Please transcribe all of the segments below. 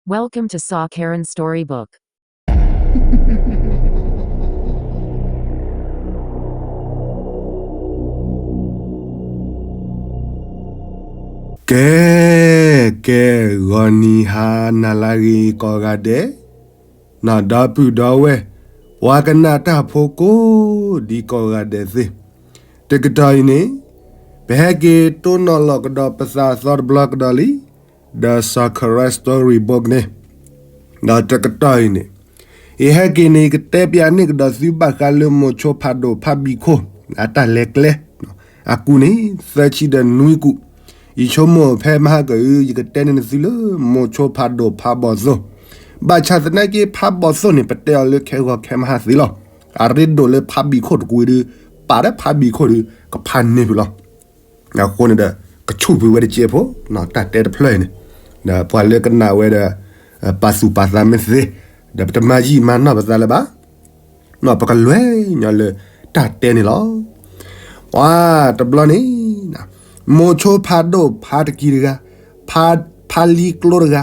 Welcome to Saw Karen Storybook. ကဲ ကဲ ဂီၤနံၤဟါနၤလၢအဂ့ၤကိးဂၤဒဲး, နီၢ်ဒီပုၢ်ဒီဝဲၢ်, ပှၤကနၣ်တၢ်ဖိကိးဒံကိးဂၤဒဲးသ့ၣ်, တကတီၢ်အံၤန့ၣ် ပဟဲက့ၤတိၢ်နီၣ်လီၤကဒီးပသးသီတဘျီကဒီးလံ, ဒီး Saw Karen Storybook န့ၣ်, ဒီးတကတီၢ်အံၤန့ၣ် ယဟဲက့ၤန့ၣ် ယကတဲပျးန့ၢ်ကဒီးသုဘၣ်ဃးလၢမိၤဆိဖးဒိၣ်ဖးဘံၣ်ခိၣ် အတၢ်လဲၤကျဲ, အကူၣ်န့ၣ် သၢဆံဒီးနွံကူၣ်, ယဆိကမိၣ်ဖဲမဟါကအု ယကတဲန့ၢ်နသုလၢ မိၤဆိဖးဒိၣ်ဖးဘီၣ်သိၣ်, ဘၣ်ဆၣ်သနာ်က့ဖးဘီၣ်သိၣ်န့ၣ် ပတဲအီၤလၢခဲဂီၤခဲမဟါသ့လီၤ, အရ့ဒိၣ်လၢဖးဘံၣ်ခိၣ်တကူၣ်အံၤဒီး ပာ်ဒီးဖးဘံၣ်ခိၣ်ဒီး ကဖးန့ၢ်ဖုးလီၤ. အဃိန့ၣ်ဒီး ကဆူၣ်ဖုးဝဲတစဲးဖိ, တၢ်တဲတဖျၢၣ်အံၤန့ၣ်, ဒီးပှၤလၢကနၣ်ဝဲဒီး ပာ်သူၣ်ပာ်သးမ့ၢ်သ့, ဒီးပတမၤယံာ်မၤနီၢ်ပသးလၢၤဘၣ်, ပကလဲၤညီလၢတၢ်တဲန့ၣ်လီၤ. ပှၤတဘျီန့ၣ် မိၤဆိဖးဒိၣ်ဖးတကံၢ်တဂၤ, ဖးလံကျိတဂၤ,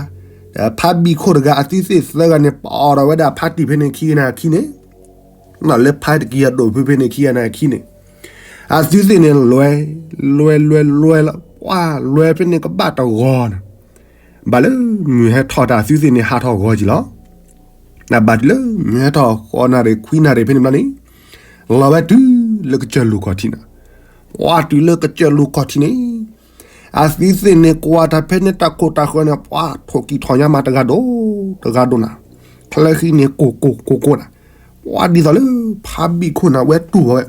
ဖးဘံၣ်ခိၣ်တဂၤ အသုသ့ၣ်သၢဂၤန့ၣ် ပအိးထီၣ်ဝဲဒၣ်ဖးတံၢ်ဖဲန့ၣ်ခံဂၤန့ၣ်အခံန့ၣ်, လၢဖးတကံၢ်အဒိၣ်ဖုဖဲန့ၣ်ခံဂၤန့ၣ်အခံန့ၣ်, အသုသ့ၣ်န့ၣ်လဲၤ, လဲၤလဲၤလဲၤလီၤ, ပှၤလဲၤဖဲန့ၣ်ကဘၣ်တဂီၤန့ၣ်, ဘၣ်လၢမုၢ်ဟဲထီၣ်တၢ်အသုသ့ၣ်န့ၣ်ဟးထီၣ်ဂီၤကံလီၤ. နဘၣ်တုၤလၢမုၢ်ဟဲထီၣ်ဃိးနၣ်ရံၣ်ခွံနၣ်ရံၣ်ဖဲန့ၣ်ဘျီန့ၣ်, လီၤဝဲတုၤလၢကစၢၢ်လူၤခီၣ်ထံးနၤ, ပှၤတုၤလၢကစၢၢ်လူၤခီၣ်ထံးန့ၣ်, အသုသ့ၣ်န့ၣ်ကွၢ်တၢ်ဖဲန့ၣ်တၢ်ခိၣ်တၢ်ဃၢၤန့ၣ် ပှၤထိၣ်ကံၢ်ထီၣ်ညါမးတဂၤဒိၣ်တဂၤဒိၣ်နၤ, ချၢဃံန့ၣ်ကိၢ်ကိၢ်ကိၢ်ကိၢ်နၤ, ပှၤဒ်သိးလၢဖးဘံၣ်ခိၣ်နၤဝဲတူၢ်ဘၣ်ဝဲ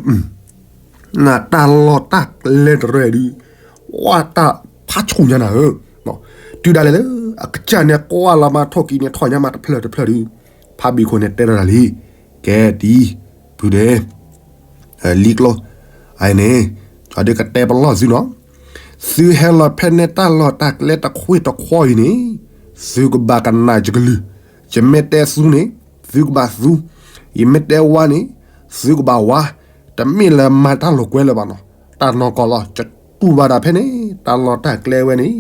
နတၢ်လီၢ်တၢ်ကျဲတရၢၣ်ဒုး, ပှၤတၢ်ဖးဆူၣ်ညါနၤဧၢ, တုၤဒၣ်လဲာ်လၢ အကစၢ်န့ၣ်ကွၢ်လီၤမးထိၣ်ကံၢ်န့ၣ်ထီၣ်ညါမးတဖျၢၣ်တဖျၢၣ်ဒုး, ဖးဘံၣ်ခိၣ်န့ၣ်တဲထီၣ်တၢ်လံ, ကဲတံၤ, ဖုဒဲး, လံကျိ, အန့ၣ်, အဒုးကတဲပလီၢ်သုနီၤ, သုဟဲလီၤဖဲန့ၣ်တၢ်လီၢ်တၢ်ကျဲတခွ့တခွီအံၤန့ၣ်, သုကဘၣ်ကနၣ်ယကလုၢ်, ယမ့ၢ်တဲသူန့ၣ်, သုကဘၣ်သူ, ယမ့ၢ်တဲဝါန့ၣ်, သုကဘၣ်ဝါ, တမ့ၢ်လၢမၤတၢ်လိာ်ကွဲလၢၤဘၣ်နီၤ, တၢ်နီၢ်ကီၢ်လီၤ, ယတူၢ်ဘၣ်ဒၣ်ဖဲန့ၣ် တၢ်လီၢ်တၢ်ကျဲဝဲန့ၣ်,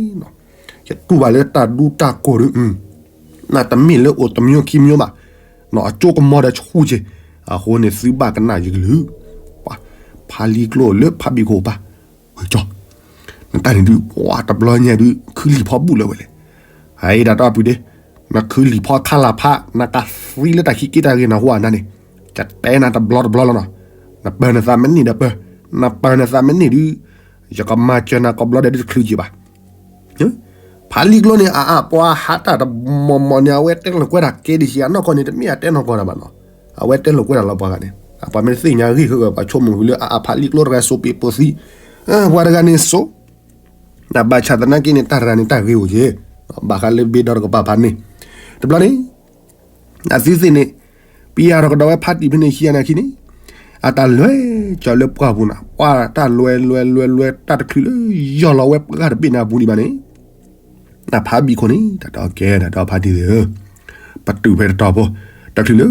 ယတူၢ်ဘၣ်လၢတၢ်ဒူတၢ်ကိၢ်ဒုး, နတမ့ၢ်လၢအိၣ်တမံၤခံမံၤဘၣ်, အကၠိကမီၤဒီးဆူၣ်က့ၤ, အဃိန့ၣ်သုဘၣ်ကနၣ်ယကလုၢ်, ဖးလံကျိလၢဖးဘံၣ်ခိၣ်ပၢ်, ဝဲကၠီ, နတၢ်န့ၣ်ဒုး ပှၤတဘျီညါဒုး ခုလံၤဖီဘူၣ်လၢၤဝဲလဲၣ်, အအံၤဒၣ်တၢ်အီပုၢ်ဒ့, နခုလံၤဖီခါလၢ်ဖး နကသံလၢတၢ်ခံက့တၢ်ဂ့ၤနၤဟူဧါနၤန့ၣ်, ယတဲနၤတဘျီတဘျီလီၤနီၤ, နပၢၤနသးမ့ၢ်န့ၢ်ဒီးပၢၤ, နပၢၤနသးမ့ၢ်န့ၢ်ဒုး, ယကမၤစၢၤနၤကဘျီဒဲးဒုးတချုးက့ၤဘၣ် ဖးလံကျိန့ၣ် အအါပှၤဟးတၢ်တမီၢ်မီၢ်န့ၣ် အဝဲတဲလိာ်ကွဲတၢ်ကဲဒံးဆံးအနီၢ်ကီၢ်န့ၣ် တမ့ၢ်အတဲနီၢ်ကီၢ်တၢ်ဘၣ်နီၤ, အဝဲတဲလိာ်ကွဲတၢ်လီၤပှၤဂၤန့ၣ်, ပှၤမ့ၢ်တသ့ၣ်ညါဂ့ၢ်ဃုာ်ဝဲ ပှၤဆိကမိၣ်ဝံၤလၢအအါဖးလံကျိတဂၤစိးပ့းပိာ်သံ, ပှၤတဂၤန့ၣ်စိး, ဘၣ်ဆၣ်သနာ်က့န့ၣ် တၢ်တဂၤန့ၣ်တၢ်ဂ့ၤအိၣ်က့ၤ, ဘၣ်ဃးလၢဘ့ဒီတကပၤဖးန့ၣ်, တဘျီန့ၣ် အသုသ့ၣ်န့ၣ်, ပယၤထီၣ်ကဒီးဝဲဖးတံၢ်ဖဲန့ၣ်ခံဂၤန့ၣ်အခံန့ၣ်, အတၢ်လဲၤကၠီၤလၢပှၢ်ပူၤနၤ, ပှၤတၢ်လဲၤလဲၤလဲၤလဲၤတၢ်တချုးလၢယီၢ်လီၤဝဲပှၢ်တဘ့ၣ်န့ၣ်အပူၤဒံးဘၣ်န့ၣ်, နဖးဘံၣ်ခိၣ်န့ၣ် တၢ်တဲအီၤကဲဒီးတဲအီၤဖးတံၢ်သ့ၣ်ဧၢ, ပတုာ်ဖဲတတီၤဖိ, တချုးလၢ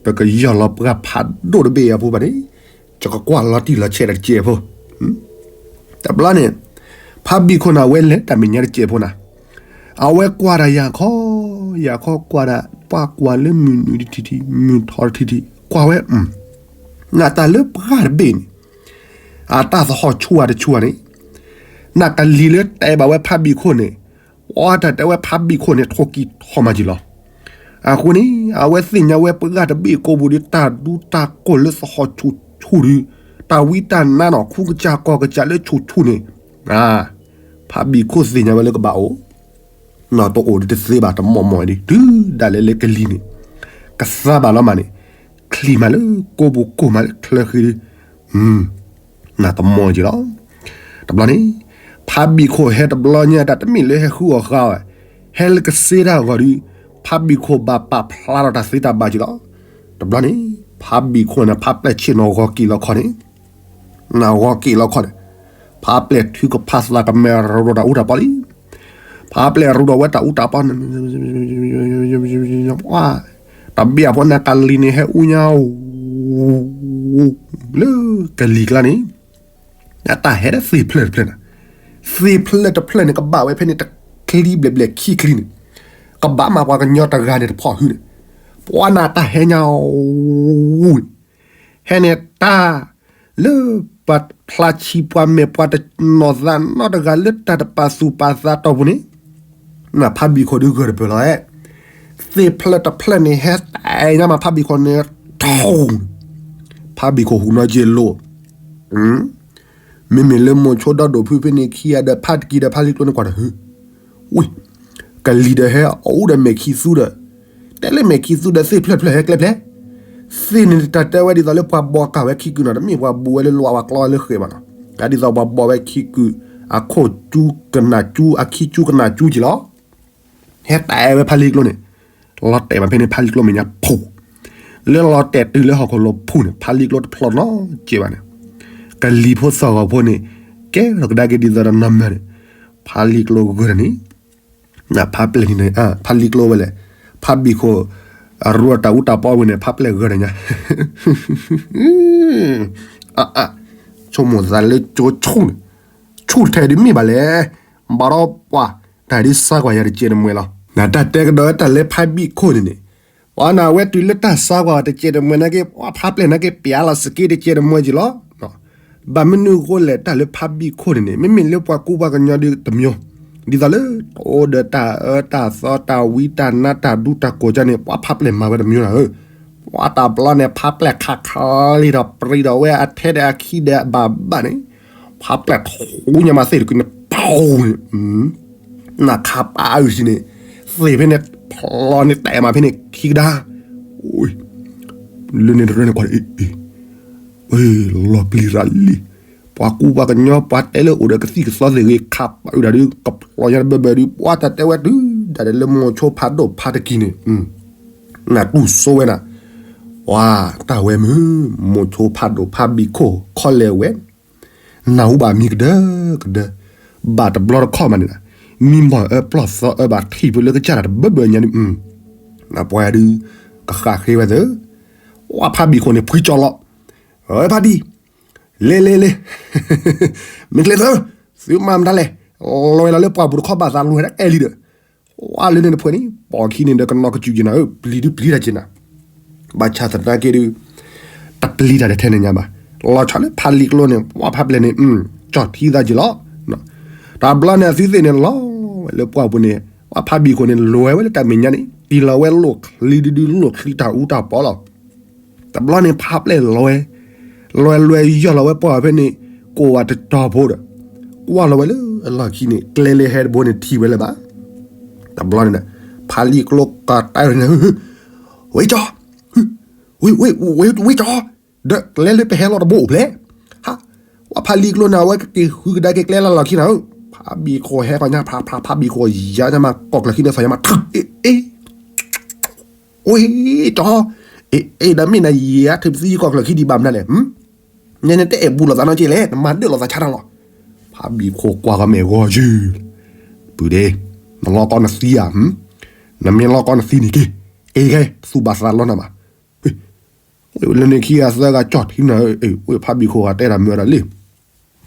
ပကယီၢ်လီၤပှၢ်ဖးဒိၣ်တဘ့ၣ်အပူၤဘၣ်န့ၣ်, ယကကွၢ်လီၤတံၢ်လီၤဆဲးတကဲးဖိ တဘျီန့ၣ်, ဖးဘံၣ်ခိၣ်န့ၣ် အဝဲလဲၤတၢ်မဲာ်ညါတစဲးဖိနၤ, အဝဲကွၢ်ဒၣ်ယၤခီ, ယၤခီကွၢ်ဒၣ်, ပှၤကွၢ်လၢမုၢ်နုာ်တထံၣ်ထံၣ်, မုၢ်ထီၣ်တထံၣ်ထံၣ်, ကွၢ်ဝဲ, နတၢ်လၢပှၢ်တဘ့ၣ်န့ၣ်, အတၢ်သဟီၣ်ဆူၣ်ဝဲတဆူၣ်ဝဲန့ၣ်, နကလံၤလၢတဲဘၣ်ဝဲဖးဘံၣ်ခိၣ်န့ၣ်, အတၢ်တဲဝဲဖးဘံၣ်ခိၣ်န့ၣ် ထိၣ်ကံၢ်ထီၣ်မးက့ၤလီၤ. အဃိန့ၣ် အဝဲသ့ၣ်ညါဝဲပှၢ်တဘ့ၣ်ကိာ်ပူၤဒီး တၢ်ဒူတၢ်ကိၢ်လၢသဟီၣ်ဆူၣ်ဆူၣ်ဒီး တၢ်ဝံတၢ်နါနီၢ် ခူကစၢ်ကီၢ်ကစၢ်လၢဆူၣ်ဆူၣ်န့ၣ်, ဖးဘံၣ်ခိၣ်သ့ၣ်ညါဝဲလၢကဘၣ်အိၣ်, နီၢ်တအိၣ်ဒီးတသ့ဘၣ်တမီၢ်မီၢ်ဒီး တုၤဒၣ်လဲာ်လၢကလံၤန့ၣ်, ကသါဘၣ်လီၤမးန့ၣ်, ချံၣ်မးလၢကိာ်ပူၤကိၢ်မးလၢချၢဃံဒီး နတမီၢ်က့ၤလီၤ. တဘျီန့ၣ်, ဖးဘံၣ်ခိၣ်ဟဲတဘျီညါတၢ်တမ့ၢ်လၢဟဲဃုအီၣ်ဃုအီဝဲ, ဟဲလၢကစ့တၢ်အဂီၢ်ဒီး, ဖးဘံၣ်ခိၣ်ဘၣ်ပာ်ဖျါထီၣ်တၢ်သ့တၢ်ဘၣ်က့ၤလီၤ. တဘျီန့ၣ်, ဖးဘံၣ်ခိၣ်န့ၣ် ဖးပျဲၢ်ဆ့ၣ်နီၤဂီၤက့ၤလီၤခီန့ၣ်, နဂီၤက့ၤလီၤခီန့ၣ်, ဖးပျဲၢ်ထုကဖၣ်သးကမဲာ်ရူဒီးတၢ်အူတၢ်ပီလံ. ဖးပျဲၢ်ရူဒီးဝဲတၢ်အူတၢ်ပီန့ၣ် တဘ့ၣ်အဖိန့ၣ်ကလံၤန့ၣ်ဟဲအူညါ လၢကလံၤကျါန့ၣ်, အတၢ်ဟဲဒၣ်သ့ၣ်ဖျၢၣ်တဖျၢၣ်န့ၣ်, သ့ၣ်ဖျၢၣ်တဖျၢၣ်န့ၣ် ကဘၣ်ဝဲဖဲန့ၣ်တချံဘျဲၣ်ဘျဲၣ်ခံချံန့ၣ်, ကဘၣ်မၤပှၤကညီတဂၤန့ၣ်တဖီၣ်ဟုန့ၣ်, ပှၤနၢ်တၢ်ဟဲညါဝံၤ, ဟဲန့ၣ်တၢ်လၢ ပှၤဖျါဆံးပှၤမဲာ်ပှၤတနီၤသးနီတဂၤလၢတၢ်တပာ်သူၣ်ပာ်သးတီၢ်ပူၤန့ၣ်, ဖးဘံၣ်ခိၣ်ဒုးဂၢၢ်တပၢၢ်လီၤဧါ. သ့ၣ်ဖျၢၣ်တဖျၢၣ်န့ၣ် ဟဲတဲညါမးဖးဘံၣ်ခိၣ်န့ၣ်, ထီၣ်, ဖးဘံၣ်ခိၣ်ဟူးနီၢ်က့လိာ် မ့မ့ၢ်လၢမိၤဆိဒီဒိၣ်ဖုဖဲန့ၣ်ခံဂၤဒီးဖးတကံၤဒီးဖးလံကျိန့ၣ်ကွၢ်တၢ်ဟု, ဝံၤ, ကလံၤဒီးဟဲအူဒီးမဲာ်ခံသူဒီး, တဲလၢမဲာ်ခံသူဒီးသ့ၣ်ဖျၢၣ်ဖျၢၣ်ဟဲကျဲဖျဲၣ်, သ့ၣ်န့ၣ်တၢ်တဲဝဲဒ်သိးလၢပှၤဘီကၢ်ဝဲခံကုာ်နီၤ, တမ့ၢ်ပှၤဘူးဝဲလၢလီဝါကျီလၢဃဲၤဘၣ်နီၤ, တၢ်ဒ်သိးပှၤဘီဝဲခံကုာ်, အခိၣ်ကၠူကနၣ်ကၠူ အခံကၠူကနၣ်ကၠူက့ၤလီၤ. ဟဲတဲဝဲဖးလံကျိန့ၣ်, လီၤတဲာ်မးဖဲန့ၣ် ဖးလံကျိမဲာ်ညါဖူ, လၢလီၤတဲာ်တုၤလၢဟီၣ်ခိၣ်လိၤဖူန့ၣ် ဖးလံကျိတဖျီနီတစဲးဘၣ်န့ၣ်, ကလံၤဖိသၣ်ဂီၤဖိန့ၣ်, ကဲထီၣ်ကဒါက့ၤဒ်သိးဒီးနီၢ်မၢန့ၣ်, ဖးလံကျိဂၢၢ်န့ၣ်, ဖးပျဲၢ်န့ၣ်, ဖးလံကျိဝဲလဲၣ်, ဖးဘံၣ်ခိၣ်, အရူအတၢ်အူတၢ်ပီဝံၤန့ၣ် ဖးပျဲၢ်ဂၢၢ်န့ၣ်ညါ အါအါ, ဆိကမိၣ်သးလၢကၠိဆိန့ၣ်, ဆိထဲဒ်မ့ၢ်ဘၣ်လဲၣ်, ဘၣ်ဒီးပှၤ, တၢ်ဒ်စါကွၢ်ယၤတကဲးတမှဲၤလီၤ. နတၢ်တဲကဒီးတၢ်လၢဖးဘံၣ်ခိၣ်န့ၣ်န့ၣ်, ပှၤနၢ်ဝဲတုၤလၢတၢ်စါကွၢ်တကဲးတမှဲၤနာ်က့ ပှၤဖးပျဲၢ်နာ်က့ ပျဲလီၤစက့တကဲးတမှဲၤက့ၤလီၤ. ဘၣ်မနုၤအဃိလဲၣ် တၢ်လၢဖးဘံၣ်ခိၣ်န့ၣ်န့ၣ် မ့မ့ၢ်လၢပှၤကူပှၤကညီဒ်တမျိုး, ဒ်သိးလၢ တအိၣ်ဒီးတၢ်အၢတၢ်သီတၢ်ဝံတၢ်နါတၢ်ဒူတၢ်ကိးကၢ်န့ၣ် ပှၤဖးပျဲၢ်မၤဝဲတမျိုးနၤဧၢ, ပှၤတဘျီန့ၣ် ဖးပျဲၢ်ခးခးလံဒီးပြံဒီးဝဲအထဲဒီးအခံဒီးအဘၣ်ဘၣ်န့ၣ်, ဖးပျဲၢ်ထူညါမးသ့ၣ်တကုန့ၣ် ပှၤန့ၣ် နခးပာ်အုၣ်ဆံးန့ၣ်, သ့ၣ်ဖဲန့ၣ် ဖျီန့ၣ်တဲမးဖဲန့ၣ်ခံကဒါ, လၢန့ၣ်တရၢန့ၣ်ကွၢ်, လီၤပျံၤရၤလံ, ပှၤကူပှၤကညီပှၤတဲလၢအိၣ်ဒီးကသံၣ်ကသီသ့ၣ်ဂ့ၤ ခးပာ်အုၣ်တၢ်ဒုး ကဖျီညါတဘၢဘၢဒုး ပှၤတၢ်တဲဝဲတုၤဒၣ်ဒီးလၢမိၤဆိဖးဒိၣ်ဖးတကံၤန့ၣ်, နတူၢ်စိဝဲနၤ, ပှၤတၢ်ဝဲမုၢ်, မိၤဆိဖးဒိၣ်ဖးဘံၣ်ခိၣ်ခီလဲၣ်ဝဲ နၢ်ဟူဘၣ်မံၤကဒၢကဒၢ, ဘၣ်တဘျီတခီၣ်မးန့ၣ်, မံမီၢ်အၢပျီၢ်သီအၢဘၣ်ထံၣ်ဖဲလၢကစၢ်တၢ်တဘၢဘၢညါဒုး, နပှၤဒုး, ကဃၣ်ဃ့ဝဲသၢ, ဝဲဖးဘံၣ်ခိၣ်န့ၣ်ဖှံကၠီလီၤ, ဝဲဖးဘံၣ်, လဲၤလဲၤလဲၤ, မ့ၢ်ကျဲသၢ, သုမၤမတၤလဲၣ်, လီၤဝဲလီၤလၢပှၢ်ပူၤတခီဘၣ်သးလီၤဝဲဒၣ်အဲၣ်လံဒီး ဝဲလၢန့ၣ်တဖှဲန့ၣ် ပိာ်ခံန့ၣ်ဒီးကနီၤကစူၣ်က့ၤနၤဧၢ ပျံၤဒုပျံၤတၢ်က့ၤနၤ, ဘၣ်ဆၣ်သနာ်က့ဒုး တပျံၤတၢ်တထဲန့ၣ်ညါဘၣ်, လီၤဆီလၢဖးလံကျိန့ၣ် ပှၤဖးပျဲၢ်န့ၣ် ကၠီၣ်ထံသးက့ၤလီၤ, တဘျီန့ၣ်အသုသ့ၣ်န့ၣ်လီၤဝဲလၢပှၢ်ပူၤန့ၣ် ပှၤဖးဘံၣ်ခိၣ်န့ၣ် လဲၤဝဲလၢတၢ်မဲာ်ညါန့ၣ် တံၢ်လီၤဝဲလိၣ်ချံဒုဒုလိၣ်ချံတၢ်အူတၢ်ပီလီၤ တဘျီန့ၣ်ဖးပျဲၢ်လဲၤဝဲ, လဲၤလဲၤယီၢ်လီၤဝဲပှၢ်ဖဲန့ၣ်, ကိးဝဲတတီၤဖိဒီး, ကွၢ်လီၤဝဲလၢအလီၢ်ခံန့ၣ် ကျဲလၢဟဲတဘိန့ၣ်ထံၣ်ဝဲလၢၤဘၣ်, တဘျီန့ၣ်, ဖးလံကျိကတဲန့ၣ်, ဝ့ကၠီ, ဝ့ကၠီ, ဒီးကျဲလၢပဟဲလီၤတဘိအိၣ်ဖျဲၣ်, ဟး, ဝဲဖးလံကျိန့ၣ် အဝဲကက့ၤဃုကဒါက့ၤကျဲလၢလီၢ်ခံနၤဧၢ, ဖးဘံၣ်ခိၣ်ဟဲကီညါဖးဖး ဖးဘံၣ်ခိၣ်ယၤညါမး ကီၢ်ကျၢၢ်ခံန့ၣ်သီၣ်ညါမး ထံၣ်, အ့ၣ် ဝ့ကၠီ, အ့ၣ် ဒီးမ့ၢ်နယၤထုးသံယကီၢ်ကျၢၢ်ခံဒံးဘၣ်မနုၤလဲၣ်, နတအဲၣ်ဘူးလိာ်သးနီတက့ၢ်လဲၣ် နမၤဒၢၣ်လိာ်သးဆါတၢ်လီၤ, ဖးဘံၣ်ခိၣ်ကွၢ်ကီမဲာ်ဂီၤယုၢ်, ပုၢ်ဒ့, နလီၤကီနသံဧါ, နမ့ၢ်လီၤကီနသံန့ၣ်က့ၤ, က့ၤခဲ သူၣ်ဘၣ်သးလီနၤဘၣ် လၢန့ၣ်ခံဂၤသၢဂၤကၠီၣ်ထံနၤ, ဝ့ၢ်ဖးဘံၣ်ခိၣ်ဂၤတဲတၢ်မၢဒီးလံ,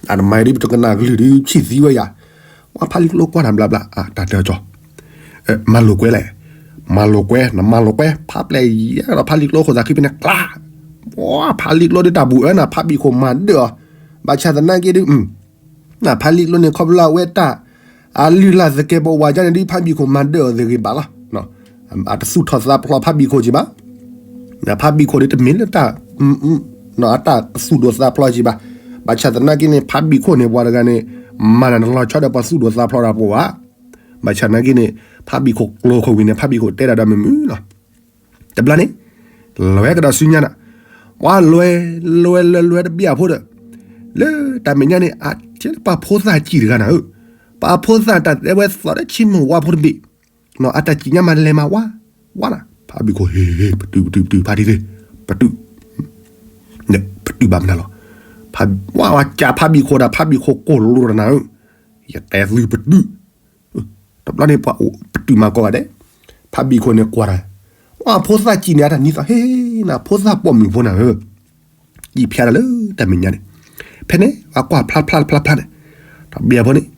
အတမၤဒ်ပတကနၣ်ကလုၢ်ဒ်ဆံၣ်သံဝဲယၤ, ဝဲဖးလံကျိကွၢ်နၤဘျါဘျါ, တၢ်တဲကၠီ, မၤလိာ်ကွဲလဲၣ်, မၤလိာ်ကွဲ နမၤလိာ်ကွဲ ဖးပျဲၢ်ယဲဒီးဖးလံကျိခိၣ်သးခံဖဲန့ၣ်ကျါ, ဝဲဖးလံကျိဒ်တၢ်ဘူးအၢနၤ ဖးဘံၣ်ခိၣ်မၤဒၢၣ်အီၤ, ဘၣ်ဆၣ်သနာ်က့ဒ် ဖးလံကျိန့ၣ် ခီဖျိလၢအဝဲတၢ် အလုၢ်အလၢ်သကဲးပဝးဒ်န့ၣ်ဒ် ဖးဘံၣ်ခိၣ်မၤဒၢၣ်အီၤသ့ဂ့ၤဘၣ်လီၤ. အတသူၣ်ထီၣ်သးဖျိးဖးဘံၣ်ခိၣ်က့ၤဘၣ်. ဖးဘံၣ်ခိၣ်န့ၣ်တမ့ၢ်လၢတၢ် အတၢ်သူၣ်ဒိၣ်သးဖျိးက့ၤဘၣ်. ဘၣ်ဆၣ်သနာ်က့န့ၣ် ဖးဘံၣ်ခိၣ်န့ၣ် ပှၤတဂၤန့ၣ် မၤနၢၤတလီၤဆီဒီးပှၤသူၣ်ဒိၣ်သးဖျိးတၢ်ပဝး. ဘၣ်ဆၣ်သနာ်က့န့ၣ် ဖးဘံၣ်ခိၣ်ကျိခိၣ်ဝံၤန့ၣ် ဖးဘံၣ်ခိၣ်တဲဒၣ်ဒီးမုာ်မုာ်လီၤ. တဘျီန့ၣ် လဲၤဝဲကဒီးဆူညါနၤ, ပှၤလဲၤ လဲၤလဲၤလဲၤတဘျီအဖိဒီး လၢတၢ်မဲာ်ညါန့ၣ် အကဲလၢပှၤဖိသၣ်စံၣ်တဂၤနၤဧၢ, ပှၤဖိသၣ်တၢ်တဲဝဲသီၣ်လၢဆံမိၢ်ဝါဖိတဘ့ၣ်, အတၢ်စံၣ်ညါမးလဲၤမးဝါ, ဝါနၤ, ဖးဘံၣ်ခိၣ်ဟ့ၣ်ဟ့ၣ် ပတုာ်ပတုာ်ပတုာ်ဖးဒံသ့, ပတုာ်, ပတုာ်ဘၣ်မနုၤလီၤ. ဝါဝါကးဖးဘံၣ်ခိၣ်ဒီး ဖးဘံၣ်ခိၣ်ကိၢ်လိာ်တနၤဧၢ, ယတဲသုပတုာ် တဘျီန့ၣ်ပှၤအိၣ်ပတုာ်မၤကိးဂၤဒဲး, ဖးဘံၣ်ခိၣ်န့ၣ်ကွၢ်တၢ်, ဝဲဖိသၣ်စံၣ်န့ၣ် အတၢ်နံၤသီၣ်ဟ့ၣ်နၤ ဖိသၣ်ပိာ်မုၣ်ဖိနၤဧၢ, စံၣ်ဖျါတၢ်လၢတၢ်မဲာ်ညါန့ၣ်, ဖဲန့ၣ် ပှၤကွၢ်ဖျါဖျါဖျါဖျါန့ၣ်, တဘျီဖိန့ၣ်,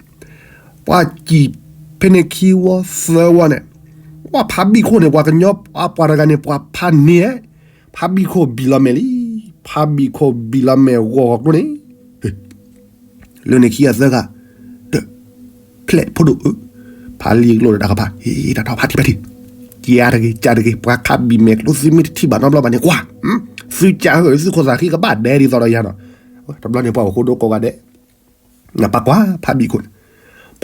ပှၤစံၣ်ဖဲန့ၣ်ခံဝီသၢဝီန့ၣ်, ပှၤဖးဘံၣ်ခိၣ်န့ၣ် ပှၤကညီပှၤတဂၤန့ၣ် ပှၤဖးန့ၢ်, ဖးဘံၣ်ခိၣ်ဘံၣ်လီၤမဲာ်လံ, ဖးဘံၣ်ခိၣ်ဘံၣ်လီၤမဲာ်ဂီၤဂီၤကျိန့ၣ်, လၢန့ၣ်ခံဂၤသၢဂၤ, ဖျဲၣ်ဖိဒိၣ်, ဖးလံကျိဒီးတၢ်ကဖး, ဟ့ၣ် တၢ်ထီၣ်ဖးထံဖးထံ, ကၢ်တဂ့ၤ ကၢ်တဂ့ၤ ပှၤခးဘံၣ်မဲာ်ကျိသုမ့ၢ်တထံၣ်ဘၣ်နီတဘျီဘၣ်န့ၣ်ကွၢ်, သုကၢ်ဧၢ သုခိၣ်သးဃံကဘၣ်ဒဲးဒ်သိးဒီးယၤနီၤ, တဘျီန့ၣ်ပှၤအိၣ်ဃိဒိကိးဂၤဒဲး နပာ်ကွၢ်ဖးဘံၣ်ခိၣ်န့ၣ်,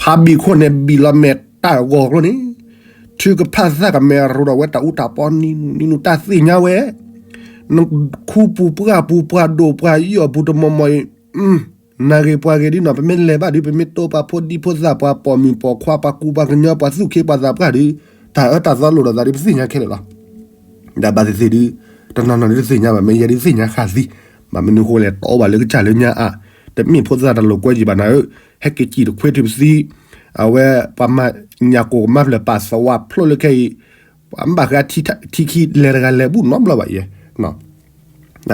ဖးဘံၣ်ခိၣ်န့ၣ်ဘံၣ်လီၤမဲာ်တၢ်ဂီၤကျိန့ၣ်, ထုကဖၣ်သၣ်ကမဲာ်ရိၤဒီးဝဲတၢ်အူတၢ်ပီနံၤနံၤနံၤ တၢ်သ့ၣ်ညါဝဲ, နခူပူၤပှၢ်ပူၤပှၤဒိၣ်ပှၤယီၢ်ပူၤတမီၤမီၤအံၤ, နဂ့ၤပှၤဂ့ၤဒ်နီၤ ပမ့ၢ်လဲၤဘၣ်ဒုး ပမ့ၢ်တိပှၤဖိဒံဖိသၣ်ပှၤပိာ်မုၣ်ပိာ်ခွါပှၤကူပှၤကညီပှၤသူၣ်က့ပှၤသးပှၢ်ဒုး, တၢ်အၢတၢ်သီလိၣ်ဒီးသးဒုး ပသ့ၣ်ညါခဲလၢာ်လီၤ. ဒီးဘၣ်သ့ၣ်သ့ၣ်ဒုး, တနီၤနီၤဒုးတသ့ၣ်ညါဘၣ် မ့ၢ်ယဲဒုးသ့ၣ်ညါဃာ်သံ, ဘၣ်မနုၤဃိလဲၣ် တအိၣ်ဘၣ်လၢကစၢ်လၢညါအါ, တမ့ၢ်ဖိသၣ်တၢ်လိာ်ကွဲယံၤဘၣ်နၤဧၢ, ဟဲက့ၤစံၣ်တခွ့ထုပသံ, အဝဲပှၤမၤညၣ်ကိၢ်ကမါဖျၢၣ် ပာ်သဝးဖျိလၢခဲအံၤ, ပှၤမ့ၢ်ဘၣ်ဃးထံခံလဲၤတဂၤလဲၤဘူၣ်နီတဘျီဘၣ်ယဲ,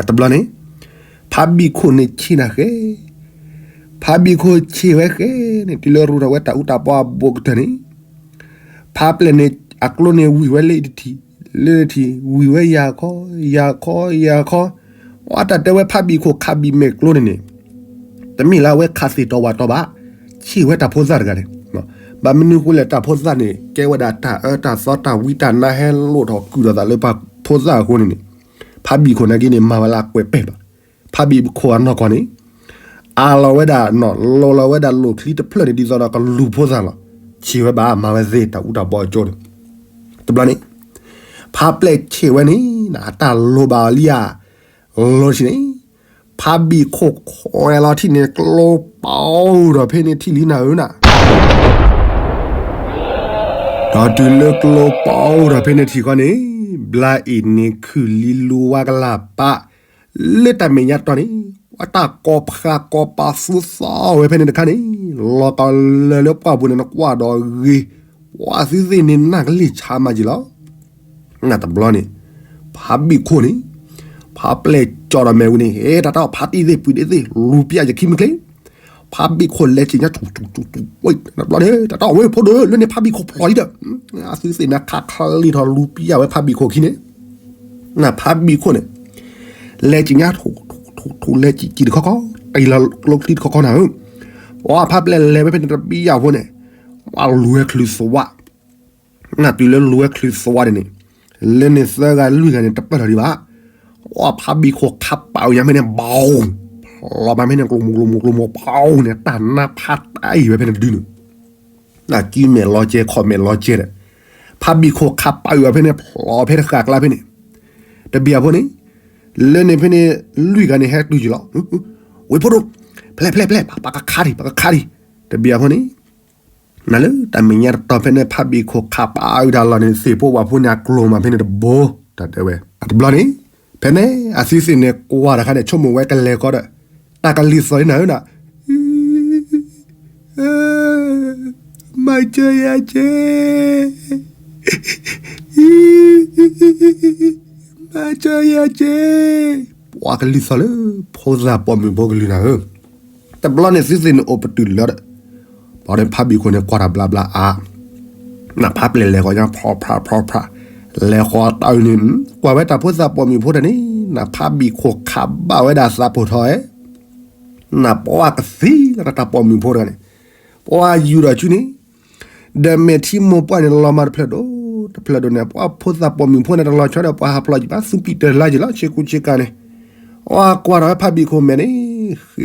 တဘျီန့ၣ်, ဖးဘံၣ်ခိၣ်န့ၣ်ဆ့ၣ်နၤဃဲ, ဖးဘံၣ်ခိၣ်ဆ့ၣ်ဝဲဃဲန့ၣ် တုၤလၢရူထီၣ်ဝဲတၢ်အူတၢ်ပီအဘူးကတၢၢ်န့ၣ်, ဖးပျဲၢ်န့ၣ် အကျိန့ၣ်ဝံၣ်ဝဲလၢအံၤတထံၣ်, လၢထံၣ် ဝံၣ်ဝဲယၤခီ, ယၤခီ, ယၤခီ, အတၢ်တဲဝဲဖးဘံၣ်ခိၣ်ခးဘံၣ်မဲာ်ကျိန့ၣ်န့ၣ်, တမ့ၢ်လၢအဝဲခးသ့ၣ်တီဝၣ်တီဘၣ်, ဆ့ၣ်ဝဲတၢ်ဖိသၣ်တဂၤန့ၣ်, ဘၣ်မနုၤဃိလဲၣ် တၢ်ဖိသၣ်န့ၣ် ကဲဝဲဒၣ်တၢ်အၢတၢ်သီတၢ်ဝံတၢ်နါဟဲလိၣ်ထီၣ်ကုၢ်ထီၣ်သးလၢပှၤဖိသၣ်အဃိန့ၣ်န့ၣ်, ဖးဘံၣ်ခိၣ်နာ်က့န့ၣ် မၤဝဲလၢအကွဲးပဲာ်ဘၣ်, ဖးဘံၣ်ခိၣ်အနီၢ်ကီၢ်န့ၣ်, အးလီၤဝဲဒၣ်နီၤ လီၤလီၤဝဲဒၣ်လိၣ်ချံတဖျၢၣ်န့ၣ် ဒ်သိးဒီးကလူၤဖိသၣ်လီၤ, ဆ့ၣ်ဝဲဘၣ် မၤဝဲသ့ၣ်တၢ်အူတၢ်ပီအကၠိန့ၣ်, တဘျီန့ၣ်, ဖးပျဲၢ်ဆ့ၣ်ဝဲန့ၣ် အတၢ်လိၣ်ဘၣ်အီၤလံဧါ, လီၤဆံန့ၣ်, ဖးဘံၣ်ခိၣ်ခွဲးလီၤထံၣ်န့ၣ် ကျိပီၤဒီးဖဲန့ၣ်ထံၣ်လံနၤဧၢနၤ ဒီးတုၤလၢကျိပီၤဒီးဖဲန့ၣ်ထံၣ်ခီန့ၣ်, ဘျါအံၤန့ၣ်ခုၣ်လံလူဝါကလၢ်ပၢ်, လၢတၢ်မဲာ်ညါတီၤန့ၣ်, ပှၤတၢ်ကီၤဖးကီၤပာ်သူသီဝဲဖဲန့ၣ်တခါန့ၣ်, လီၤကီၤလၢာ်လၢပှၢ်ပူၤန့ၣ် နကွၢ်ဒီးဂ့ၤ, ပှၤသုသ့ၣ်န့ၣ်နၢ်ကလံၢ်ဆါမးက့ၤလီၤ. နတဘျီန့ၣ်, ဖးဘံၣ်ခိၣ်န့ၣ်, ဖးပျဲၢ်ကၠီဒီးမဲာ်ဝံၤန့ၣ် ဟဲတၢ်တၢ်ဖးတံၢ်သ့ၣ်ပှံၤဒ့သ့ၣ် လူၤပျၢ်ယခံမုၢ်ချ့ ဖးဘံၣ်ခိၣ်လဲၤက့ၤညါထူထူထူထူ, တဘျီန့ၣ် တၢ်တၢ်ဝဲဖိဒိၣ် လၢန့ၣ်ဖးဘံၣ်ခိၣ်ဖျိးလံဒီး, အသုသ့ၣ်န့ၣ်ခးခးလံထီၣ်လူၤပျၢ်ဝဲဖးဘံၣ်ခိၣ်ခံန့ၣ်, နဖးဘံၣ်ခိၣ်န့ၣ်, လဲၤက့ၤညါထူထူထူထူ လဲၤက့ၤက့ၤတခီခီ, တံၤလီၤကျိချံတခီခီနၤဧၢ, ပှၤဖးပျဲၢ်လဲၤဝဲဖဲန့ၣ်တဘံၣ်ယၢ်ဖိန့ၣ်, ပှၤလူၤဝဲချုးသဝး နတုၤလၢလူၤဝဲချုးသဝးန့ၣ်န့ၣ်, လၢန့ၣ်သၢဂၤလွံၢ်ဂၤန့ၣ် တပၢၢ်ထီၣ်ဒံးဘၣ်. အဖးဘံၣ်ခိၣ်ခးပာ်ဝဲညါဖဲန့ၣ် ဘီ, ဖျိးမးဖဲန့ၣ် ကျိၤမူကျိၤမူကျိၤမူ ဘီန့ၣ် တၢ်နါဖးတၢ်အံၤဝဲဖဲန့ၣ်တဒုန့ၣ်, နကံမဲာ်လီၤကဲ ခီၣ်မဲာ်လီၤကဲဒီး, ဖးဘံၣ်ခိၣ်ခးပာ်ဝဲဖဲန့ၣ် ဖျိးဖဲတဃာ်ကျါဖဲန့ၣ်, တဘံၣ်အဖိန့ၣ်, လၢန့ၣ်ဖဲန့ၣ် လွံၢ်ဂၤန့ၣ်ဟဲတုၤယံၤလီၤ. ဝ့ၢ်ဖိဒိၣ်, ဖျဲးဖျဲးဖျဲး ပကခးဒံး ပကခးဒံး, တဘံၣ်အဖိန့ၣ် နလၢတၢ်မဲာ်ညါတတီၤဖဲန့ၣ် ဖးဘံၣ်ခိၣ်ခးပာ်အုးတၢ်လီၢ်န့ၣ် သ့ၣ်ဖိဝၣ်ဖိန့ၣ် အကျိၤမးဖဲန့ၣ်တဘိ, တၢ်တဲဝဲ အတဘျီန့ၣ်, ဖဲန့ၣ် အသုသ့ၣ်န့ၣ် ကွၢ်တခါန့ၣ် ဆိကမိၣ်ဝဲကလဲၤဃီဒီး, တၢ်ကလံၤသီၣ်လံနၤဧၢနၤ, မၤစၢၤယၤက့, မၤစၢၤယၤက့, ပှၤကလံၤသီၣ်လၢ ဖိသၣ်ပိာ်မုၣ်ဖိကလုာ်နၤဧၢ တဘျီန့ၣ် သုသ့ၣ်န့ၣ်အိၣ်ပတုာ်လၢဒီး, ဘၣ်ဒီးဖးဘံၣ်ခိၣ်န့ၣ် ကွၢ်တၢ်ဘျါဘျါအါ, နဖးပျဲၢ်လဲၤဃီၤညါ ဖျီဖျါဖျီဖျါ, လဲၤဃီၤတၢ်အုးန့ၣ်, ကွၢ်ဝဲတၢ်ဖိသၣ်ပိာ်မုၣ်ဖိတၢ်န့ၣ်, နဖးဘံၣ်ခိၣ်ခးဘၣ်ဝဲဒၣ်သးပိာ်ထီၣ်ဧဲ, နပှၤကသံလၢတၢ်ပိာ်မုၣ်ဖိတဂၤန့ၣ်, ပှၤယူၤဒီးဆူန့ၣ် ဒီးမဲာ်ထံမိၢ်ပှၢ်န့ၣ် လီၤမၢ်တဖျၢၣ်ဒိၣ်, တဖျၢၣ်ဒိၣ်န့ၣ် ပှၤဖိသၣ်ပိာ်မုၣ်ဖိန့ၣ် တလီၤဆီဒီးပှၤဟးဖျိးယံၤဘၣ် သူၣ်ပံၣ်တၢၢ်လါယံၤလီၤ ဆ့ကူဆ့ကၤန့ၣ်, အကွၢ်ထီၣ်ဝဲဖးဘံၣ်ခိၣ်မဲာ်န့ၣ်,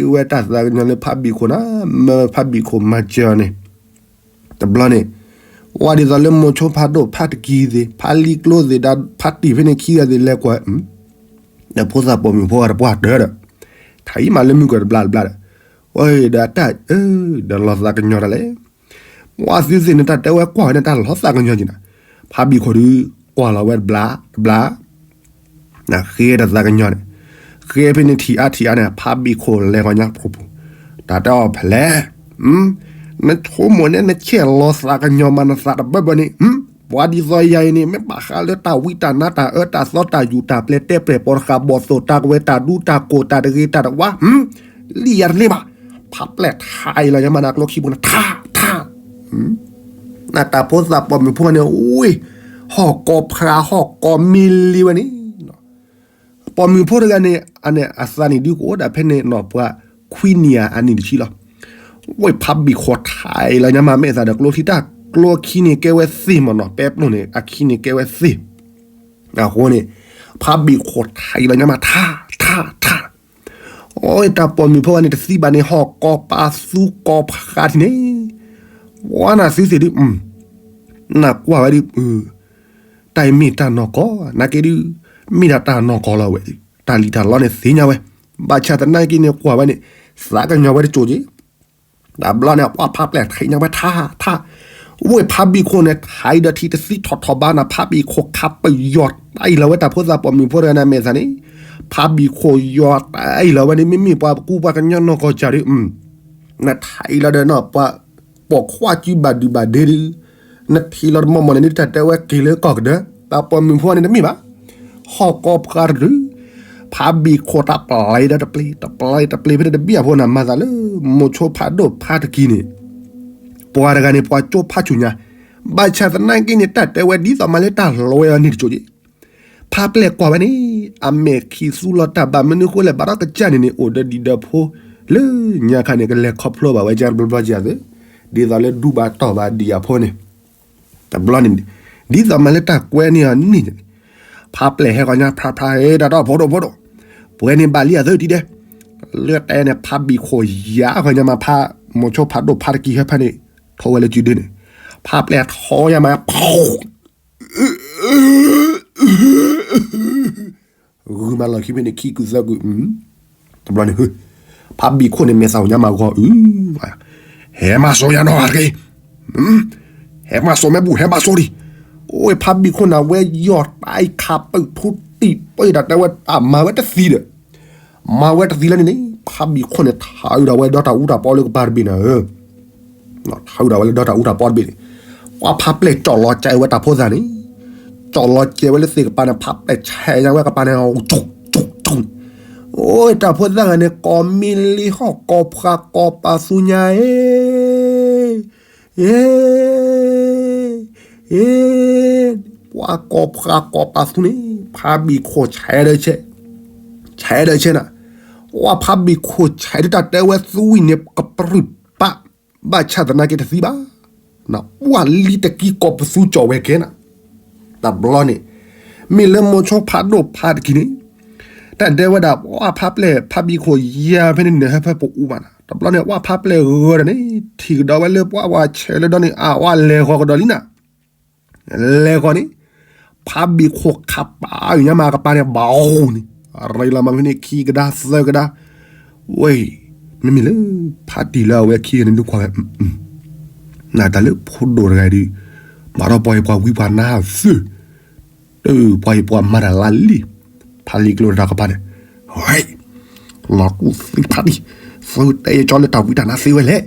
ဃ့ဝဲတၢ်သးကညီၤလၢဖးဘံၣ်ခိၣ်နၤ, မၢဖးဘံၣ်ခိၣ်မၤစၢၤအီၤန့ၣ်, တဘျီန့ၣ်, ဝဲဒ်သိးလၢမိၤဆိဖးဒိၣ်ဖးတကံၤသ့ၣ် ဖးလံကျိသ့ၣ် ဒီးဖးတံၢ်ဖဲန့ၣ်ခံဂၤသ့ၣ်လဲၤကွၢ်, ဒီးဖိသၣ်ပိာ်မုၣ်ဖိဂၤတပှၢ်တၢၢ်ဒီး, ထံၣ်မးလၢမုၢ်ကီၢ်တဘျါတဘျါဒီး, ဝဲဒီးတၢ်အၢ, ဒီးလီၤသးကညီၤတၢ်လဲၣ် ပှၤသုသ့ၣ်န့ၣ် တၢ်တဲဝဲကွၢ်ဝဲန့ၣ် တၢ်လီၤသးကညီၤက့ၤနၤ, ဖးဘံၣ်ခိၣ်ဒုး, ကွၢ်လီၤဝဲတဘျါ, တဘျါ, ဃ့တၢ်သးကညီၤန့ၣ်, ဃ့ဖဲန့ၣ်ထံၣ်အါထံၣ်အါန့ၣ် ဖးဘံၣ်ခိၣ်လဲၤဂီၤညါဖိပူၤ, တၢ်တဲအီၤဖဲလဲၣ်, နဆိကမိၣ်န့ၣ် နဆဲးလီၤသးကညီၤမးနသးတဘၢဘၢန့ၣ်, ပှၤဒ်သိးယၤအံၤန့ၣ် မ့ၢ်ဘၣ်ဃးလၢတၢ်ဝံတၢ်နါတၢ်အၢတၢ်သီတၢ်ယူၢ်တၢ်ပျဲၤတဲပျဲၢ်ပိာ်တဃာ်ဘီၣ်သိၣ် တၢ်ကဝဲၤတၢ်ဒူတၢ်ကိၢ်တၢ်တဂ့ၤတၢ်တဝါ, လံၣ်ယၤတန့ၢ်ဘၣ်, ဖးပျဲၢ်ထါအံၤလီၤညါမးနကျိခံပူၤန့ၣ် ထါ, ထါ, နတၢ်ဖိသၣ်ပိာ်မုၣ်ဖိန့ၣ် ဝ့ၢ်, ဟီၣ်ကီၢ်ဖးဟီၣ်ကီၢ်မ့ၢ်လံဝဲန့ၣ် ပိာ်မုၣ်ဖိတဂၤန့ၣ် အန့ၣ်အသးန့ၣ်ဒုးကအိၣ်ဒၣ်ဖဲန့ၣ်နီၤ ပှၤခွံနံၣ်အနံၣ်တဆံလီၤ. ဝဲဖးဘံၣ်ခိၣ်ထံးလီၤညါမး မဲာ်သးဒီးကျိချံတၢ်ကျိခံန့ၣ်ကဲဝဲသ့ၣ်မးနီၤ ပဲပျိၢ်န့ၣ် အခံန့ၣ်ကဲဝဲသ့ၣ် အဃိန့ၣ် ဖးဘံၣ်ခိၣ်ထံးလီၤညါမး ထး ထး ထး အိၣ်တၢ်ပိာ်မုၣ်ဖိဝဲန့ၣ်တသံဘၣ်န့ၣ် ဟီၣ်ကီၢ်ပာ်သူကီၢ်ဖးထံးန့ၣ် ဝဲနၤသုသ့ၣ်ဒုး နကွၢ်ဝဲဒုး တၢ်အံၤမ့ၢ်တၢ်နီၢ်ကီၢ် နာ်က့ဒုး မ့ၢ်ဒၣ်တၢ်နီၢ်ကီၢ်လီၤဝဲဒုး တၢ်လံၣ်တၢ်လီန့ၣ်သ့ၣ်ညါဝဲ ဘၣ်ဆၣ်သနာ်က့န့ၣ်ကွၢ်ဝဲန့ၣ် သးကညီၤဝဲတစိၤက့ၤ တဘျီန့ၣ် ပှၤဖးပျဲၢ်ထံးညါဝဲထး ထး ဝဲဖးဘံၣ်ခိၣ်န့ၣ် ထံးဒီးထံးတသံထီၣ်ထီၣ်ဘၣ်နၤ ဖးဘံၣ်ခိၣ်ခးပယီၤတၢ်အံၤလီၤဝဲတၢ်ဖိသၣ်ပိာ်မုၣ်ဖိတဂၤန့ၣ် အမဲာ်သးန့ၣ် ဖးဘံၣ်ခိၣ်ယီၤတၢ်အံၤလီၤဝဲန့ၣ် မ့မ့ၢ်ပှၤကူပှၤကညီနီၢ်ကီၢ်စၢ်ဒုး နထံးလီၤဒီးနီၤ ပှၤပိာ်ခွါစုဘၣ်ဒုဘၣ်ဒ့ဒုး နထံးလီၤတမီၢ်မီၢ်န့ၣ် ဒ်တၢ်တဲဝဲက့ၤလၢကီၢ်ကဒၢ တၢ်ပိာ်မုၣ်ဖိန့ၣ်တမ့ၢ်ဘၣ် ဟီၣ်ကီၢ်ဖးတဒု ဖးဘံၣ်ခိၣ်တၢ်ပျဲဒီးတပျ့ၤ တပျ့ၤတပျ့ၤဖဲန့ၣ်တဘ့ၣ်အဖိန့ၣ် မၤသးလၢ မိၤဆိဖးဒိၣ်ဖးတကံၤန့ၣ် ပှၤတဂၤန့ၣ် ပှၤကၠိဖးဆူၣ်ညါ ဘၣ်ဆၣ်သနာ်က့န့ၣ် တၢ်တဲဝဲဒ်သိးမးလၢတၢ်လီဝဲအီၤန့ၣ်တစိၤက့ၤ ဖးပျဲၢ်ကွၢ်ဝဲန့ၣ် အမဲာ်ခံသူလီၤတၢ်ဘၣ်မနုၤဃိလဲၣ် ဘၣ်ဒီးကစၢ်န့ၣ်န့ၣ် အိၣ်ဒီးဒံးဒီးဖိ လၢညါခါန့ၣ် ကလဲၤခီဖျိဘၣ်ဝဲကဘျီဘျီကသ့ ဒ်သိးလၢဒူဘၣ်တီၢ်ဘၣ်ဒံးအဖိန့ၣ် တဘျီန့ၣ် ဒ်သိးမးလၢတၢ်ကွဲန့ၢ်အီၤန့ၣ်န့ၣ် ဖးပျဲၢ်ဟဲဃီၤညါ ဖးဖးဟဲတၢ်တီၢ်ဖိဒိၣ်ဖိဒိၣ် ပှဲၤန့ၣ်ဘၣ်လံအသၢတံၢ်ဒဲး လၢတဲန့ၣ် ဖးဘံၣ်ခိၣ်ယါဃီၤညါမး ဖး မိၤဆိဖးဒိၣ်ဖးတကံၤဟဲဖဲန့ၣ် ထီၣ်ဝဲလၢစုဒုန့ၣ် ဖးပျဲၢ်ထီၣ်ညါမး ဂုၤမးလီၢ်ခံဖဲန့ၣ် ခံကုသၢကု တဘျီန့ၣ် ဖးဘံၣ်ခိၣ်န့ၣ် မဲာ်သးအိၣ်ညါမးဂီၤအု ဟဲမၤစိညါနီၢ်ဂၤတဂ့ၤ ဟဲမၤစိမ့ၢ်ဘူၣ် ဟဲမၤစိဒံး အိၣ်ဖးဘံၣ်ခိၣ်န့ၣ် အဝဲယီၢ်တၢ်အံၤခးပၢၢ်ထူတံၢ်ပၢၢ်တၢ်တဲဝဲ အမၤဝဲတသံဒီး မၤဝဲတသံလၢန့ၣ်န့ၣ် ဖးဘံၣ်ခိၣ်န့ၣ် ထးအုးဒီးဝဲဒီတၢ်အူတၢ်ပီလၢကပၤတဘ့ၣ်န့ၣ် ထးအုးဒီးဝဲလၢဒီတၢ်အူတၢ်ပီတဘ့ၣ်န့ၣ် ပှၤဖးပျဲၢ်ကၠီၣ်လီၤကဲဝဲတၢ်ဖိသၣ်န့ၣ် ကၠီၣ်လီၤကဲဝဲလၢသ့ၣ်ကပၤန့ၣ် ဖးပျဲၢ်ဆဲးညါဝဲကပၤန့ၣ် အိၣ်တၢ်ဖိသၣ်ဂၤန့ၣ် ကိးမံလံဟီၣ်ကိးဖးကိးပာ်သူညါအ့ အ့ အ့ ပှၤကိးဖးကိးပာ်သူန့ၣ် ဖးဘံၣ်ခိၣ်ဆဲးဒီးဆဲး ဆဲးဒီးဆဲးနၤ ပှၤဖးဘံၣ်ခိၣ်ဆဲးဒ်တၢ်တဲဝဲသူဝံၣ်န့ၣ် ကပြုၢ်ပာ် ဘၣ်ဆၣ်သနာ်က့တသံဘၣ် ပှၤလံတကံကိးပသူကၠီၣ်ဝဲကဲနၤ တဘျီန့ၣ် မ့ၢ်လၢမိၤဆိဖးဒိၣ်ဖးတကံၤန့ၣ် တၢ်ဒဲဝဲဒၣ် ပှၤဖးပျဲၢ်ဖးဘံၣ်ခိၣ်ယါဖဲန့ၣ်န့ၣ် ဟဲဖဲပအူဘၣ်နၤ တဘျီန့ၣ် ပှၤဖးပျဲၢ်ဂၢၢ်ဒီးန့ၣ် ထံၣ်ကဒီးဝဲလၢပှၤဝဲဆဲးလၢဒီန့ၣ် အဝဲလဲၤဃီၤကဒီးလံနၤ လဲၤဃီၤန့ၣ် ဖးဘံၣ်ခိၣ်ခးပာ်အုၣ်ညါမးကပၤန့ၣ် ဘၣ်အူန့ၣ် ရ့လီၤမးဖဲန့ၣ်ခံကဒါသၢကဒါ ဝဲ မ့မ့ၢ်လၢ ဖးတံၢ်လၢအဝဲခံဂၤန့ၣ်ဒုးကွၢ်ဝဲ နတၢ်လၢဖိဒိၣ်တဂၤဒုး ဘၣ်ဒီးပှၤဟ့ၣ်ပှၤဝံပှၤနါသၢ တပှၤဟ့ၣ်ပှၤမၤတၢ်လါလံ ဖးလံၤကျိတၢ်ကပၤန့ၣ် လီၤတူၢ်သံဖးတံၢ် သုတဲယကၠီလၢတၢ်ဝံတၢ်နါသ့ဝဲလဲၣ်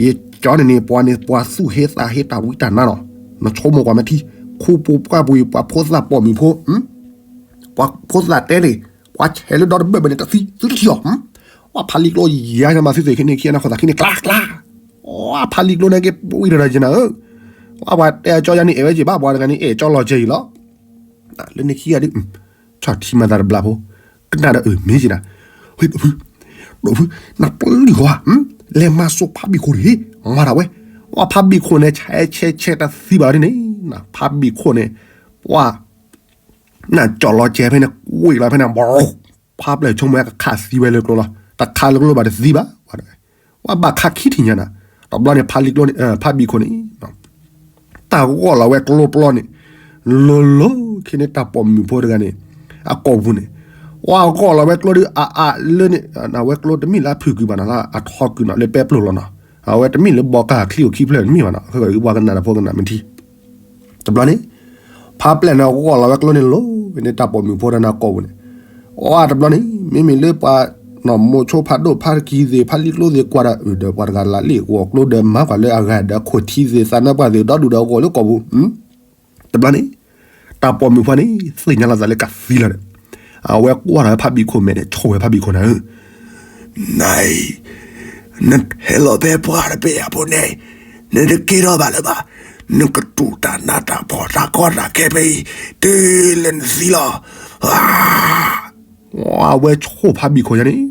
ယကၠီန့ၣ်န့ၣ် ပှၤန့ၣ်ပှၤသူၣ်ဟ့သးဟ့တၢ်ဝံတၢ်နါလီၤ နဆိကမိၣ်ကွၢ်မ့ၢ်ထံ ခူပူၤပှၢ်ပူၤ ပှၤဖိသၣ်ပိာ်မုၣ်ဖိ ပှၤဖိသၣ်တဲန့ၣ် ပှၤဆဲးလၢဒီတဘ့ၣ်ဘၣ်န့ၣ် တသံ သုတထံၣ်အီၤ ပှၤဖးလံၤကျိယါညါမးသုသ့ၣ်ခံန့ၣ်ခံအနၢ်ဃိသးခံန့ၣ် ကျါကျါ ပှၤဖးလံၤကျိန့ၣ်က့ၤပှံၢ်တရၢ်က့ၤနၤဧၢ ပှၤပှၤတဲအကၠီယါန့ၣ်အဲၣ်ဝဲက့ၤဘၣ် ပှၤတဂၤန့ၣ်အဲၣ်ကၠီလီၤကဲအံၤလီၤ လၢန့ၣ်ခံဂၤဒုး ဆီၣ်ထံမၤသးတဘျီဖိ ကနၣ်ဒီးအၢမ့ၢ်က့ၤနၤ ဟ့ၣ်ဒိၣ်ဖု ဒိၣ်ဖု နပျုၢ်ဃီ လဲၤမၤစိဖးဘံၣ်ခိၣ်တဂ့ၤ မၤဒၣ်ဝဲ ပှၤဖးဘံၣ်ခိၣ်န့ၣ် ဆဲးဆဲးဆဲးတသံဘၣ်ဒ်န့ၣ် ဖးဘံၣ်ခိၣ်န့ၣ် ပှၤ နကၠီၣ်လီၤကဲဖဲန့ၣ် ကွံာ်လီၤဖဲန့ၣ် ဘီ ဖးပျဲၢ်ဆိကမိၣ်ဝဲကခးသံဝဲလၢကျိလီၤ တခးလၢကျိဘၣ်တသံဘၣ် ပှၤဘၣ်ခးခံထံၣ်ညါနၤ တဘျီန့ၣ် ဖးလံၤကျိန့ၣ် ဖးဘံၣ်ခိၣ်န့ၣ် တၢ်ဂီၢ်လီၤဝဲကျိပျီန့ၣ် လိၤလိၤ ခဲန့ၣ်တၢ်ပိာ်မုၣ်ဖိတဂၤန့ၣ် အကိာ်ပူၤန့ၣ် ပှၤဂီၢ်လီၤဝဲကျိဒုး အအါလၢန့ၣ် အဝဲကျိတမ့ၢ်လၢအဖုၣ်ကုၢ်ဘၣ်နီၤ လၢအထီကုၢ်နီၤ လၢပဲပျိၢ်လီၤနီၤ အဝဲတမ့ၢ်လၢဘီကါချံအိၣ်ခံဖျၢၣ်တမ့ၢ်ဘၣ်နီၤ အဃိပှၤကနၣ်တၢ်ဖိကနၣ်မ့ၢ်ထံ တဘျီန့ၣ် ဖးပျဲၢ်န့ၣ်ဂီၢ်လီၤဝဲကျိန့ၣ်လိၤ န့ၣ်တၢ်ပိာ်မုၣ်ဖိတဂၤန့ၣ်အကိာ်ပူၤန့ၣ် အတဘျီန့ၣ် မ့မ့ၢ်လၢပှၤ မိၤဆိဖးဒိၣ်ဖးတကံၤသ့ၣ် ဖးလံၤကျိသ့ၣ်ကွၢ်ဒီး အၢ ဒီးပှၤတဂၤလၢအလံၣ်ဂီၢ်ကျိဒီးမၤကွၢ်လၢအဂၤဒီးခိၣ်ထံသ့ၣ် သးနါပှၢ်သ့ၣ် ဒီဒူၣ်ဒီးဂီၢ်လၢကိာ်ပူၤ တဘျီန့ၣ် တၢ်ပိာ်မုၣ်ဖိန့ၣ် သ့ၣ်ညါလီၤသးလၢကသံလီၤဒီး အဝဲကွၢ်ထီၣ်ဝဲဖးဘံၣ်ခိၣ်မဲာ်န့ၣ် ဆိၣ်ဝဲဖးဘံၣ်ခိၣ်နၤဧၢ နၤအံၤ နဟဲလီၤဖဲပှၤတဘ့ၣ်အဖိန့ၣ် နတက့ၤထီၣ်ဘၣ်လၢၤဘၣ် နကတူၢ်တၢ်နးတၢ်ဖှီၣ်တၢ်ကီတၢ်ခဲဖဲအံၤ တုၤလၢနသံလီၤ. အဝဲဆိၣ်ဖါဘံၣ်ခိၣ်ညါန့ၣ်,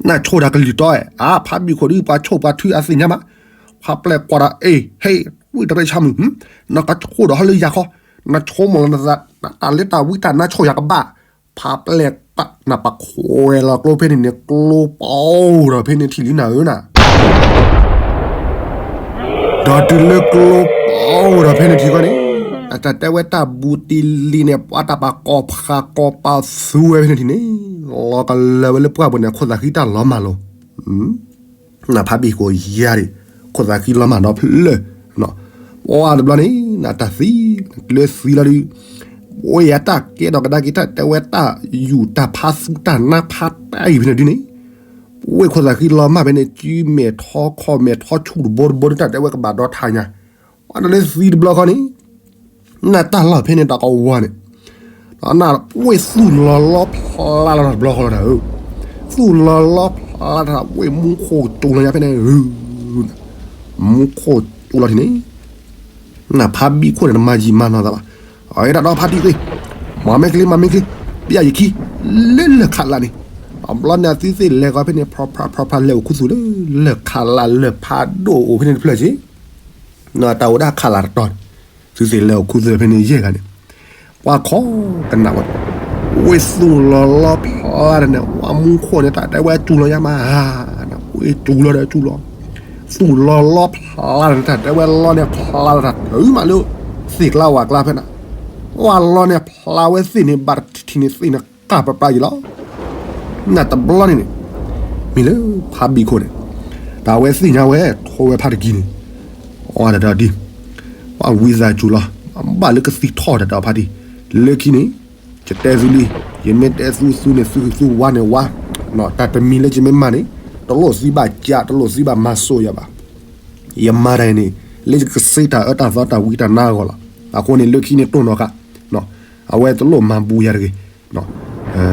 နဆိၣ်တၢ်ကလုၢ်တီ, အဖါဘံၣ်ခိၣ်ဒုး ပှၤဆိၣ်ပှၤထုအသ့ၣ်ညါမး, ဖါပျဲၢ်ကွၢ်ဒီး အ့ၣ် ဟဲ ဝံၣ်တရ့ဆါမုၢ်, နကဆိၣ်ဒီးဟီလၢယၤခီ, နဆိကမိၣ်လီၤနသး တၢ်လၢတၢ်ဝံတၢ်နါဆိၣ်ယၤကဘၣ်, ဖါပျဲၢ်ပာ်နပခွဲးလီၤကျိဖဲန့ၣ်န့ၣ် ကျိပီအိၣ်ဒီးဖဲန့ၣ်ထံၣ်လံနၤဧၢနၤ ဒီးတုၤလၢကျိပီအိၣ်ဒီးဖဲန့ၣ်ထံၣ်ခီန့ၣ်, အတၢ်တဲဝဲတၢ်ဘူးတံၢ်လံၤန့ၣ် ပှၤတၢ်ပာ်ကီၤဖးကီၤပာ်သူဝဲဖဲန့ၣ်ထံၣ်န့ၣ်, လီၤကလၢာ်ဝဲလၢပှၢ်ပူၤန့ၣ် ခိၣ်သးဃံတၢ်လီၤမၢ်လီၤ. နဖါဘံၣ်ခိၣ်ယၤဒံး, ခိၣ်သးဃံလီၤမၢ်ဒီဖျၢၣ်, ပှၤတဘျီန့ၣ် နတၢ်သံ, လၢသံလီၤဒုး, ပဝဲယၤတၢ်ကဲထီၣ်ကဒါက့ၤ တၢ်တဲဝဲတၢ်ယူၢ်တၢ်ဖးသူတၢ်နါဖးတၢ်အံၤဖဲန့ၣ်ဒုးန့ၣ်, ပဝဲခိၣ်သးဃံလီၤမၢ်ဖဲန့ၣ် စုမဲာ်ထီခီၣ်မဲာ်ထီဆူၣ်တဘိတဘိဒုး တၢ်တဲဝဲကဘၣ်ဒီထါညါ, ပှၤတၢ်လၢသံတဘျီဃီန့ၣ် နတၢ်လီၢ်ဖဲန့ၣ်တၢ်ကဝီၤန့ၣ်, နဝ့ၢ်သူၣ်လီၤလီဖျါလီၤတၢ်တဘျီဃီလီၤတၢ်ဧၢ, သူၣ်လီၤလီဖျါလီၤတၢ် ဝ့ၢ်မူခိၣ်စူၤလီၤညါဖဲန့ၣ်ဧၢ, မူခိၣ်စူၤလီၤထံၣ်န့ၣ်, နဖါဘံၣ်ခိၣ်န့ၣ် တမၤယံာ်မၤနီၢ်သးဘၣ်, အဝဲဒၣ်ဒီးဖါတံၢ်သ့, မၤမ့ၢ်ချ့မၤမ့ၢ်ချ့, ပျဲယခံ, လၢလၢၢ်ခးလးန့ၣ်, တဘျီန့ၣ်အသုသ့ၣ်လဲၤဃီဖဲန့ၣ် ဖျီဖျါဖျီဖျါလဲၤအိၣ်ခူသူၣ်လၢ လၢၢ်ခးလးလၢၢ်ဖးဒိၣ်အိၣ်ဖဲန့ၣ်တဖျၢၣ်က့ တၢ်အိၣ်ဒၣ်ခးလးတတီၤန့ၣ်, သုသ့ၣ်လဲၤအိၣ်ခူသူၣ်ဖဲန့ၣ်ယဲၢ်ဂၤန့ၣ်, ပှၤခိးကနၣ်ဝဲ, ဝ့ၢ်သူၣ်လီၤလီဖျါတၢ်န့ၣ် ဝ့ၢ်မူခိၣ်န့ၣ် တၢ်တဲဝဲစူၤလီၤညါမး, ဝ့ၢ်စူၤလီၤဒီးစူၤလီၤ, သူၣ်လီၤလီဖျါတၢ်န့ၣ် တၢ်တဲဝဲလီန့ၣ်ဖျါလီၤတၢ်တုၤမးလၢ သ့ၣ်ကျါဝၣ်ကျါဖဲန့ၣ်, ဝ့ၢ်လီန့ၣ်ဖျါဝဲသ့ၣ်န့ၣ် ဘၣ်တထံၣ်န့ၣ်သ့ၣ်န့ၣ် ကၢ်ပျါပျါယံၤလီၤ နတဘျီန့ၣ်န့ၣ်, မ့ၢ်လၢဖါဘံၣ်ခိၣ်န့ၣ်, တၢ်ဝဲသ့ၣ်ညါဝဲ ထိဝဲဖါတကံၢ်န့ၣ်, အီၤတၢ်ဒ်, ပှၤဝံသးစူၤလီၤ, ဘၣ်လၢကသံထီၣ်တၢ်တၢ်ဖါတံၢ်, လၢခံန့ၣ်, ယတဲသုလံ, ယမ့ၢ်တဲသုသုန့ၣ် သုသုဝါန့ၣ်ဝါ, တၢ်တမံၤလၢယမ့ၢ်မၤန့ၣ်, တလိၣ်သုဘၣ်ကး တလိၣ်သုဘၣ်မၤစိာ်ယၤဘၣ် ယမၤတၢ်အံၤန့ၣ်, လၢယကစ့တၢ်အၢတၢ်သီတၢ်ဝံတၢ်နါအဂီၢ်လီၤ. အဃိန့ၣ် လၢခံန့ၣ်တိၢ်နီၣ်ဃာ်, အဝဲတလိၣ်မၤဘူးယၤတဂ့ၤ,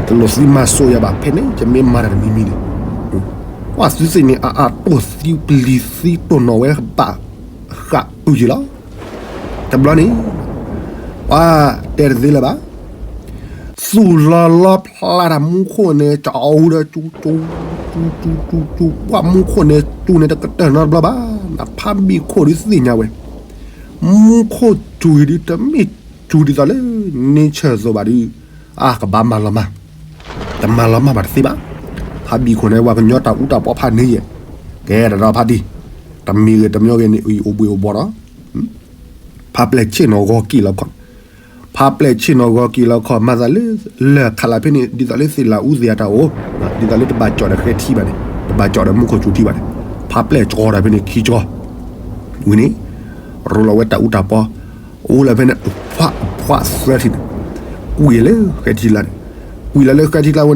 တလိၣ်သံမၤစိာ်ယၤဘၣ် ဖဲန့ၣ် ယမ့ၢ်မၤတၢ်တမံၤမံၤန့ၣ်, ပှၤသုသ့ၣ်န့ၣ် အအတိၢ်သံပျံၤသံတိၢ်နီၣ်ဝဲဘၣ် ဃၣ်ပုၢ်ယံၤလီၤ. တဘျီန့ၣ်, ပှၤတဲတသ့လၢၤဘၣ် သူၣ်လီၤလီဖျါတၢ်မူခိၣ်န့ၣ် ကၠီအူဒီးကၠူကၠူ, ကၠူကၠူကၠူကၠူ, ပှၤမူခိၣ်န့ၣ် ကၠူန့ၣ်တကတၢၢ်နီတဘျီဘၣ်, နဖါဘံၣ်ခိၣ်ဒုးသ့ၣ်ညါဝဲ, မူခိၣ်ကၠူအံၤဒုး တမ့ၢ်ကၠူဒ်သိးလၢ န့ဆၢၣ်သိးဘၣ်ဒုး, အကဘၣ်မၤလီၤမၢ်, တမၤလီၤမၢ်ဘၣ်တသ့ဘၣ်, ဖါဘံၣ်ခိၣ်န့ၣ် ပှၤကညီတၢ်အူတၢ်ပီဖးန့ၣ်ယဲၢ်, ကဲတဒီးဖါတံၢ်, တမံၤဂ့ၤတမံၤဂ့ၤန့ၣ် အံၤအိၣ်ဘှံးအိၣ်ဘှီၣ်ဒီး ဖါပျဲၢ်ဆ့ၣ်နီၤဂီၤက့ၤလီၤခီၣ်, ဖါပျဲၢ်ဆ့ၣ်နီၤဂီၤက့ၤလီၤခီၣ် မၤသးလၢ လၢၢ်ခးလးဖဲန့ၣ် ဒ်သိးလၢသ့ၣ်လၤအူသ့ၣ်အတၢ်အိၣ်, ဒ်သိးလၢတဘၣ်ကၠီၣ်ဒီးဃဲထံဘၣ်န့ၣ်, တဘၣ်ကၠီၣ်ဒီးမူခိၣ်ကၠူထံဘၣ်န့ၣ်, ဖါပျဲၢ်ကၠီဒီးဖဲန့ၣ်ခံကၠီ, ဝံၤန့ၣ်, ရိလီၤဝဲတၢ်အူတၢ်ပီ, အိၣ်လၢဖဲန့ၣ် အဖှးအဖှးသၢထံၣ်န့ၣ်, ကွံာ်လၢဃဲထံလၢ်န့ၣ်, ကွံာ်လၢလၢဃဲထံလၢ်ဝဲန့ၣ်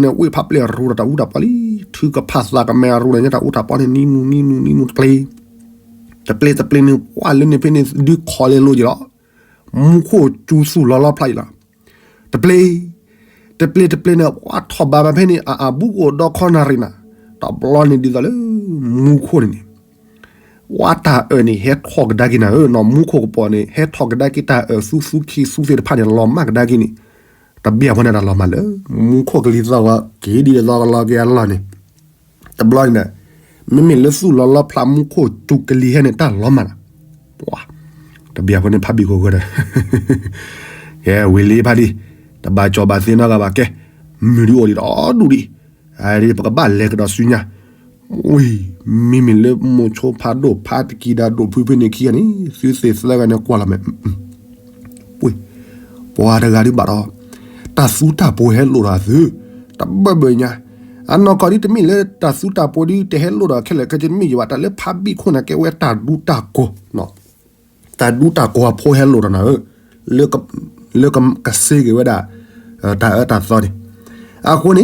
ဝ့ၢ်ဖါပျဲၢ်ရိဒီးတၢ်အူတၢ်ပီလံ, ထုကဖၣ်သးကမဲအရိဒီးညါတၢ်အူတၢ်ပီန့ၣ် နံၤနူၤနံၤနူၤနံၤနူၤတပျ့ၤ တပျ့ၤတပျ့ၤန့ၣ် ပှၤလၢန့ၣ်ဖဲန့ၣ် ဒုးခီလ့လိယံၤလီၤ. မူခိၣ်ကၠူသူၣ်လီၤလီဖျါယံၤလီၤ. တပျ့ၤ, တပျ့ၤတပျ့ၤန့ၣ် ပှၤထီၣ်ဘးမးဖဲန့ၣ် အအဘူးကအိၣ်ဒီခီနၣ်ရံၣ်နၤ, တဘျီန့ၣ်ဒ်သိးလၢ မူခိၣ်န့ၣ်န့ၣ် ပှၤတၢ်အၢၣ်န့ၣ် ဟဲထီၣ်ကဒါက့ၤနၤဧၢ, နီၢ်မူခိၣ်ကပီၤန့ၣ် ဟဲထီၣ်ကဒါက့ၤတၢ်အၢၣ်သူသူခံသူသ့ၣ်တဖၣ်န့ၣ် လီၤမၢ်ကဒါက့ၤန့ၣ်, တဘ့ၣ်အဖီန့ၣ်တၢ်လီၤမၢ်လၢ မူခိၣ်ကလံၤသီၣ်ဂီၤက့ၤဒ်သိးကလီၤက့ၤအလီၢ်န့ၣ် တဘျီန့ၣ်, မ့မ့ၢ်လၢသူၣ်လီၤလီဖျါမူခိၣ်ကၠူကလံၤဟဲန့ၣ် တၢ်လီၤမၢ်လီၤ. ပှၤ, တဘ့ၣ်အဖီန့ၣ်ဖါဘံၣ်ခိၣ်ဂၢၢ်ဒီး, ကဲဝံၤလံဖါဒံၣ်, တဘၣ်ကၠီၣ်ဘၣ်သ့နီတဂၤဘၣ်ကဲ, မုၢ်ဒုးအိၣ်ဒံးဒီးဒူၣ်ဒံး, ပကဘၣ်လဲၤကဒီးဆူညါ, ဝံၤ, မ့မ့ၢ်လၢမိၤဆိဖးဒိၣ်ဖါတကံၢ်ဒီးဒိၣ်ဖုဖဲန့ၣ်ခံဂၤန့ၣ် သုသ့ၣ်သၢဂၤန့ၣ်ကွၢ်လီၤမဲာ် ပှၤတဂၤဒုးဘၣ်ဒီး တၢ်သူတၢ်ပှ့ၤဟဲလိာ်ဒီးသု, တဘၢၣ်ဘၢၣ်ညါ, အနီၢ်ကီၢ်ဒုးတမ့ၢ်လၢတၢ်သူတၢ်ပှ့ၤဒုးတဟဲလိာ်ဒီးခဲလၢာ်ခဲဆ့တမ့ၢ်ယံၤဘၣ်, တၢ်လၢဖါဘံၣ်ခိၣ်န့ၣ်ကဲဝဲတၢ်ဒူတၢ်ကိၢ်, တၢ်ဒူတၢ်ကိၢ်အဖိဟဲလိာ်ဒီးနၤဧၢ, လၢကစ့က့ၤဝဲဒၣ် တၢ်အၢတၢ်သီန့ၣ်, အဃိန့ၣ်, အီ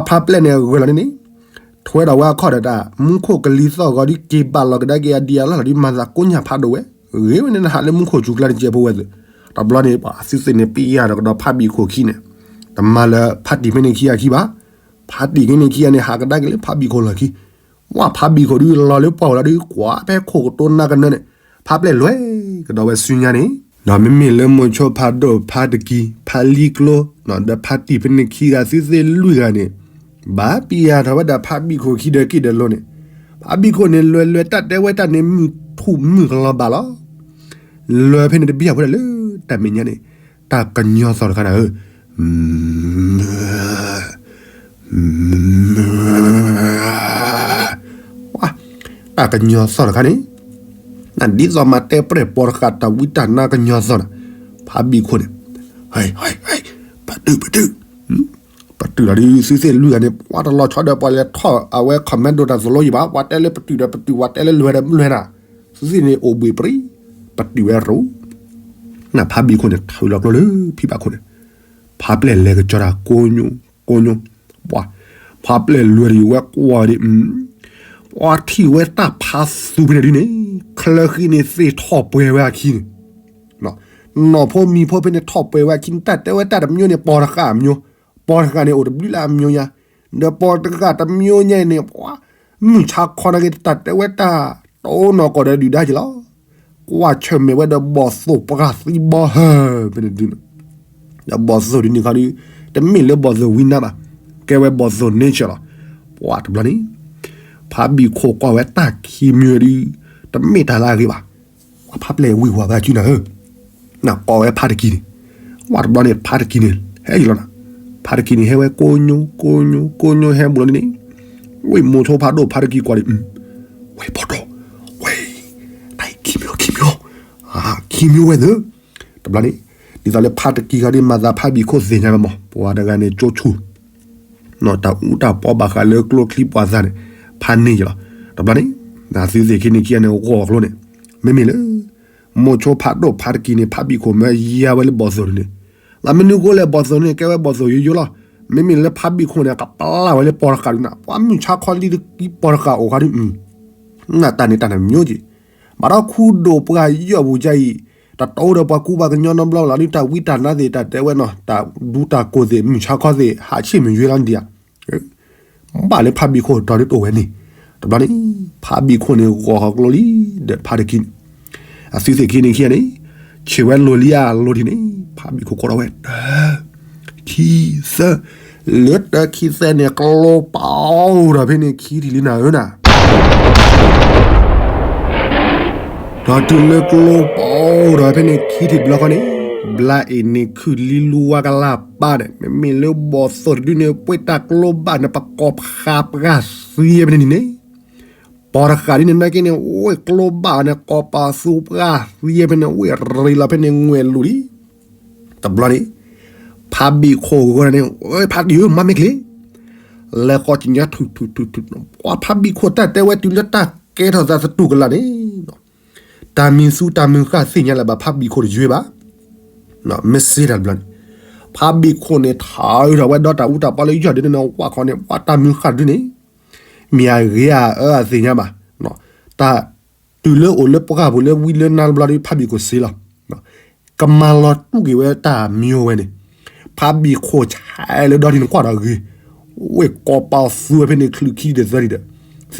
ဖါပျဲၢ်န့ၣ်ဂၢၢ်လီၤန့ၣ်န့ၣ် ထွဲဒီးဝဲအခီၣ်ဒီးတၢ် မူခိၣ်ကလံၤသီၣ်ဂီၤဒ်က့ၤဘၣ်လီၤကဒါက့ၤအဒံးအလီၢ်လီၤဒ်မၤသးကိးညၣ်ဖးဒိၣ်ဝဲ, ဂ့ၤဝဲန့ၣ်နဟးလၢမူခိၣ်စူၤကျါတကဲဖိဝဲသုး, တဘျီန့ၣ် ပှၤသုသ့ၣ်န့ၣ်ပျံၤယၤဒီးကဒီးဖါဘံၣ်ခိၣ်ခံန့ၣ်, တမၤလၢဖါတံၢ်ဖဲန့ၣ်ခံဂၤခံဘၣ်, ဖါတံၢ်ဖဲန့ၣ်ခံဂၤန့ၣ် ဟးကဒါက့ၤလၢဖါဘံၣ်ခိၣ်လီၢ်ခံ, ဝဲဖါဘံၣ်ခိၣ်ဒုးလီၤလၢပှၢ်ဝဲလီၤဒုးကွၢ်ဖဲခိၣ်ကတိၤနါကနၢန့ၣ်, ဖ ဖးပျဲၢ်လွဲၢ်ကဒီးဝဲဆူညါန့ၣ်, ဒီးမ့မ့ၢ်လၢမိၤဆိဖးဒိၣ်ဖးတကံ ဖးလံကျိ ဒီးဖးတံၢ်ဖဲန့ၣ်ခံဂၤ သုသ့ၣ်လွံၢ်ဂၤန့ၣ်, ဘၣ်ပျံၤယၤထီၣ်ဝဲဒၣ်ဖးဘံၣ်ခိၣ်ခံဒီးက့ၤဒီးလိၤန့ၣ်, ဖးဘံၣ်ခိၣ်န့ၣ် လွဲၢ်လွဲၢ်တၢ်တဲဝဲတၢ်န့ၣ် မုၢ်ထူၣ်မုၢ်ကလီၤဘၣ်လီၤ. လွဲၢ်ဖဲန့ၣ်တဘံၣ်အဖီဒၣ်လၢတၢ်မဲာ်ညါန့ၣ်, တၢ်ကညီၤသီၣ်တခါနၤဧၢ, တၢ်ကညီၤသီၣ်တခါန့ၣ်, နဒ်သိးမၤတဲပြဲၢ်ပိာ်တဃာ်တၢ်ဝံတၢ်နါကညီၤသီၣ်နၤ, ဖးဘံၣ်ခိၣ်န့ၣ်, ဟဲ ဟဲ ဟဲ, ပတုာ် ပတုာ်, ပတုာ်လီၤဒုး သုသ့ၣ်လွံၢ်ဂၤန့ၣ် ပှၤတလီၤဆီဒီးပှၤလဲၤထီၣ်အဝဲ comment ဒိၣ်တၢ်သိၣ်လိယံၤဘၣ်, ပှၤတဲလၢပတုာ်ဒီးပတုာ် ပှၤတဲလၢလွဲၢ်ဒီးလွဲၢ်နၤ, သုသ့ၣ်န့ၣ်အိၣ်ဘှံးပြံ, ပတုာ်ဝဲရိ, နဖးဘံၣ်ခိၣ်န့ၣ် ထုးလီၤကျိလၢဖံဘၣ်ခိၣ်န့ၣ်, ဖးပျဲၢ်လဲၤကစီၤတၢ်ကိညိ ကိညိ, ပှၤ, ဖးပျဲၢ်လွဲၢ်ဒုးဝဲကွၢ်ဒ်, ပှၤထံၣ်ဝဲတၢ်ဖးသူဖဲန့ၣ်ဒုးန့ၣ်, ချၢဃံန့ၣ်သ့ၣ်ထီၣ်ပှဲၤဝဲအခံန့ၣ်, နီၢ်ဖိမံၤဖိဖဲန့ၣ်ထီၣ်ပှဲၤဝဲအခံန့ၣ် တၢ်တဲဝဲတၢ်တမံၤန့ၣ် ပိာ်တဃာ်အမံၤ, ပိာ်တဃာ်န့ၣ်အိၣ်တဘျုးလၢအမံၤညါ, ဒီးပိာ်တဃာ်တမံၤညါအံၤန့ၣ် ပှၤ, မုၢ်ဆါခီနာ်က့ တၢ်တဲဝဲတၢ် တအိၣ်နီၢ်ကီၢ်ဒီးဒုၣ်ဒါက့ၤလီၤ. ကွၢ်ဆၢၣ်မဲာ်ဝဲဒီးဘီၣ်သိၣ်ပှၢ်သံဘီဟၢၣ်ဖဲန့ၣ်ဒုးန့ၣ်, ဒီးဘီၣ်သိၣ်ဒုးန့ၣ်ခီဒုး, တမ့ၢ်လၢဘီၣ်သိၣ်ဝံနါဘၣ်, ကဲဝဲဘီၣ်သိၣ် nature လီၤ. ပှၤတဘျီန့ၣ်, ဖးဘံၣ်ခိၣ်ကွၢ်ဝဲတၢ်ခံမံၤဒုး, တမ့ၢ်တၢ်လၢအဂ့ၤဘၣ်. ပှၤဖးပျဲၢ်ဝံၤဝဲဘၣ်စုနၤဧၢ, နကွၢ်ဝဲဖးတကံန့ၣ်, ပှၤတဘျီန့ၣ် ဖးတကံန့ၣ် ဟဲယံၤလီၤနၤ, ဖးတကံန့ၣ် ဟဲဝဲကိညိ ကိညိ ကိညိ ဟဲဘူးလီၤဒ်န့ၣ်, ဝဲမိၤဆိဖးဒိၣ်ဖးတကံကွၢ်ဒ်, ဝဲဘီၣ်ဒီး, ဝဲ, တၢ်အံၤခံမံၤ ခံမံၤ, ခံမံၤဝဲသၢ, တဘျီန့ၣ်, ဒ်သိးလၢဖးတကံခါဒ် မၤသးဖးဘံၣ်ခိၣ်သ့ၣ်ညါမး, ပှၤတဂၤန့ၣ်ကၠိဆူၣ် တၢ်အူတၢ်ပီဘၣ်ဃးလၢကျိချံပှၤသးန့ၣ်, ဖးန့ၢ်ယလီၤ. တဘျီန့ၣ်, နသုသ့ၣ်ခံန့ၣ်ခံဂၤန့ၣ် ဂီၢ်ကျိန့ၣ်, မ့မ့ၢ်လၢ မိၤဆိဖးဒိၣ်ဖးတကံန့ၣ် ဖးဘံၣ်ခိၣ်မၢယါဝဲလၢဘီၣ်သိၣ်ဒုးန့ၣ်, လၢမနုၤဃိလဲၣ် ဘီၣ်သိၣ်န့ၣ် ကဲဝဲဘီၣ်သိၣ်ယိယိလီၤ. မ့မ့ၢ်လၢဖးဘံၣ်ခိၣ်န့ၣ် ကပျၢ်ဝဲလၢပိာ်တဃာ်ဒုးနၤ, ပှၤမုၢ်ဆါခီလံတကံပိာ်တဃာ်အိၣ်ဃီဒုး, နတၢ်န့ၣ်တၢ်န့ၣ်မ့ၢ်က့ၤ ဘၣ်ဒီးခူဒိၣ်ပှၤယီၢ်ပူၤယါအံၤ, တၢ်တအိၣ်ဒီးပှၤကူပှၤကညီနီတဘျီလီၤဒုး တၢ်ဝံတၢ်နါသ့ၣ် တၢ်တဲဝဲနီၤ တၢ်ဒူတၢ်ကိၢ်သ့ၣ် မုၢ်ဆါခီသ့ၣ် ဟးဆ့ၣ်မုၢ်ယွ့လီၤဒံးဧါ. ဘၣ်လၢဖးဘံၣ်ခိၣ်တီၤဒုးတအိၣ်ဝဲန့ၣ်, တဘျီန့ၣ်, ဖးဘံၣ်ခိၣ်န့ၣ် ဂီၤဟီကျိလံဒီးဖးတကံန့ၣ်, အသုသ့ၣ်ခံန့ၣ်ခံဂၤန့ၣ်, ဆံးဝဲလိၤလံဧါလိၤထံန့ၣ်, ဖးဘံၣ်ခိၣ်ကိးထီၣ်ဝဲတၢ ခံ သၢ, လၢတၢ ခံ သၢန့ၣ် ကျိပအိၣ်ဒီးဖဲန့ၣ်ခံထံၣ်လံနၤဧၢနၤ. ဒီးတုၤလၢကျိပအိၣ်ဒီးဖဲန့ၣ်ခံထံၣ်တဘျီဃီန့ၣ်, ဘျါအ့ၣ်န့ၣ်ခုၣ်လံလူဝါကလၢ်ပၢ်ဒီး မ့မ့ၢ်လၢဘီၣ်သိၣ်တဒုန့ၣ် ပှ့ၤတၢ်ကျိဘၣ်န့ၣ် ပကိးဖးပှၢ်သံဖဲန့ၣ်န့ၣ်, ပိာ်တဃာ်ဒ်န့ၣ်နာ်က့န့ၣ် အိၣ်ကျိဘၣ်န့ၣ် ကိးပာ်သူပှၢ်သံဖဲန့ၣ် အိၣ်ရ့လီၤဖဲန့ၣ် ငွဲၣ်လူၤလံ. တဘျီန့ၣ်, ဖးဘံၣ်ခိၣ်ဂီၤန့ၣ် ဖးတံၢ်ဧၢ မၤမ့ၢ်ချ့, လဲၤဃီကညါထုးထုးထုးထုး, ပှၤဖးဘံၣ်ခိၣ်တၢ်တဲဝဲတုၤလၢတၢ်ကဲထီၣ်သးသတူၢ်ကလာ်န့ၣ်, တၢ်မုၢ်သူတၢ်မုၢ်ဃၢ်သ့ၣ်ညါလၢၤဘၣ် ဖးဘံၣ်ခိၣ်တယွ့ဘၣ်. မ့ၢ်စ့တၢ်တဘျီန့ၣ်, ဖးဘံၣ်ခိၣ်န့ၣ် ထးထီၣ်ဝဲဒီးတၢ်အူတၢ်ပီလၢယီၢ်ဒုန့ၣ် ဝၣ်ခီန့ၣ် ပှၤတၢ်မုၢ်ဃၢ်တဒုန့ၣ် မ့ၢ်အဂ့ၤဧါအၢအသ့ၣ်ညါဘၣ်. တၢ် တုၤလၢအိၣ်လၢပှၢ်ပူၤလၢဝံလၢနါတဘျီဒီး ဖးဘံၣ်ခိၣ်စ့လီၤ. ကမၤလီၤတူၢ်က့ၤဝဲတၢ်မံၤဝဲန့ၣ်, ဖးဘံၣ်ခိၣ်ဆဲးလၢဒီဒ်န့ၣ်ကွၢ်ဒီးဂ့ၤ, ဝ့ၢ်ကိးပာ်သူဝဲဖဲန့ၣ် ချုးခံတသၢဒံးဒီး, သံ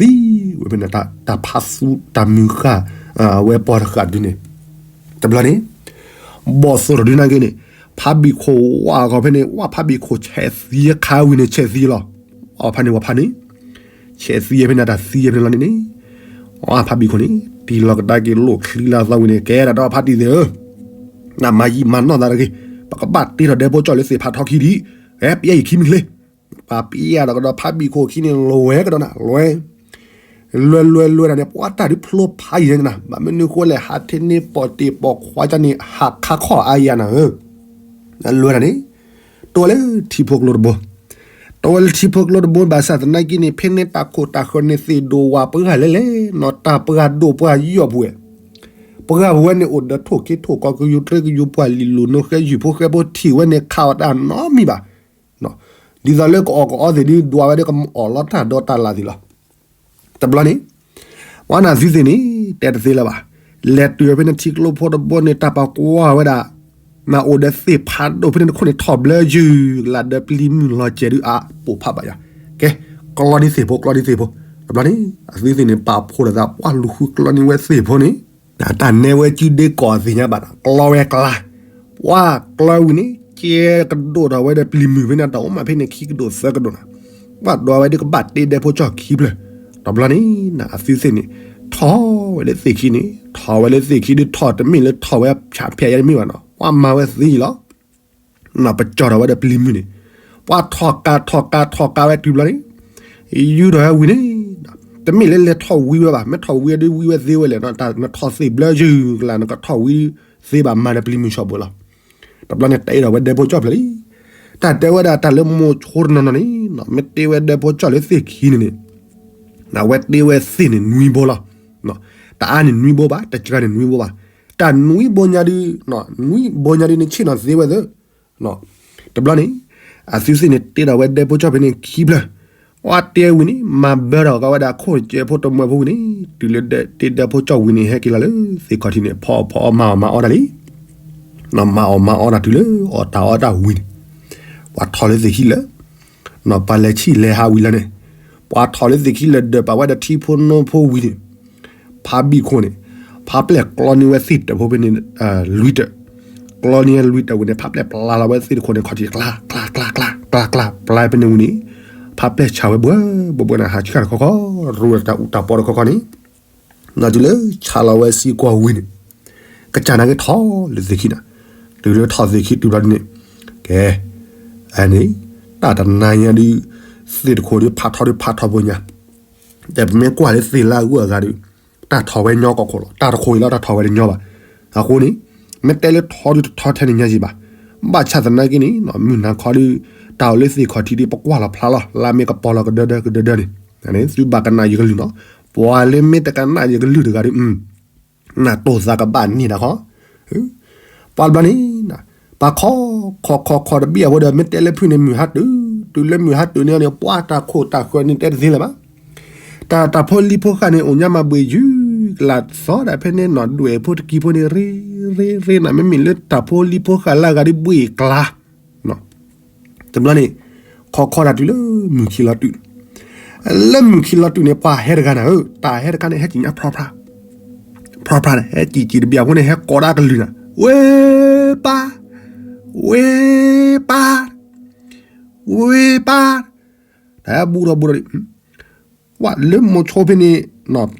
ဝဲဖဲန့ၣ် တၢ်ဖးသူတၢ်မုၢ်ဃၢ် အဝဲပိာ်တဃာ်ဒုန့ၣ်, တဘျီန့ၣ် ဘီၣ်သိၣ်တဒုနာ်က့န့ၣ်, ဖးဘံၣ်ခိၣ်ဝါဂီၤဖဲန့ၣ် ဝါဖးဘံၣ်ခိၣ်ဆဲးသံခါဝံၤန့ၣ် ဆဲးသံလီၤ. ဝါဖးန့ၣ်ဝါဖးန့ၣ်, ဆဲးသံဖဲန့ၣ် တၢ်သံဖဲန့ၣ်လီၤန့ၣ်န့ၣ်, ဝါဖးဘံၣ်ခိၣ်န့ၣ် တံၢ်လီၤကဒါက့ၤလိာ်ချံလၢသီဝံၤန့ၣ် ကဲဒၣ်ဒီးဖးတံၢ်သ့ၣ်ဧၢ, နမၤယံာ်မၤနီၢ်သးတဂ့ၤ, ပကဘၣ်တ့ထီၣ်ဒဲဖိကၠီၣ်လၢသ့ၣ်ဖးထီခံဒံး, ပယဲၢ်ယခံမုၢ်ချ့, ပှၤပယဲၢ်ဒီးကဒီးဖးဘံၣ်ခိၣ်ခံန့ၣ် လီၤဝဲကဒီးနၤ လီၤဝဲ လွဲလွဲလွဲဒၣ်န့ၣ် ပှၤတၢ်ဒုးဖျိဖးယံာ်န့ၣ်နၤ, ဘၣ်မနုၤဃိလဲၣ် ဟးထံးန့ၢ်ပိာ်တ့ၢ်ပိာ်ခွါကန့ၣ် ဟးခါခီၣ်အါယၤနၤဧၢ, လွဲဒၣ်န့ၣ်, တဝဲလၢထံဖိကျိတဘိ, တဝဲလၢထံဖိကျိတဘိဘၣ်ဆၣ်သနာ်က့န့ၣ် ဖဲန့ၣ်တၢ်ခိၣ်တၢ်ဃၢၤန့ၣ်သ့ၣ်ဒိၣ်ဝၣ်ပှၢ်လဲၣ်လဲၣ်နီၤ တၢ်ပှၢ်ဒိၣ်ပှၢ်ယီၢ်ပူၤဝဲ, ပှၢ်ပူၤဝဲန့ၣ်အိၣ်ဒီးထိၣ်ခ့ထိၣ်ကီၢ်ကယိၤတြဲကယိၤပှၢ်လံၤလိၤနိဃဲယုၢ်ဖိဃဲဖိထံၣ်ဝဲန့ၣ်ခးအီၣ်တၢ်နီတမံၤဘၣ် ဒ်သိးလၢကအီၣ်ကအီသ့ၣ်ဒုး ဒွးဝဲဒီးကအီၣ်လီၤတၢ်ဒီးတၢ်လၢ်သ့ၣ်လီၤ. တဘျီန့ၣ်, ပှၤနသုသ့ၣ်န့ၣ် တဲတသ့လၢၤဘၣ်. လဲၤတုၤဖဲန့ၣ်ထံကျိဖိတဘိန့ၣ် တၢ်ပာ်ကွၢ်ဝဲဒၣ်, နအိၣ်ဒီးသ့ၣ်ဖးဒိၣ်ဖဲန့ၣ်တခိၣ်န့ၣ်ထီၣ်ဘျၢယုၢ်လၢ်ဒီးပျံၤမုၢ်လီၤစဲးဒုးအါပိာ်ဖးဘၣ်ယၤ. ကဲ, ကျီန့ၢ်သ့ၣ်ဖိ ကျီန့ၢ်သ့ၣ်ဖိ. တဘျီန့ၣ် အသုသ့ၣ်န့ၣ် ပာ်ဖှိၣ်လိာ်သး ပှၤလူၤဃုကျီန့ၢ်ဝဲသ့ၣ်ဖိန့ၣ် တၢ်နဲဝဲစုဒ့ကိးသ့ၣ်ညါဘၣ်နီၤ ကျီဝဲကျါ, ပှၤကျီဝံၤန့ၣ် ကဲကဒိၣ်ထီၣ်ဝဲဒီးပျံၤမုၢ်ဖဲန့ၣ် တၢ်အိၣ်မးဖဲန့ၣ်ခံကဒိၣ်သၢကဒိၣ်နီၤ, ပှၤဒွးဝဲဒ်ကဘၣ်တ့ဒဲဖိကၠီၣ်ခံဖျၢၣ်, တဘျီန့ၣ် အသုသ့ၣ်န့ၣ် ထီၣ်ဝဲလၢသ့ၣ်ခံန့ၣ် ထီၣ်ဝဲလၢသ့ၣ်ခံဒုးထီၣ်တမ့ၢ်လၢထီၣ်ဝဲဖၠးဖၠးယဲတမ့ၢ်ဘၣ်နီၤ ပှၤမၤဝဲသ့ယံၤလီၤ. ပကၠီၣ်ထီၣ်ဝဲဒီးပျံၤမုၢ်န့ၣ် ပှၤထီၣ်ကးထီၣ်ကးထီၣ်ကးဝဲတုၤဘျီန့ၣ် ယူၢ်ထီၣ်ဝဲဝံၤန့ၣ် တမ့ၢ်လၢလဲၤထီၣ်ဝံဝဲဘၣ် မ့ၢ်ထီၣ်ဝံဝဲဒုးဝံဝဲသ့ဝဲလဲၣ်နီၤ တၢ်နထီၣ်သ့ၣ်ဘျၢယုၢ်ကလၢ် နကထီၣ်ဝံသ့ဘၣ်မၤဒီးပျံၤမုၢ်ဆီၣ်ဘိလီၤ. တဘျီန့ၣ် တ့ထီၣ်ဝဲဒဲဖိကၠီၣ်ဖျၢၣ်လံ. တၢ်တဲဝဲဒၣ်တၢ်လၢမိၤဆိတနီၤနီၤန့ၣ် မ့ၢ်တ့ဝဲဒဲဖိကၠီၣ်လၢသ့ၣ်ခံန့ၣ်န့ၣ် အဝဲတ့ဝဲသ့ၣ်န့ၣ်နွံဘိလီၤ. တအါန့ၣ်နွံဘိဘၣ် တစှၤန့ၣ်နွံဘိဘၣ်. တၢ်နွံဘိညါဒုး နွံဘိညါဒုးန့ၣ်ဆ့ၣ်နီၤသ့ဝဲသ့ တဘျီန့ၣ် အသုသ့ၣ်န့ၣ်တ့ထီၣ်ဝဲဒဲဖိကၠီၣ်ဖဲန့ၣ်ခံဖျၢၣ်, ပှၤတ့ဝံၤန့ၣ် မၤဘၢထီၣ်ကီးဝဲဒၣ်ခိၣ်စဲးဖိတမၢဖိဝံၤန့ၣ် တုၤလၢတ့ဒဲဖိကၠီၣ်ဝံၤန့ၣ် ဟဲက့ၤလီၤလၢသ့ၣ်ခီၣ်ထံးန့ၣ် ဖီအီၣ်ဖီအီမၤအီၣ်မၤအီတၢ်လံ. မၤအီၣ်မၤအီတၢ်တုၤလၢအီၣ်တၢ်အီတၢ်ဝံၤန့ၣ် ပှၤထီၣ်လၢသ့ၣ်ခံလၢ ပှၤလဲၤဆံၣ်လဲၤဟးဝံၤလီၤန့ၣ် ပှၤထီၣ်လၢသ့ၣ်ခံလၢဒၢးပာ်ဝဲဒီးထံဖိနိဖိဝံၤန့ၣ် ဖါဘံၣ်ခိၣ်န့ၣ် ဖါပျဲၢ်ကျီန့ၢ်ဝဲသ့ၣ်တၢၢ်ဖိဖဲန့ၣ် လွံၢ်တၢၢ်, ကျီန့ၢ်လွံၢ်တၢၢ်ဝံၤန့ၣ် ဖါပျဲၢ်ပျၢ်လီၤဝဲသ့ၣ်တခိၣ်န့ၣ် ခီၣ်ထံးကျါ ကျါ ကျါ ကျါ ကျါ ကျါ ပျၢ်ဖဲန့ၣ်ဝံၤန့ၣ် ဖါပျဲၢ်ဆါဝဲဘှဲဘှဲဘှဲန့ၣ် ဟးဆှၣ်တခီခီ ရူဝဲတၢ်အူတၢ်ပီတခီခီန့ၣ် ဒီးတုၤလၢဆါလီၤဝဲစ့ၢ်ကီးဝံၤန့ၣ် ကစၢ်နာ်က့ထီၣ်လၢသ့ၣ်ခံန့ၣ်, တုၤလၢထီၣ်သ့ၣ်ခံတုၤဘျီဒ်န့ၣ် ကဲ အန့ၣ် တၢ်တနၤညါဒုး သ့ၣ်တခိၣ်ဒုးဖးထီဒုးဖးထီဖိညါ, ဒီးပမ့ၢ်ကွၢ်လၢသ့ၣ်လၢအဂုၤအဂၤဒုး တၢ်ထီၣ်ဝဲညီကီၢ်ခိၣ်လီၤ. တၢ်တခိၣ်အံၤလီၤ တၢ်ထီၣ်ဝဲတညီဘၣ်. အဃိန့ၣ် မ့ၢ်တဲလၢထီဒုးတထီထဲန့ၣ်ညါယံၤဘၣ်. ဘၣ်ဆၣ်သနာ်က့န့ၣ် မုၢ်နၤခီဒုး တၢ်အိၣ်လၢသ့ၣ်ခီၣ်ထံးဒုး ပကွၢ်လီၤဖျါလီၤ လါမ့ၢ်ကပီၤလီၤကဒၢဒၢကဒၢဒၢန့ၣ်, သုဘၣ်ကနၣ်ယကလုၢ်နီၤ. ပှၤလၢမ့ၢ်တကနၣ်ယကလုၢ်တဂၤဒုး နၢ်တိၢ်သးကဘၣ်န့ၢ်နၤခီ, ပှၤတဘျီန့ၣ် ပှၤခီ ခီခီခီတဘ့ၣ်အဃိဒီး မ့ၢ်တဲလၢဖုၣ်န့ၣ် မုၢ်ဟါတုၤ တုၤလၢမုၢ်ဟါတုၤန့ၣ်န့ၣ် ပှၤတၢ်ခိၣ်တၢ်ဃၢၤန့ၣ်တဲတသ့လၢၤဘၣ်. တၢ်တၢ်ဖိလံၤဖိဃာ်န့ၣ် အိၣ်ညါမးဘှ့ၣ်ယုၢ်ကလၢ်သီဒၣ်ဖဲန့ၣ်နီၤ ဒွဲၣ်ဖိတကံၤဖိန့ၣ် ရ့ရ့ရ့နီၤ မ့မ့ၢ်လၢတၢ်ဖိလံၤဖိဃာ်လၢအဂၤဒ်ဘှ့ၣ်ကျါ တဘျီန့ၣ် ခီခီတၢ်တုၤလၢမုၢ်ခံလီၤတုၤ, လၢမုၢ်ခံလီၤတုၤန့ၣ် ပှၤဟဲတဂၤနၤဧၢ, တၢ်ဟဲတခါန့ၣ် ဟဲက့ၤညါဖျီဖျါ, ဖျီဖျါန့ၣ် ဟဲက့ၤက့ၤတဘျီအဃိန့ၣ် ဟဲကိးဒၣ်ကလုၢ်နၤ, ဝ့ၢ်ပၢ်, ဝ့ၢ်ပၢ်, ဝ့ၢ်ပၢ်, တၢ်ဟဲဘူးထီၣ်ဘူးထီၣ်ဒံး ဝဲလၢမိၤဆိဖဲန့ၣ်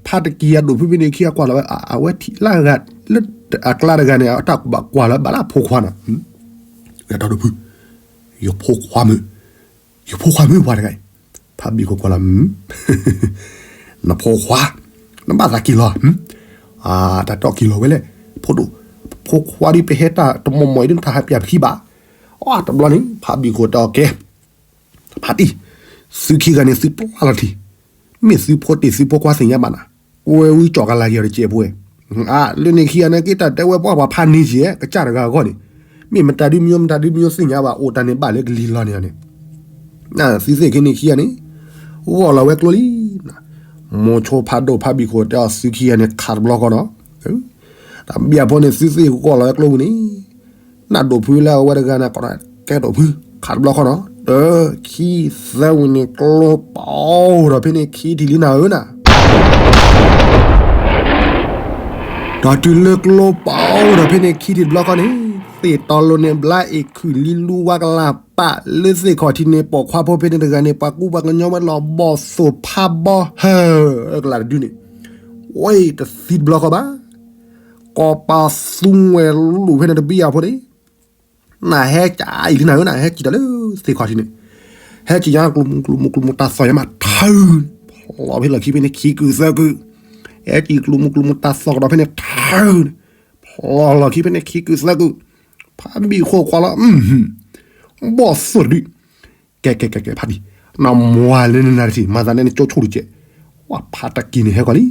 ဖါတကံၤအဒိၣ်ဖုဖဲန့ၣ်ခံဂၤကွၢ်လီၤဝဲ အဝဲထံၣ်လၢအဂၤ လၢအကျါတဂၤန့ၣ် အတၢ်ဘၣ်ကွၢ်လီၤဘၣ်လၢအဖိခွါနီၤ, ဒီးဒိၣ်ဖု ယဖိခွါမုၣ်, ယဖိခွါမုၣ်ပှၤတဂၤအံၤ, ဖါဘံၣ်ခိၣ်ကွၢ်လီၤ နဖိခွါ, နဘၣ်သးက့ၤလီၤ, တၢ်တီၢ်က့ၤလီၤဝဲလဲၣ်, ဖိဒိၣ်, ဖိခွါဒ်ပဟဲတၢ်တမီၢ်မီၢ်အံၤဒ်တၢ်ဟးပၠးပခံဘၣ်, အတဘျီန့ၣ် ဖါဘံၣ်ခိၣ်တဲအီၤကဲ ဖါတံၢ်, သုခံဂၤန့ၣ်သုပျၢ်လီၤထံး, မ့ၢ်သုဖိတံၢ်သုဖိခွါသ့ၣ်ညါဘၣ်နၤ, ကွဲဝံကၠီၣ်ကလၤက့ၤအီၤတစဲးဖိဝဲ, အါ လၢန့ၣ်ခံဂၤန့ၣ်က့တၢ်တဲဝဲပှၤပှၤဖးန့ၢ်က့ၤ ကစၢ်တဂၤအဂီၢ်န့ၣ်, မ့ၢ်မတၤဒုးမံၤမတၤဒုးမံၤသ့ၣ်ညါဘၣ် အိၣ်တၢ်န့ၣ်ဘၣ်လၢကလံၤလီၤန့ၣ်န့ၣ်, သုသ့ၣ်ခံန့ၣ်ခံဂၤန့ၣ်, ဂီၢ်လီၤဝဲကျိလံ, မိၤဆိဖးဒိၣ်ဖါဘံၣ်ခိၣ်တဲအီၤသုခံဂၤန့ၣ်ခးတဘျီဃီနီၤ တဘျီဖိန့ၣ် သုသ့ၣ်ဂီၢ်လီၤဝဲကျိဝံၤန့ၣ်, နၢ်ဒိၣ်ဖုလၢအဝဲတဂၤန့ၣ် ကိးကဲဒိၣ်ဖု, ခးတဘျီဃီနီၤ, တၢ်ခံသၢဝံၤန့ၣ် ကျိပအိၣ်ဒီးဖဲန့ၣ်ခံထံၣ်လံနၤဧၢနၤ ဒီးတုၤလၢကျိပအိၣ်ဒီးဖဲန့ၣ်ခံထံၣ်တဘျီဃီန့ၣ်, သ့ၣ်တီလိၤန့ၣ်ဘျါအ့ၣ်ခုၣ်လံလူဝါကလၤပာ်လၢသ့ၣ်ခီၣ်ထံးန့ၣ် ပိာ်ခွါဖိဖဲန့ၣ်တဂၤန့ၣ် ပှၤကူပှၤကညီဝဲလီၤဘီၣ်သိၣ်ဖးဘီဟၢၣ်ကလၤတဒုန့ၣ်, ဝဲတသံတဘျီဃီဘၣ် ကီၢ်ပၤသူဝဲလူၤဖဲန့ၣ်တဘံၣ်အဖိန့ၣ်, နဟဲကၠးအံၤလံနၤဧၢ နဟဲကံၣ်တၢ်လၢသ့ၣ်ခီၣ်ထံးန့ၣ်, ဟဲကံၣ်ညါကျိၤမူကျိၤမူကျိၤမူ တၢ်သီၣ်ညါမးထၢၣ်, ဖျီဖဲလီၢ်ခံဖဲန့ၣ်ခံကုာ်သၢကုာ်, ဟဲကံၣ်ကျိၤမူကျိၤမူ တၢ်သီၣ်ကဒီးဖဲန့ၣ်ထၢၣ်န့ၣ်, ဖျီလီၢ်ခံဖဲန့ၣ်ခံကုာ်သၢကုာ်, ဖါဘံၣ်ခိၣ်ကွၢ်လီၤ ဘီၣ်သိၣ်တဒု ကဲကဲကဲကဲဖါတံၢ်, နမၤလၢနနၤတထံၣ် မၤသးနဲနကၠိဆိၣ်တကဲး, ဝဲဖါတံၢ်က့ၤန့ၣ်ဟဲကီး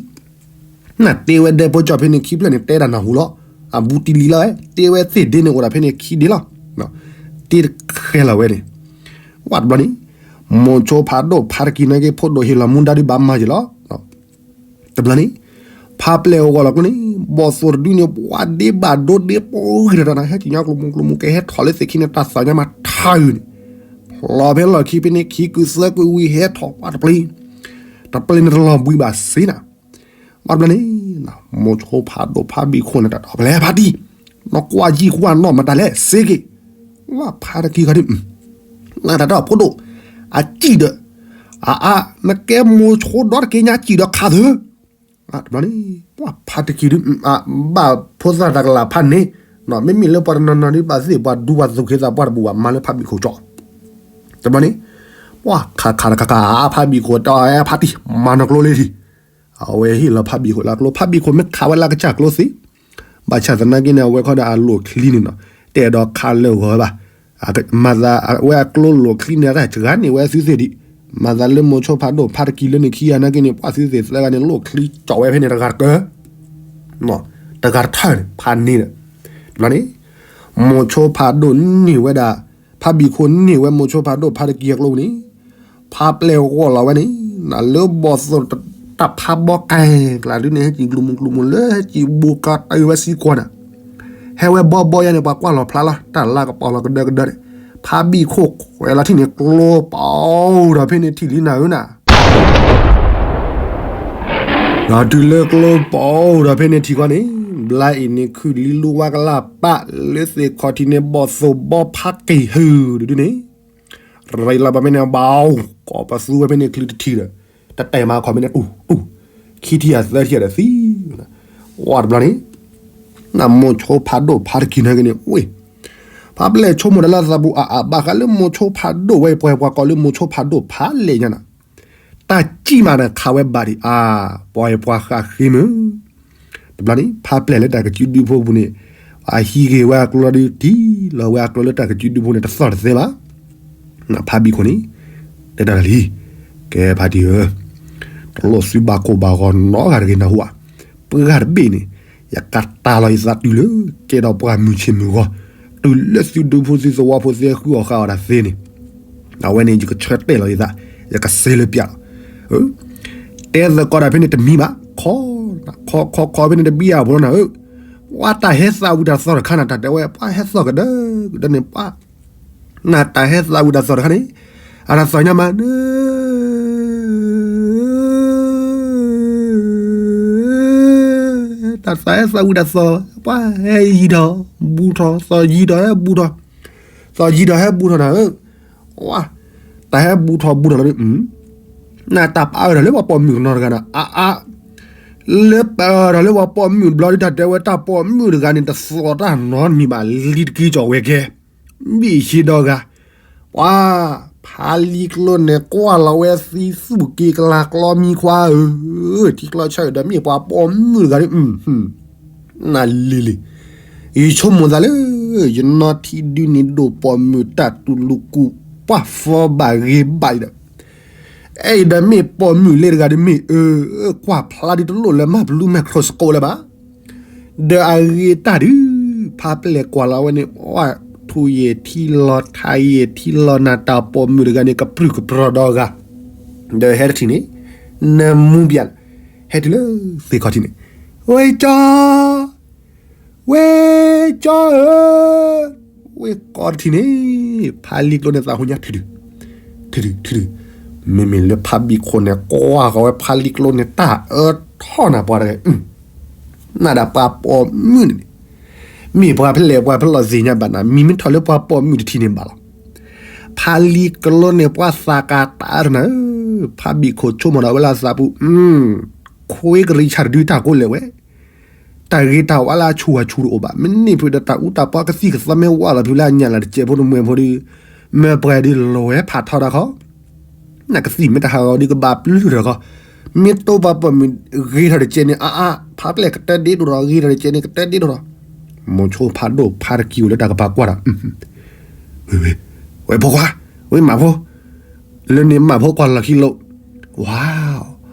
လံ, နတဲဝဲဒဲဖိကၠီၣ်ဖဲန့ၣ်ခံဖျၢၣ်န့ၣ် တဲဒၣ်နၢ်ဟူလီၤ, အဘူးတံၢ်လံလီၤဝဲ, တဲဝဲသ့ၣ်ဒ့န့ၣ်အိၣ်ဒၣ်ဖဲန့ၣ်ခံဒ့လီၤ, တ့တဃဲလီၤဝဲန့ၣ်, ဝဲတဘျီန့ၣ်, မိၤဆိဖးဒိၣ်ဖါတံၢ်က့ၤန့ၣ်က့ၤ ဖိဒိၣ်ဟ့ၣ်လီၤမူဒါဒုးဘၣ်မၤယံၤလီၤ တဘျီန့ၣ်, ဖါပျဲၢ်ဂီၢ်လီၤကျိန့ၣ် ဘီၣ်သိၣ်တဒုန့ၣ် ပှၤဒ့ဘၣ်ဒိဒ့ပိဂ့ၤတၢ်တၢ် ဟဲကံၣ်ညါကျိၤမူကျိၤမူ ကဟဲထီၣ်လၢသ့ၣ်ခံန့ၣ် တၢ်သီၣ်ညါမးထၢၣ်န့ၣ်, ဖျီဖဲလီၢ်ခံဖဲန့ၣ်ခံကုာ်သၢကုာ်ဝံၤဟဲထီၣ်ပှၤတပျ့ၤ, တပျ့ၤန့ၣ်တလီၤဘှံးဘၣ်စ့နၤ, ဘၣ်တဘျီန့ၣ် မိၤဆိဖးဒိၣ်ဖးဘံၣ်ခိၣ်န့ၣ် တၢ်ဒီးပလဲၤဖါတံၢ်, နကွၢ်ယံာ်ကွၢ်နီၢ်မတၤလဲၣ် စ့က့ၤ, ဝဲဖါတံၢ်ခံခီဒ်, နတၢ်ဒီးဖိဒိၣ်, အစံၣ်ဒီး, အအါ, နကဲမိၤဆိဒီတက့ၤညါစံၣ်ဒီးခးသု, တဘျီန့ၣ်, ပှၤဖါတံၢ်ခံဒု, ဘၣ်ဖိသၣ်တၢ်ကလၤဖးန့ၣ်, မ့မ့ၢ်လၢပှၤတနီၤနီၤဒ်ဘၣ်သ့ၣ်ပှၤဒူပှၤသူၣ်က့သးပှၢ်တဘူၣ်ဘၣ် မၤလၢဖးဘံၣ်ခိၣ်ကၠီ, တဘျီန့ၣ်, ပှၤခးခးတခါခါ ဖးဘံၣ်ခိၣ်တဲအီၤ ဖါတံၢ် မၤနကျိလံထံၣ်, အဝဲဟ့ၣ်လီၤဖးဘံၣ်ခိၣ်လၢအကျိ ဖးဘံၣ်ခိၣ်မ့ၢ်ခးဝဲလၢကစၢ်ကျိသ့, ဘၣ်ဆၣ်သနာ်က့န့ၣ် အဝဲခီဒီးအလိၣ်ချံန့ၣ်နီၤ, တအဲၣ်ဒိးခးလၢဂီၤဝဲဘၣ်, မၤသးဝဲအကျိလိၣ်ချံန့ၣ် တၢ်စှၤန့ၢ်ဝဲသုသ့ၣ်ဒံး, မၤသးလၢမိၤဆိဖးဒိၣ်ဖါတံၢ်ခံလၢန့ၣ်ခံဂၤနာ်က့န့ၣ် ပှၤသုသ့ၣ်သၢဂၤန့ၣ် လိၣ်ချံကၠီဝဲဖဲန့ၣ်တဂၤတကၢ တဂၤတထၢၣ်န့ၣ် ဖးန့ၣ်ဒီး, တဘျီန့ၣ်, မိၤဆိဖးဒိၣ်န့ၢ်ဝဲဒၣ်, ဖးဘံၣ်ခိၣ်န့ၢ်ဝဲမိၤဆိဖးဒိၣ်ဖါတံၢ်ခံအကျိန့ၣ်, ဖးပျဲၢ်ဂီၢ်လီၤဝဲန့ၣ်, နလၢဘီၣ်သိၣ်တၢ်ဖးဘီကဲကျါဒုန့ၣ် ဟဲကံၣ်ကျူၤမုၢ်ကျူၤမုၢ်လၢဟဲကံၣ်ဘိကါတၢ်ဝဲစံကွၢ်နၤ, ဟဲဝဲဘီဘီယါန့ၣ် ပှၤကွၢ်လီၤဖျါလီၤ တၢ်လါကပီၤလီၤကဒၢကဒၢန့ၣ်, ဖးဘံၣ်ခိၣ်ခွဲးလီၤထံၣ်န့ၣ် ကျိပီၤအိၣ်ဒီးဖဲန့ၣ်ထံၣ်လံနၤဧၢနၤ ဒီးတုၤလၢကျိပီၤအိၣ်ဒီးဖဲန့ၣ်ထံၣ်ခီန့ၣ်, ဘျါအံၤန့ၣ် ခုၣ်လံလူဝါကလၢ်ပာ်လၢသ့ၣ်ခီၣ်ထံးန့ၣ် ဘီၣ်သိၣ်ဘီဖးက့ၤဟုၣ်ဒုဒုန့ၣ်, ရ့လီၤဘၣ်ဖဲန့ၣ်ဘၣ်, ကိးပသူဝဲဖဲန့ၣ်ချုးတထံၣ်ဒီး, တတဲာ်မၤခီၣ်ဖဲန့ၣ်တူၢ်တူၢ်, ခံထံၣ်အသၢထံၣ်ဒီးသံ, ဝဲတဘျီန့ၣ် နမိၤဆိဖးဒိၣ်ဖါတံၢ်ခံနာ်က့န့ၣ် ဝ့ၢ်, ဖးပျဲၢ်ဆိကမိၣ်တၢ်လၢသးပူၤအါအါဘၣ်ဃးလၢမိၤဆိဖးဒိၣ်ဝဲ ပှၤပှၤကိးလၢမိၤဆိဖးဒိၣ်ဖးလဲၣ်ညါနၤ, တၢ်စံၣ်မးဒီးခးဝဲဘၣ်ဒံးအါ, ပှၤပှၤဃးဃ့မုၢ် တဘျီန့ၣ် ဖးပျဲၢ်လၢတၢ်ကစုဒုဖိပူၤန့ၣ်, အဟံးက့ၤဝဲအကျိလီၤဒုးတံၢ်လီၤဝဲအကျိလၢတၢ်ကစုဒုဖိန့ၣ် တသီၣ်တသဲဘၣ်. ဖးဘံၣ်ခိၣ်န့ၣ် တဲတၢ်လၢလံ, ကဲဖါတံၢ်ဧၢ, တလိၣ်သုဘၣ်ကိၢ်ဘၣ်ဂီၤနီတဂၤတဂ့ၤနၢ်ဟူဧါ, ပှၢ်တဘ့ၣ်န့ၣ်, ယကတၢ်လီၤယသးတုၤလၢ ကဲဒီးပှၢ်မုၢ်ဆ့ၣ်မုၢ်ဂီၤ, တုၤလၢသုဒူဖိသုသဝီဖိသ့ဃုအီၣ်ဃုအီၣ်တၢ်သ့န့ၣ်, အဝဲန့ၣ်ယကဆၢတဲာ်လီၤယသး, ယကစဲလၢပျၢ်လီၤ. တဲသကိးတၢ်ဖဲန့ၣ်တမံၤဘၣ်, ခီ, ခီခီခီဖဲန့ၣ်တဘံၣ်အဖိလီၤနၤဧၢ, ပှၤတၢ်ဟဲသးဝံၤတၢ်သီတခါနၤ တၢ်တဲဝဲ ပှၤဟဲသီၣ်ကဒၢကဒၢန့ၣ်ပှၤ, နတၢ်ဟဲသးဝံၤတၢ်သီတခါန့ၣ်, အတၢ်သီၣ်ညါမးန တၢ်သီၣ်ဟဲသးဝံၤတၢ်သီၣ်, ပှၤဟဲယံၤထီၣ်, ဘူးထီၣ်, သီၣ်ယံၤထီၣ်ဟဲဘူးထီၣ်, သီၣ်ယံၤထီၣ်ဟဲဘူးထီၣ်နၤဧၢ, ဝါ, တၢ်ဟဲဘူးထီၣ်ဘူးထီၣ်လီၤဒီး, နတၢ်ပာ်အၢထီၣ်လၢပှၤပိာ်မုၣ်ကနီၤတဂၤနၤ, အါအါ, လၢပာ်အၢထီၣ်လၢပှၤပိာ်မုၣ်ဘျီဒုး တၢ်တဲဝဲတၢ်ပိာ်မုၣ်တဂၤန့ၣ် တသီၣ်တၢ်နီတမံၤဘၣ် လံတက့ၤကၠီၣ်ဝဲကဲ ဘ့ၣ်ဆ့ဒီဂၤ, ပှၤ, ဖးလံၤကျိန့ၣ် ကွၢ်လီၤဝဲသံသူၣ်က့ၤကလၤကျီမံခွါဧၢ, ထံကျီဆၢဒီးမ့ၢ်ပှၤပိာ်မုၣ်တဂၤဒီး, နလံၤလံၤ, ယဆိကမိၣ်သးလၢ ယနီၢ်ထံဒုန့ၣ်ဒိၣ်ပိာ်မုၣ်တၢ်တူၢ်လိာ်ကူၣ် ပှၤသီဘၣ်ဂ့ၤဘၣ်ဒီး, အဲၣ်ဒီးမ့ၢ်ပိာ်မုၣ်လၢတဂၤဒီးမ့ၢ်အၢ, ကွၢ်ဖျါဒုတလိၣ်လၢမၤဘျူး microscope လၢၤဘၣ် ဒီးအဂ့ၤတၢ်ဒုး, ဖးပျဲၢ်ကွၢ်လီၤဝဲန့ၣ် ပှၤထူၣ်ယဲၢ်ထံလီၤ ထးယဲၢ်ထံလီၤ နၤတၢ်ပိာ်မုၣ်တဂၤန့ၣ် ကပြုၢ်ကပြီၤဒီဂၤ, ဒီးဟဲတထံၣ်န့ၣ်, နမူဘၣ်, ဟဲတုၤလၢသ့ၣ်ခီၣ်ထံးန့ၣ်, ဝဲကၠီ ဝဲကၠီဧၢ, ဝဲကိးတထံၣ်န့ၣ်, ဖးလံၤကျိန့ၣ်သးဟူညါ ထုးထုး, ထုးထုး, မ့မ့ၢ်လၢဖးဘံၣ်ခိၣ်န့ၣ် ကွၢ်ဃီၤဝဲဖးလံၤကျိန့ၣ် တၢ်အၢထီၣ်နၤပှၤတဂၤ, နၤဒၣ်ပှၤပိာ်မုၣ်န့ၣ်, မ့ၢ်ပှၤဖဲလဲၣ်ပှၤဖဲလဲၣ်သ့ၣ်ညါဘၣ်နၤ, မံမ့ၢ်ထီၣ်လၢပှၤပိာ်မုၣ်တထံၣ်န့ၣ်ဘၣ်လီၤ. ဖးလံၤကျိန့ၣ် ပှၤသးကါတၢ်အၢထီၣ်နၤဧၢ, ဖးဘံၣ်ခိၣ်ဆိကမိၣ်ဒီးဝဲလၢသးပူၤ, ခွ့ကရံၣ်ဆၣ်တဒုတၢ်ကိးလဲၣ်ဝဲ တၢ်ဂ့ၤတၢ်ဝါလၢအဆူၣ်အဆူၣ်တအိၣ်ဘၣ်, မ့ၢ်န့ၢ်ဖုးဒီးတၢ်အူတၢ်ပီကသံၣ်ကသီမ့ၢ်ဝါလီၤဖုးလၢအညၣ်လၢ်တစဲးဖိတမှဲၤဖိဒီး, မ့ၢ်ပှၤဒုးလီၤဝဲဖးထီတၢ်ခီ, နကသံၣ်မ့ၢ်တဟးဂီၤဒီးကဘၣ်ပျုၢ်ထီၣ်ခီ, မ့ၢ်တိၢ်ပှၤပိာ်မုၣ်ဂ့ၤထီၣ်တစဲးန့ၣ် အါအါ, ဖးပျဲၢ်ကတၢၢ်ဒ့ဒိၣ်ထီၣ် ဂ့ၤထီၣ်တစဲးန့ၣ် ကတၢၢ်ဒ့ဒိၣ်ထီၣ်, မိၤဆိဖးဒိၣ်ဖးတကံၢ်အိၣ်လၢတၢ်ကပၤကွၢ်ဒီး, ဝဲၢ်ဖိခွါ, ဝဲၢ်မးဖိ, လၢန့ၣ်မးဖိကွၢ်လီၤခံလိာ်, ဝါ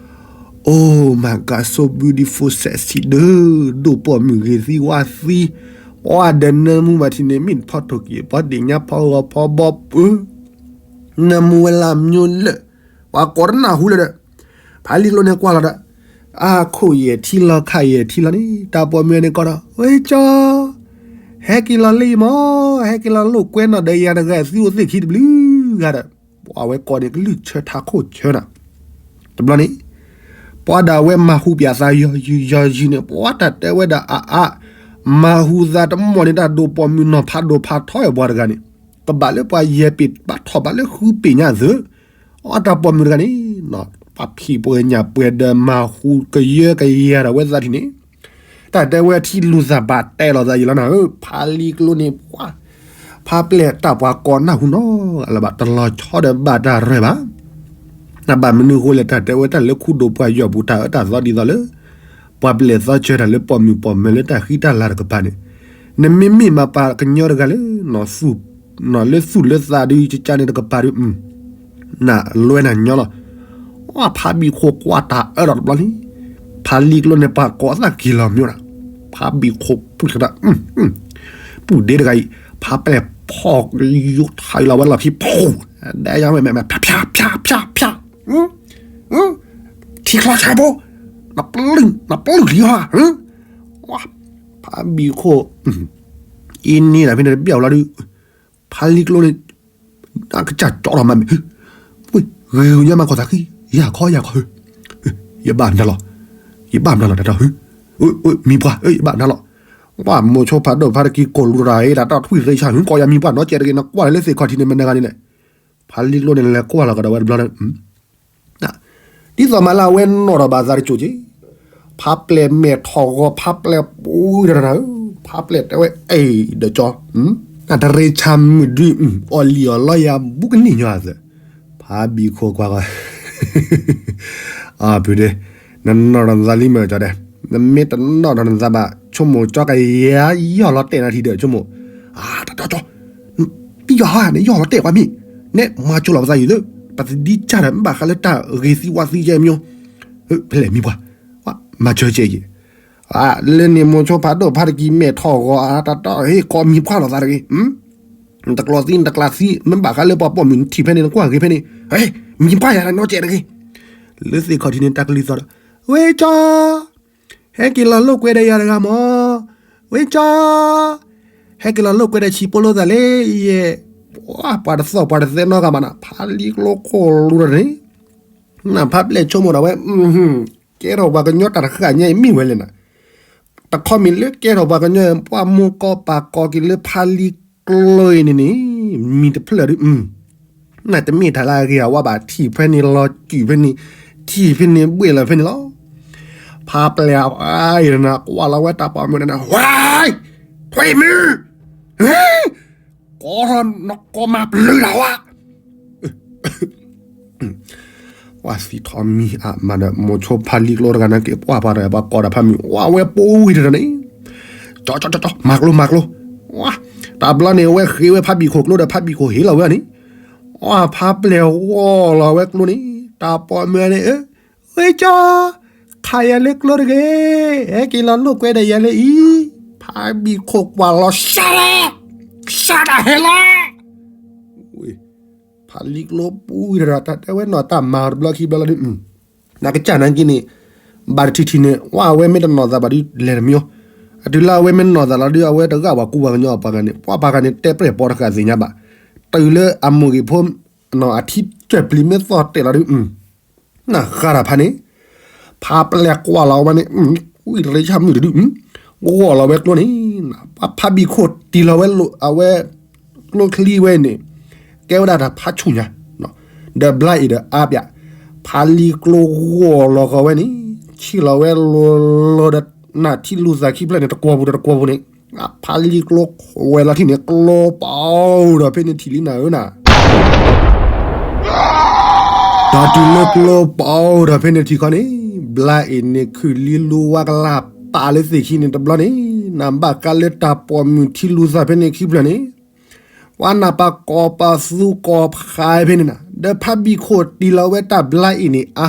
Oh my God, so beautiful, sexy ဒီး, ဒိၣ်ပိာ်မုၣ်ဂ့ၤသံဝါသံ, ပှၤဒီးနၢမူဘၣ်ထံးန့ၣ် မ့ၢ်ဖီထိၣ်က့ၤ ပှၤဒ့ၣ်ညါဖီဂီၤဖီဘီပၢ, နၢမူဝဲလၢအမျိုးလၢ, ပှၤကိးတနၢ်ဟူလၢဒီး, ဖးလံၤကျိန့ၣ်ကွၢ်လီၤဒီး, အါခိၣ်ယဲၢ်ထံလီၤခးယဲၢ်ထံလီၤန့ၣ် တၢ်ပိာ်မုၣ်န့ၣ်ကိးဒီး ဝဲကၠီ ဟဲက့ၤလီၤလံမး, ဟဲက့ၤလီၤလိာ်ကွဲနီၣ်ဒီးယၤတဂၤ သုအိၣ်သ့ၣ်ခံတဘျုးဂၤဒီး, ပှၤဝဲကိးန့ၣ်ကလုၢ်ဆၢထးခိၣ်ဆၢနၤ, တဘျီန့ၣ်, ပှၤဒၣ်ဝဲမၤဟူပၠးသးယီၤယံၤယီၤယံၤန့ၣ် ပှၤတၢ်တဲဝဲဒၣ်အါအါ, မၤဟူသးတမီၢ်န့ၣ် တၢ်ဒိၣ်ပိာ်မုၣ်နီၤဖးဒိၣ်ဖးထီဝဲပှၤတဂၤန့ၣ်, ကဘၣ်လၢပှၤယဲၢ်ပ့ၤဘၣ်ထီၣ်ဘၣ်လၢဃုပ့ၤညါသု, အတၢ်ပိာ်မုၣ်တဂၤန့ၣ်, ပှၤဖံးပှဲၤညၣ်ပှဲၤဒီးမၤဟူကယၢကယၤဒီးဝဲသးထံၣ်န့ၣ်, တၢ်တဲဝဲထံလူၤသးဘၣ်တဲလီၤသးယံာ်လီၤနၤဧၢ, ဖါလံကျိန့ၣ်ပှၤ ဖါပျဲၢ်တၢ်ပှၤကိးနၢ်ဟူနီၤလၢၤဘၣ် တလီၤဆီဒီးဘၣ်တၢ်ရဲၣ်ဘၣ်. နဘၣ်မနုၤဃိလဲၣ် တၢ်တဲဝဲတၢ်လၢခူဒိၣ်ပှၢ်ယီၢ်ပူၤ တၢ်အၢတၢ်သီဒ်သိးလၢ ပှၤပျဲၢ်သီစၢၤတၢ်လၢပိာ်မုၣ်ပိာ်မၢၤလၢတၢ်ဃံတၢ်လၤတကပၤန့ၣ်, နမ့မ့ၢ်မၤပာ်ကညီတဂၤလၢ လၢသူၣ်လၢသးဒုးကကါန့ၣ်တကပၤဒုး နလွဲနၤညီလီၤ. ဖါဘံၣ်ခိၣ်ကွၢ်တၢ်အၢဒီးတဘျီန့ၣ်, ဖါလံကျိန့ၣ်ပှၤကိးသးက့ၤလီၤမ့ၢ်ဒၣ်, ဖါဘံၣ်ခိၣ်ပှၢ်တၢ် ပုၢ်ဒ့တဂၤအံၤ, ဖါပျဲၢ်ဖီၣ်ယူးထီၣ်လီၤဝဲလီၢ်ခံ ဖီၣ်, ဒဲယါမဲာ်မဲာ်မဲာ် ဖၠးဖၠးဖၠးဖၠးဖၠး, ထံချီဆါဘိ, နပလုၢ်လံဟီ, ဖါဘံၣ်ခိၣ်, အံၤန့ၣ်ဒၣ်ဖဲန့ၣ်တဘၣ်လီၤဒုး, ဖါလံကျိန့ၣ် အကစၢ်ကၠီထီၣ်မးမ့ၢ်, ဝ့ၢ် ဂ့ၤဂ့ၤညါမးခီၣ်သးဃံ, ယၤခီယၤခီ, ယဘၣ်မနုၤလီၤ, ယဘၣ်မနုၤလီၤတၢ်ဒီး, မံၤပှၢ် ယဘၣ်မနုၤလီၤ, ပှၤမိၤဆိဖးဒိၣ်ဖါတကံကိၢ်လူၤတၢ်အံၤ တၢ်တၢ်ထွံၣ်ရ့ဆၣ် ဟူကီးယၤမံၤပှၢ်နီတစဲးတဂ့ၤ နကွၢ်လၢသ့ၣ်ခီၣ်ထံးန့ၣ် မနုၤဂၤန့ၣ်လဲၣ်, ဖါလံကျိန့ၣ်လဲၤကွၢ်လီၤကဒီးဝဲတဘျီန့ၣ် ဒ်သိးမးလၢအဝဲနီၣ်ဒီးဘၣ်သးတစိၤက့ၤ, ဖါပျဲၢ်မဲာ်ထီၣ်ဂီၤ ဖါပျဲၢ်ပူၤတရနၤဧၢ, ဖါပျဲၢ်တဲဝဲအဲၣ်ဒီးကၠီ, တၢ်တရ့ဆါမုၣ်ဒုး အီၣ်လံၣ်အီၣ်လီယၤဘူးကန့ၢ်ညီအသး, ဖါဘံၣ်ခိၣ်ကွၢ်ဃီ အပုၢ်ဒ့, နနီၣ်ဒီးနသးလံမ့ၢ်ကၠီဒဲး, နမ့ၢ်တနီၣ်ဒီးနသးဘၣ် ဆိကမိၣ်ကၠီကယၤယီၢ်လီၤတဲာ်နၤထံၣ်ဒီးဆိကမိၣ်, တၢ်တၢ်ကၠီ, တံၢ်ယီၢ်ဟါန့ၣ် ယီၢ်လီၤတဲာ်ပှၤမ့ၢ်, နဲမၤကၠိလီၤပသးယံၤလၢ, ပသဒံကၢ်ဒီး မ့ၢ်ဘၣ်ဃးလၢတၢ်ဂ့ၤသံဝါသံယဲမ့ၢ်, ဖဲလဲၣ်မံၤပှၢ်, မၤစၢၤကဲယံၤ, လၢန့ၣ်မိၤဆိဖးဒိၣ်ဖါတကံမဲာ်ထီၣ်ဂီၤ တၢ်တၢ်ဟ့ၣ်ကီးမံၤပှၢ်လီၤသးတဂ့ၤ နတကျိးသံနတကျးသံ မ့ၢ်ဘၣ်ဃးလၢပှၤပိာ်မုၣ်နထံၣ်ဖဲန့ၣ် နကွၢ်ဂ့ၤဖဲန့ၣ်, မံၤပှၢ်ယၤနီတစဲးတဂ့ၤ, လၢသ့ၣ်ခီၣ်ထံးန့ၣ် တၢ်ကလုၢ်သီၣ်ဒီး, ဝ့ၢ်ကၠီ, ဟဲက့ၤလီၤလိာ်ကွဲဒီးယၤတဂၤမး, ဝ့ၢ်ကၠီ, ဟဲက့ၤလီၤလိာ်ကွဲဒီးဆံးဖိလိာ်သးလၢယဲ, ပှၤတသီၣ်ပှၤတသဲနီတဂၤမးနၤ ဖါလံကျိခိၣ်လူၤဒီးန့ၣ်, နဖါပျဲၢ်ဆိကမိၣ်ဒၣ်ဝဲ, ကဲထီၣ်ပှၤကညီတၢ်တဃၣ်ညါအံၤမ့ၢ်ဝဲလဲၣ်နၤ တခီမ့ၢ်လၢကဲထီၣ်ပှၤကညီ ပှၤမိၢ်ကီၢ်ပၢ်ကီၢ်က့ၤလၢဖါလံကျိအံၤန့ၣ်န့ၣ်, မံၤတဖျၢၣ်ဒုး, နတမ့ၢ်တၢ်လၢအဂ့ၤအဝါဘၣ် ထံၣ်ဖဲန့ၣ်လီၤကုာ်ဖဲန့ၣ်, ထံၣ်ဖဲန့ၣ်ဘှ့ၣ်လီၤဖဲန့ၣ်လီၤ. ဖါပျဲၢ်အံၤနၤ ကွၢ်လီၤဝဲတၢ်ပိာ်မုၣ်န့ၣ်နၤ ဝဲ, ထွံၣ်မုၢ်, ကိးထီၣ်နကိးမၤပျုၤလၢဝဲ ပှၤသံထီၣ်မံၤအါမးဒီး မိၤဆိဖါလံကျိတဂၤန့ၣ်က့ၤ ပှၤပှၤတဂၤ ပှၤကိးဒီးဖါမုၢ် ဝဲပိဝံၤတန့ၣ်, ကၠီကၠီကၠီကၠီ မၤကျိမၤကျိ, တဘျီန့ၣ် အဝဲဃ့ဝဲဖါဘံၣ်ခိၣ်ကျိဒီး ဖါဘံၣ်ခိၣ်ဟ့ၣ်လီၤဝဲန့ၣ်, ဖါပျဲၢ်ဂီၢ်လီၤဝဲကျိန့ၣ် တၢ်ပိာ်မုၣ်န့ၣ် ဝ့ၢ်ကၠီ, ခးယၤလၢကျိတဂ့ၤ, ဟဲက့ၤလီၤလိာ်ကွဲဒီးယၤလၢအံၤ, ဖါဘံၣ်ခိၣ်ကွၢ်လီၤ ရှါလီၤ, ရှါတၢ်ဟဲလီၤ ဖါလံကျိပူၤဒီး တၢ်တဲဝဲနီၢ်တၢ်မၤတဘျီခံဘျီလီၤဒုး, နကစၢ်နာ်က့န့ၣ်, ဘၣ်တထံၣ်ထံၣ်န့ၣ် ဝဲအဝဲမ့ၢ်တနီၣ်သးဘၣ်ဒုး လဲၤတမံၤ, အတုၤလၢအဝဲမ့ၢ်နီၣ်သးလီၤဒုး အဝဲတဂၢ်ပှၤကူပှၤကညီပှၤဂၤန့ၣ် ပှၤပှၤဂၤန့ၣ် တဲပြဲၢ်ပီတဃာ်သ့ၣ်ညါဘၣ်, တုၤလၢအမိၢ်ဂ့ၤဖိ အထံကၢၢ်ပျံၤမ့ၢ်သီၣ်တဲာ်လီၤဒုး နဃါတၢ်ဖါန့ၣ်, ဖါပျဲၢ်ကွၢ်လီၤဝဲန့ၣ်, ဝံၣ်ရ့ဆၣ်မုၣ်တဒု, ဂီၢ်လီၤဝဲကျိန့ၣ်, ဖါဘံၣ်ခိၣ်တံၢ်လီၤဝဲ အဝဲကျိချံဝဲန့ၣ်, ကဲဝဲဒၣ်တၢ်ဖးဆူၣ်ညါ, ဒီးဘျါအ့ၣ်ဒီးအါပၠး, ဖါလံကျိဂီၢ်လီၤဃီၤဝဲန့ၣ်, ဆံၣ်လီၤဝဲလိၤလိၤဒီး နၢ်ထံလူၤသးခံဖျၢၣ်န့ၣ် တကွီၢ်ပူၤဒီးတကွီၢ်ပူၤန့ၣ်, ဖါလံကျိဝဲလီၤထံၣ်န့ၣ် ကျိပာ်အိၣ်ဒီးဖဲန့ၣ်ထံၣ်လံနၤဧၢနၤ ဒီးတုၤလၢကျိပာ်အိၣ်ဒီးဖဲန့ၣ်ထံၣ်ခီန့ၣ်, ဘျါအ့ၣ်န့ၣ်ခုၣ်လံလူဝါကလၢ်ပာ်လၢသ့ၣ်ခံန့ၣ်တဘျီန့ၣ်, နဘၣ်ဃးလၢတၢ်ပိာ်မုၣ်ထံလူၤသးဖဲန့ၣ်ခံဖျၢၣ်န့ၣ်, ပှၤနၢ်ပၢၢ်ကီၢ်ပၢၢ်သူကီၢ်ဖးဖဲန့ၣ်နၤ, ဒီးဖါဘံၣ်ခိၣ်တံၢ်လီၤဝဲတၢ်ဘျါအ့ၣ်န့ၣ်အါ,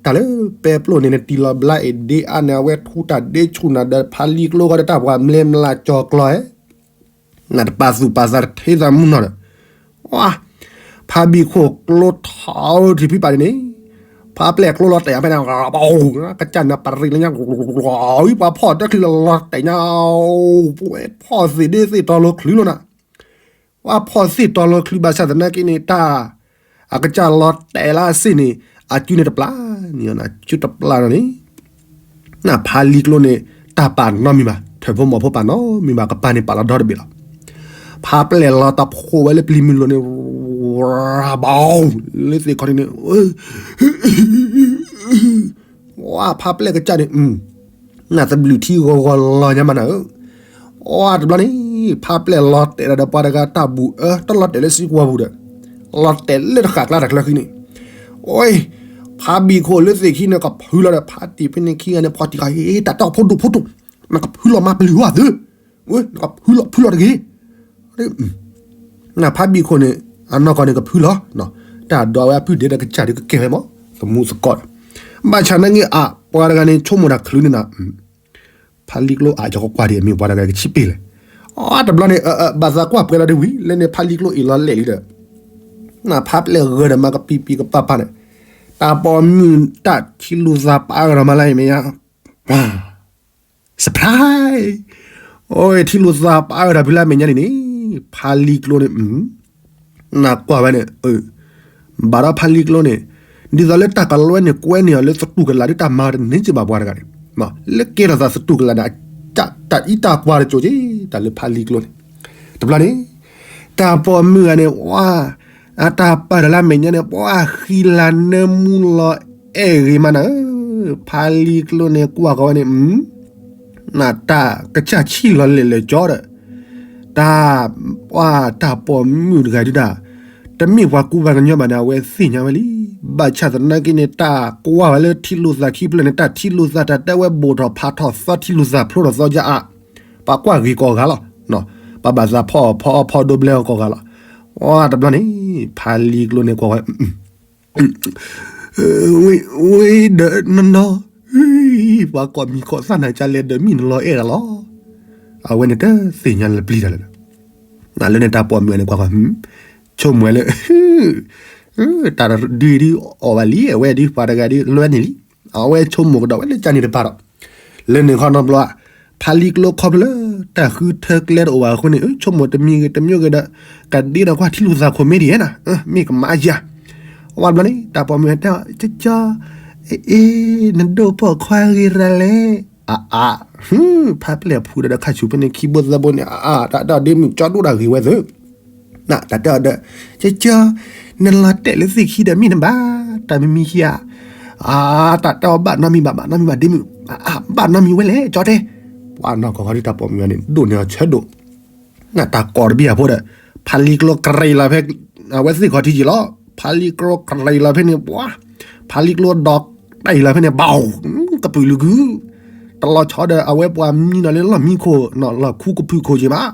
တၢ်လၢပဲပျိၢ်န့ၣ် နတံၢ်လီၤဘျါအ့ၣ်ဒ့အါန့ၣ် အဝဲထူတၢ်ဒ့ဆူၣ်နၤဒီးဖါလံကျိဃီဒီးတၢ်ပှၤမၢမလၢကၠီၤကျီၤဧၢ နတပာ်သူၣ်ပာ်သးတထ့သးမုၢ်နီၢ်ဒီး, ဖါဘံၣ်ခိၣ်ကျိထီၣ်ထံဖံးပာ်န့ၣ်, ဖါပျဲၢ်ကျိလီၤတဲာ်ဖဲန့ၣ်, ကစၢ်နၢ်ပရံလၢညါ, ပှၤဖီၣ်တၢ်ချံလီၤတဲာ်ညါ, ဖီၣ်သ့ၣ်ဒ့သ့ၣ်တီၤလီၤချုးလီၤနၤ, ပှၤဖီၣ်သ့ၣ်တီၤလီၤချုးဘၣ်ဆၣ်သနာ်က့န့ၣ် တၢ် အကစၢ်လီၤတဲာ်လၢအစ့ၣ်န့ၣ်, အစုန့ၣ်တပျၢ်န့ၣ်, အစုတပျၢ်ဒီးန့ၣ် ဖါလံၤကျိန့ၣ် တၢ်ပာ်နီတမံၤဘၣ်, ထၢၣ်ဖိမီၤဖိပာ်နီတမံၤဘၣ်, ကပၤန့ၣ်ပာ်လီၤဒီတဘ့ၣ်လီၤ. ဖါပျဲၢ်လီၤတၢ်ဖိးဝဲလၢပျံၤမုၢ်လိၤန့ၣ်, ဘီ, လၢသ့ၣ်ခီန့ၣ်, ဝါ ဖါပျဲၢ်ကစၢ်န့ၣ် နတဘျုးထံဂီၤဂီၤလီၤညါမးနၤဧၢ. အတဘျီန့ၣ် ဖါပျဲၢ်လီၤတဲာ်ဒီးပှၤတဂၤတၢ်ဘူၣ်အၢ, တလီၤတဲာ်လၢစံကွီၤပူၤဒီး, လီၤတဲာ်လၢတဃာ်ကျါတၢ်ချၢဃံန့ၣ်, အိ, ဖါဘံၣ်ခိၣ်လၢသ့ၣ်ခံန့ၣ် ကဖုလီၤဒီး ဖါတံၢ်ဖဲန့ၣ်ခံဂၤန့ၣ် ဖီတံၢ်ဃာ်, တၢ်တီၢ်ဖိဒိၣ်ဖိတိၣ်, နကဖုလီၤမၤပျုၤဝဲသု, နကဖုလီၤဖုလီၤတဂ့ၤ နဖါဘံၣ်ခိၣ်န့ၣ် အနီၢ်ကီၢ်န့ၣ်ကဖုလီၤ, တၢ်ဒိးဝဲအပုၢ်ဒ့ဒီးကစၢ်ဒုးကကဲဝဲမး, သမူသကိး, ဘၣ်ဆၣ်နာ်က့အပှၤတဂၤန့ၣ် ဆိကမိၣ်တၢ်ချုးန့ၣ်နၤ, ဖါလံၤကျိအယီၤကကွၢ်ဒံးအမ့ၢ်ပှၤတဂၤကဆံးပ့ၤလဲၣ်, အတဘျီန့ၣ် ဘၣ်သးကွၢ်ပှဲၤလီၤဒ်ဝံၤ လၢန့ၣ်ဖါလံၤကျိအ့ၣ်လီၤလဲၣ်လံဒီး, နဖါပျဲၢ်ဂၢၢ်ဒီးမၤကပံၤပံၤကပၤပၤန့ၣ်, တၢ်ပိာ်မုၣ်တၢ်ထံလူၤသးပာ်အၢဒီးမၤလၢအမဲာ်ညါ surprise, အိ ထံလူၤသးပာ်အၢဒီးဖုလၢအမဲာ်ညါန့ၣ်န့ၣ်, ဖါလံၤကျိန့ၣ်, နကွၢ်ဝဲန့ၣ်, ဘၣ်ဒီးဖါလံၤကျိန့ၣ်, ဒ်သိးလၢတၢ်ကလွဲန့ၣ်ကွဲန့ၢ်အီၤလၢသတူၢ်ကလာ်ဒ်တၢ်မၤတန့ၢ်က့ဘၣ်ပှၤတဂၤန့ၣ်, လၢကဲထီၣ်သးသတူၢ်ကလာ်န့ၣ်, တၢ်အံးတၢ်ကွၢ်တစိၤက့, တၢ်လၢဖါလံၤကျိန့ၣ်, တဘျီန့ၣ်, တၢ်ပိာ်မုၣ်ဂၤန့ၣ်, ဝါ အတၢ်ပာ်ဒီးလၢအမဲာ်ညါန့ၣ် ပှၤဃံလၤနၢမူလီၤအဲၣ်ဂ့ၤမးနၤဧၢ, ဖါလံၤကျိန့ၣ်ကွၢ်ဃီၤဝဲန့ၣ်, နတၢ်ကစၢ်ဆံၣ်လီၤလဲၣ်လဲၣ်ကၠီဒီး, တၢ်, ပှၤတၢ်ပိာ်မုၣ်တဂၤဒုဒၣ်, တမ့ၢ်ပှၤကူပှၤကညီဘၣ်န့ၣ် အဝဲသ့ၣ်ညါဝဲလံ, ဘၣ်ဆၣ်သနာ်က့န့ၣ် တၢ်ကွၢ်ဝဲလၢထံလူၤသးခံဖျၢၣ်န့ၣ် တၢ်ထံလူၤသးတၢ်တဲဝဲဘိၣ်ထီၣ်ဖးထီၣ်သီထံလူၤသးဖျိထီၣ်သီယါအါ, ပှၤကွၢ်ဂ့ၤကိးဂၤလီၤ, ပှၤဘၣ်သးဖီအီၣ်ဖီအီဖီဒိဘျဲအီၤကိးဂၤလီၤ, အတဘျီန့ၣ်, ဖါလံၤကျိန့ၣ်ကွၢ်ဝဲ ဝဲဒီးနီၢ်နီၢ်, ပှၤကိးမံၤကိးသၣ်နၤကလဲၤဒီးမ့ၢ်နလီၤအဲၣ်ဒၣ်လီၤ, အဝဲန့ၣ်တသ့ၣ်ညါလၢပျံၤတၢ်လၢာ်, နလၢန့ၣ်တၢ်ပိာ်မုၣ်န့ၣ်ကွၢ်ကွၢ်, ဆိကမိၣ်ဝဲလၢ တၢ်ဒုးဒုးအီၣ်ဘၣ်လံ အဝဲဒုးပှၤတဂၤဒုးလွဲန့ၣ်လံ, အဝဲဆိကမိၣ်ကဒီးဝဲလၢကန့ၣ်တပၤဒီး, လၢန့ၣ်ခီနီတဘျီ, ဖါလံၤကျိခီဖျိလၢ တၢ်ဃုထၢကျဲတအိၣ်ဘၣ်အဃိန့ၣ် ဆိကမိၣ်တမံၤဂ့ၤတမံၤဂ့ၤဒီး, ကဒ့ဒီးကွၢ်ထံလူၤသးခိၣ်မ့ၢ်ဒ်ဧါနၤ, မ့ၢ်ကမၤယၤ, အဝဲတဘျီန့ၣ် တၢ်ပိာ်မုၣ်တဲ, ကၠီ, အ့ နဒိၣ်ပိာ်ခွါဂ့ၤရၤလဲၣ်, အအါ, ဖါပျဲၢ်ဖုဒီးခါဆူၣ်ဖဲန့ၣ်ခံဘိသၢဘိန့ၣ် အအါ တၢ်တဲအီၤဒ့မုၣ်ကၠီဒိၣ်တၢ်ဂ့ၤဝဲသ့ တၢ်တဲအီၤဒီး, ကၠီ, နလီၤတဲာ်လၢသ့ၣ်ခံဒီးမ့ၢ်နဘၣ်, တၢ်မံမံခံဂၤ, အါ, တၢ်တဲအီၤဘၣ်နီတမံၤဘၣ် ဘၣ်နီတမံၤဘၣ်ဒ့မုၣ်, အါ, ဘၣ်နီတမံၤဝဲလဲၣ် ကၠီတဲ, ပှၤနီၢ်ကီၢ်ဃီဒ်တၢ်ပိာ်မုၣ်ဂၤန့ၣ် ဒိၣ်န့ၢ်အီၤဆၢဒိၣ်, တၢ်ကိးတဘ့ၣ်အဖိဒီး, ဖါလံၤကျိကရံးလီၤဖဲ, အဝဲသ့ၣ်ခီထံက့ၤလီၤ, ဖါလံၤကျိကရံးလီၤဖဲန့ၣ် ပှၤ, ဖါလံၤကျိဒီးတံၢ်လီၤဖဲန့ၣ် ဘၣ်, ကပုာ်လုာ်ကု, တလီၤဆီဒီးအဝဲပှၤမံနီၤလၢလီၢ်မံခိၣ် လီၢ်ခူကပုာ်ခိၣ်က့ၤဘၣ်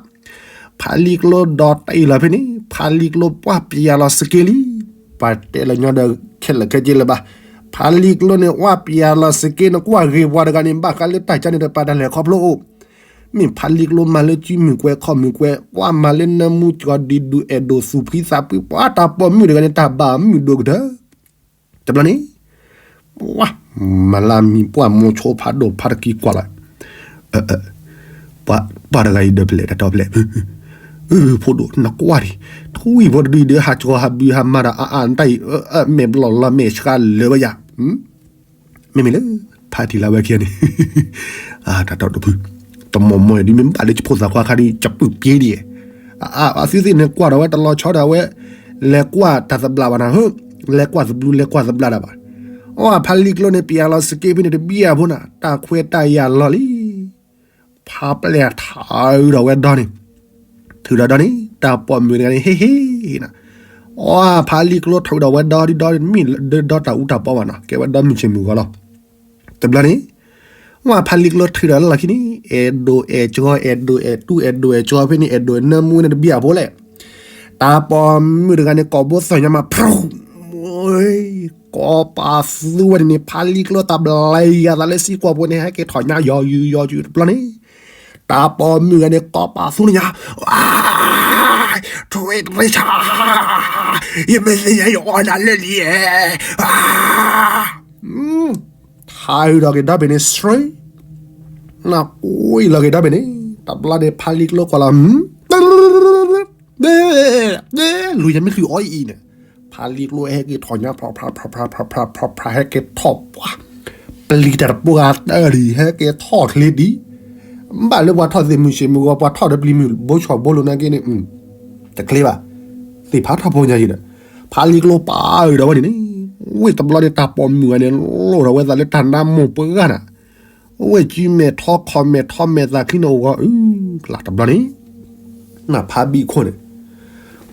ဖါလံၤကျိဒီးတံၢ်လီၤဖဲန့ၣ် ဖါလံၤကျိပှၢ်ပျၢ်လီၤစက့လံ, ပှၤတဲလၢညီဒီးခဲလၢာ်ခဲဆ့လၢၤဘၣ်, ဖါလံၤကျိန့ၣ် ဝၣ်ပျၢ်လီၤစက့န့ၣ် ကွၢ်ဂ့ၤပှၤတဂၤန့ၣ် ဘၣ်ဃးလၢတၢ်ကန့ၣ်တပၤတၢ်လဲၤခီဖျိအိၣ်, မ့ၢ်ဖါလံၤကျိမၤလၢစုမုၢ်ကွဲခီၣ်မုၢ်ကွဲ ကွၢ်မၤလၢနၢမူကီၤဒံးဒုးအဲၣ်ဒိးသူၣ်ဖှံသးပှံၤ ပှၤတၢ်ပိာ်မုၣ်တဂၤန့ၣ် တၢ်ဘၣ်မုာ်ဒိၣ်ကတၢၢ် တဘျီန့ၣ်, ပှၤ, မၤလၢမံၤပှၢ်မိၤဆိဖးဒိၣ်ဖးတကံကွၢ်လီၤ, ပှၤတဂၤအံၤဒီးဖျဲၣ်တၢ်တီဖျဲၣ်, ဖိဒိၣ် နကွၢ်ဒံး, ထွံၣ်ဖိတဒုအံၤဒီး ဟးကီၤဟးဘုးဟးမၤဒီးအါအါတၢ်အံၤ, မဲာ်ဘျီၣ်လီၤမဲာ်ဆှးလၢာ်ဝဲယၤ မ့မ့ၢ်လၢ ဖါတံၢ်လၢဝဲခံဂၤန့ၣ်, တၢ်တီတဖု, တမီၢ်မီၢ်ဒ်မ့ၢ်ဘၣ်လၢဖိသၣ်ခွါခါဒ် ကပုာ်ပျ့ဒ်, အသုသ့ၣ်န့ၣ်ကွၢ်ဒီးဝဲတလီၤဆီဒီးဝဲ, လဲၤကွၢ်တၢ်သဘျ့ဘၣ်နၤဧၢ, လဲၤကွၢ်သဘျ့လဲၤကွၢ်သဘျ့ဒၣ်ဘၣ်, အဝဲဖါလံၤကျိန့ၣ် ပျၢ်လီၤစက့ဖဲန့ၣ်တဘံၣ်အဖိန့ၣ် တၢ်ခွဲးတၢ်ယာ်လီၤလံ ဖါပျဲၢ်ထးဒီးဝဲဒီန့ၣ်, ထုးဒီးဒီန့ၣ် တၢ်ပိာ်မုၣ်တဂၤန့ၣ် ဟ့ၣ်ဟ့ၣ်နၤ, အဖါလံၤကျိထုးဒီးဝဲဒီဒ်ဒီန့ၣ် မ့ၢ်ဒီတၢ်အူတၢ်ပီဘၣ်နီၤ ကဲဝဲဒီမုၢ်ဆ့ၣ်မုၢ်ဂီၤလီၤ, တဘျီန့ၣ်, ဝဲဖါလံၤကျိထုးဒီးလီၢ်ခံန့ၣ် အဲၣ်ဒိးအဲၣ်ကၠီ အဲၣ်ဒိးအဲၣ်တူၢ် အဲၣ်ဒိးအဲၣ်ကၠီဖဲန့ၣ် အဲၣ်ဒိးနၢမူန့ၣ်တဘံၣ်အဖိလဲၣ် တၢ်ပိာ်မုၣ်တဂၤန့ၣ် ကိးဘိသၢၣ်ညါမး ဖရူ, ကိးပာ်သူဝဲန့ၣ်န့ၣ် ဖါလံၤကျိတၢ်ဘျဲယၤသးလၢစံကွီၢ်ဖိန့ၣ် ဟဲက့ၤထီၣ်ညါယီၤယုာ်ယီၤယုာ်တဘျီန့ၣ်, တၢ်ပိာ်မုၣ်ဂၤန့ၣ် ကိးပာ်သူန့ၣ်ညါ, ထွံၣ်တရ့ဆါ, ယမ့ၢ်သ့ၣ်ညါယအီၣ်နၤလၢလံဧါ, ထါဟူးဒီးက့ၤဒီဘ့ၣ်န့ၣ် straight, နကွံာ်လီၤက့ၤဒီဘ့ၣ်န့ၣ် တဘျီန့ၣ် ဖါလံၤကျိကွၢ်လီၤ လူၤယမ့ၢ်လူၤအီၤအံၤန့ၣ်, ဖ ဖါလံကျိဟဲက့ၤထီၣ်ညါ ဖျါဖျါဖျါဖျါဖျါဖျါဖျါ ဟဲက့ၤထီၣ်ပှၤ ပျံၤတၢ်တပှၢ်တၢၢ်လံ ဟဲက့ၤထီၣ်ချ့ဒံး ဘၣ်လၢပှၤထီၣ်သ့ၣ်မုၢ်ဆ့ၣ်မုၢ်ဂီၤ ပှၤထီၣ်ဒီးပျံၤမုၢ်ဘိဆီၣ်ဘိလိာ်နာ်က့န့ၣ် တချ့ဘၣ် သ့ၣ်ဖးထီၣ်ဖိညါယံၤဒီး ဖါလံကျိပာ်အုးဒီးဝဲန့ၣ်န့ၣ် ဝ့ၢ်တဘျီန့ၣ် တၢ်ပိာ်မုၣ်ဂၤန့ၣ် လိၣ်ထီၣ်ဝဲသးလၢတၢ်နါမိၢ်ပှၢ်ဂၤန့ၣ် ဝဲၢ်ကၠံမဲာ်ထီခီၣ်မဲာ်ထီမဲာ်သးချံန့ၣ်အိၣ်ဂီၢ်အု ကလၢ်တဘျီန့ၣ် နဖါဘံၣ်ခိၣ်န့ၣ်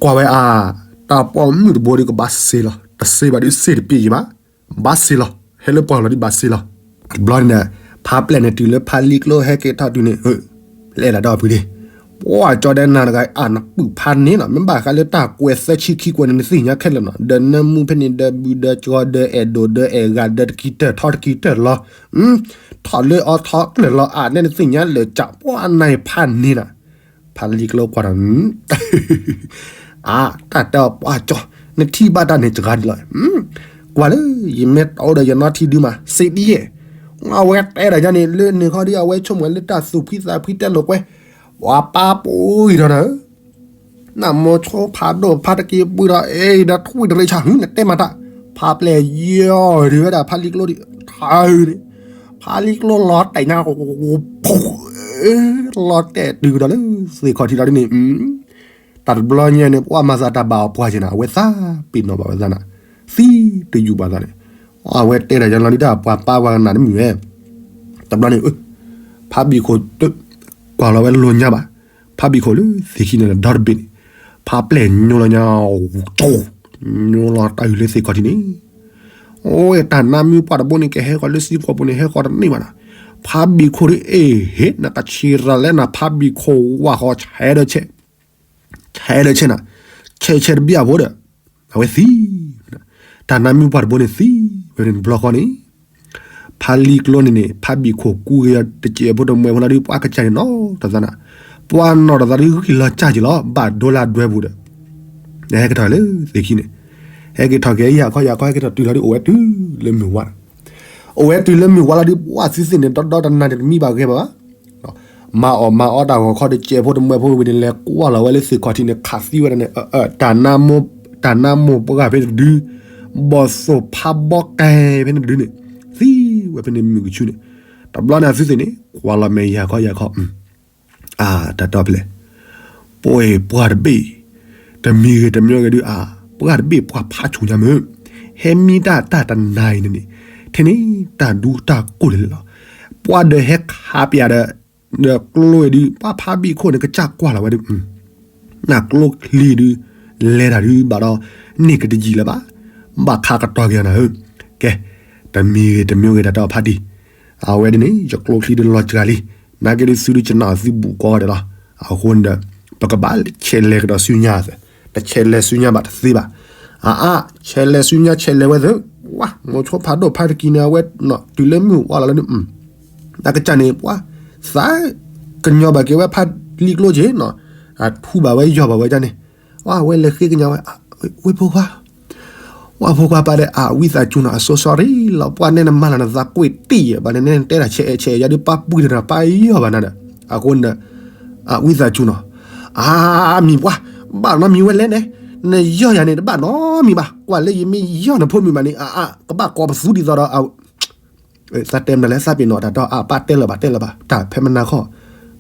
ကွၢ်ဝဲအါ တၢ်ပိာ်မုၣ်တဘိဒီးကဘၣ်စ့လီၤ တစ့ဘၣ်ဒုးစ့တပျ့ၤယံၤဘၣ် ဘၣ်စ့လီၤ ဟဲလၢပှၢ်လီၤဒုးဘၣ်စ့လီၤ တဘျီန့ၣ် ဖါပျဲၢ်န့ၣ်တုၤလၢဖါလံကျိဟဲက့ၤထီၣ်တုၤန့ၣ် လဲၤလၢဒီဖုဒ့ ပှၤကၠီဒဲနၤတဂၤအါ နပုၢ်ဖါန့ၣ်နီၤ မ့ၢ်ဘၣ်ဃးလၢတၢ်ကွဲးသၢဆံခံကွဲးန့ၣ် နသ့ၣ်ညါခဲလၢာ်နီၤ ဒီးနၢမူဖဲန့ၣ် ဒီးဘုဒီးကၠီဒီးအဲၣ်ဒိးဒီးအဲၣ်ဂၤ ဒီးတကံတၢၢ်ထီတကံတၢၢ်လီၤ ထီၣ်လၢအီထီကျၢၢ်လီၤ အါ နဲနသ့ၣ်ညါလၢာ်ကၠး ပှၤနၤဖါန့ၣ်နီၤ ဖါလံကျိကွၢ်ဒီး အါ တၢ်တဲအီၤပှၤကၠီ နထံၣ်ဘၣ်တၢ်န့ၣ်စှၤဒ်လီၤ ကွၢ်လၢ ယမ့ၢ်တအိၣ်ဒီးယနီထံဒုမး စ့ဒ်ယဲၢ် အဝဲတဲဒီးယၤန့ၣ် လၢန့ၣ်ခီဒုး အဝဲဆိကမိၣ်လၢတၢ်သူၣ်ဖှံသးဖှံတဲလိာ်ကွဲ ပှၤပာ်ပူၤအံၤဒီးနၤဧၢ နမိၢ်ဆိဖးဒိၣ်ဖးတက့ၢ်ပှံၤဒီး အဲၣ်ဒီးထွံၣ်တရ့ဆၣ် ဟူနတဲမၤတၢ် ဖါပျဲၢ်ယီၤဒုးဝဲဒၣ်ဖါလံကျိဒံး ထါန့ၣ် ဖါလံကျိလီၤတဲာ်ညါ လီၤတဲာ်တုၤကဒီးလၢသ့ၣ်ခီၣ်ထံးလီၤဒ်န့ၣ် တၢ်တဘျီညါန့ၣ် ပှၤမၤသးတၢ်ဘၣ်အီၤပှၤက့ၤနၤ အဝဲသးပ့ၤနီၣ်ဘၣ်ဝဲသးနၤ သံတယူၢ်ဘၣ်သးန့ၣ် အဝဲတဲဒၣ်ယၤလီၤဒုးတၢ်ပှၤပာ်ပှၤကနၣ်တမုာ်ဝဲ တဘျီန့ၣ် ဖါဘံၣ်ခိၣ် ကွၢ်လီၤဝဲလိာ်ညါဘၣ် ဖါဘံၣ်ခိၣ်လၢသ့ၣ်ခံန့ၣ်ဒီတဘ့ၣ်န့ၣ် ဖါပျဲၢ်ညိလီၤညါ ညိလီၤတၢ်အုးလၢသ့ၣ်ခီၣ်ထံးန့ၣ် အိၣ်တၢ်နါမ့ၢ်ပှၢ်တဘိန့ၣ် ကဟဲဃီၤလၢသံကွီၢ်ပူၤန့ၣ် ဟဲဃီၤတန့ၢ်ဘၣ်နီၤ ဖါဘံၣ်ခိၣ်ဒုး အ့ၣ် ဟ့ၣ် နကဆံးရၤလဲၣ်နၤ ဖါဘံၣ်ခိၣ်ဝၢ်ဃီၤဆဲးဒီးဆဲး ဆဲးဒီးဆဲးနၤ ဆဲးဆဲးတဘျီအဖိဒီး အဝဲသံ တၢ်နါမ့ၢ်ပှၢ်တဘိန့ၣ်သံဝဲန့ၣ်တဘျီဃီန့ၣ် ဖါလံကျိန့ၣ်န့ၣ် ဖါဘံၣ်ခိၣ်ကူဂ့ၤအီၤတစဲးဖိတမှဲးဖိလီၤဒုး ပှၤကစၢ်န့ၣ်နီတသးနၤ ပှၤနီၢ်တသးဒုးဂံၢ်လီၤစၢ်က့ၤလီၤ ဘၣ်ဒိလၢဒွဲပူၤဒီး ဟဲက့ၤထီၣ်လၢသ့ၣ်ခံန့ၣ် ဟဲက့ၤထီၣ်က့ၤယၤခီယၤခီ ဟဲက့ၤထီၣ်တုၤလီၤဒုး အိၣ်ဝဲတုၤလၢမုၢ်ဝါ အိၣ်ဝဲတုၤလၢမုၢ်ဝါလီၤဒုး ပှၤသုသ့ၣ်န့ၣ် ဒီဒီတနၤန့ၣ် တမံဘၣ်ဂ့ၤဘၣ်ဘၣ် မၤအီၣ်မၤအီတၢ်ဂီၤခီတစဲးဖိတမှဲးဖိဝံၤန့ၣ် လဲၤကွၢ်လီၤဝဲလၢသ့ၣ်ခီၣ်ထံးန့ၣ် ခးသံဝဲဒၣ်န့ၣ် တၢ်နါမိၢ်ပှၢ်ဖဲန့ၣ်တဒု ဘီၣ်သိၣ်ဖးဘီကဲဖဲန့ၣ်တဒုန့ၣ် သံဝဲဖဲန့ၣ်မုၢ်ကဆူန့ၣ် တဘျီန့ၣ်သုသ့ၣ်န့ၣ် ကွၢ်လီၤမဲာ်ယၤခီယၤခီ အါ တၢ်တီပျဲၢ် ပှဲၤပှၢ်တဘ့ၣ် တမံၤဂ့ၤတမံၤဂ့ၤဒုးအါ ပှၢ်တဘ့ၣ်ပှၢ်ဖးဆူၣ်ညါမုၢ် ဟဲမံတၢ်တၢ်တနၤအံၤန့ၣ်န့ၣ် ထဲန့ၣ်တၢ်ဒူတၢ်ကိၢ်လၢာ်လီၤ ပှၤဒီးဟဲခးပၠးဒီး ဒီးကျိဝဲဒုး ပှၤဖါဘံၣ်ခိၣ်န့ၣ် ကစၢ်ကွၢ်လီၤဝဲဒုး နကျိချံဒုး လဲၤတၢ်ဒုးဘၣ်ဒီး န့ၢ်ကတယံာ်လၢၤဘၣ် ဘၣ်ခးကတီၤက့ၤအီၤနၤဧၢ ကဲ တမံၤဂ့ၤတမံၤဂ့ၤတၢ်တီဖးတံၢ် အဝဲဒ်န့ၣ် ယကျိချံဒုးလီၤစှၤလံ နာ်က့ဒုးသုဒုးကနၣ်အီၤသုဘူးကီးဒဲးလီၤ အဃိန့ၣ်ဒီး ပကဘၣ်ဆဲးလဲၤကဒီးဆူညါ တဆဲးလဲၤဆူညါဘၣ်တသ့ဘၣ် အါအါ ဆဲးလဲၤဆူညါဆဲးလဲၤဝဲသ့ၣ် ဝါ မိၤဆိဖးဒိၣ်ဖးတကံၤန့ၣ် အဝဲတုၤလၢမုၢ်ဝါလီၤလၢန့ၣ် တၢ်ကစၢ်န့ၣ် ပှၤ သးကညီၤဘၣ်က့ၤဝဲဖးလံကျိက့ၤနီၤ ထူဘၣ်ဝဲယီၢ်ဘၣ်ဝဲဒၣ်န့ၣ် အဝဲလဲၤဃ့ကညးဝဲ ဝ့ၢ်ဖိခွါ ဝ့ၢ်ဖိခွါပၢ်ဒီး အဝံသးစူၤနီၤ အ so sorry လီၤ ပှၤနဲနမၤလီၤနသးကွံာ်တံၢ်ယဲၢ် ဘၣ်န့ၣ်နဲနတဲတၢ်ဆဲးအဲၣ်ဆဲးအဲၣ်ယၤဒုးပၢ်ပှံၢ်တနီၤပၢ်ယီၢ်ဘၣ်နၤဒီး အဃိန့ၣ်ဒီး အဝံသးစူၤနီၤ အါမံၤပှၤ ဘၣ်နီတမံၤဝဲလဲၣ်န့ၣ် နယီၢ်ယၤန့ၣ် တဘၣ်နီတမံၤဘၣ် ကွၢ်လၢယမ့ၢ်ယီၢ်နဖိမုၣ်ဘၣ်န့ၣ် အါအါ ကဘၣ်ကိးပသူဒ်သိးဒီး သးတဲမနုၤလဲၣ် သးပ့ၤနီၣ်တၢ်တီ အပၢ်တဲလၢၤဘၣ်တဲလၢၤဘၣ် တၢ်ဖဲမနၤခီ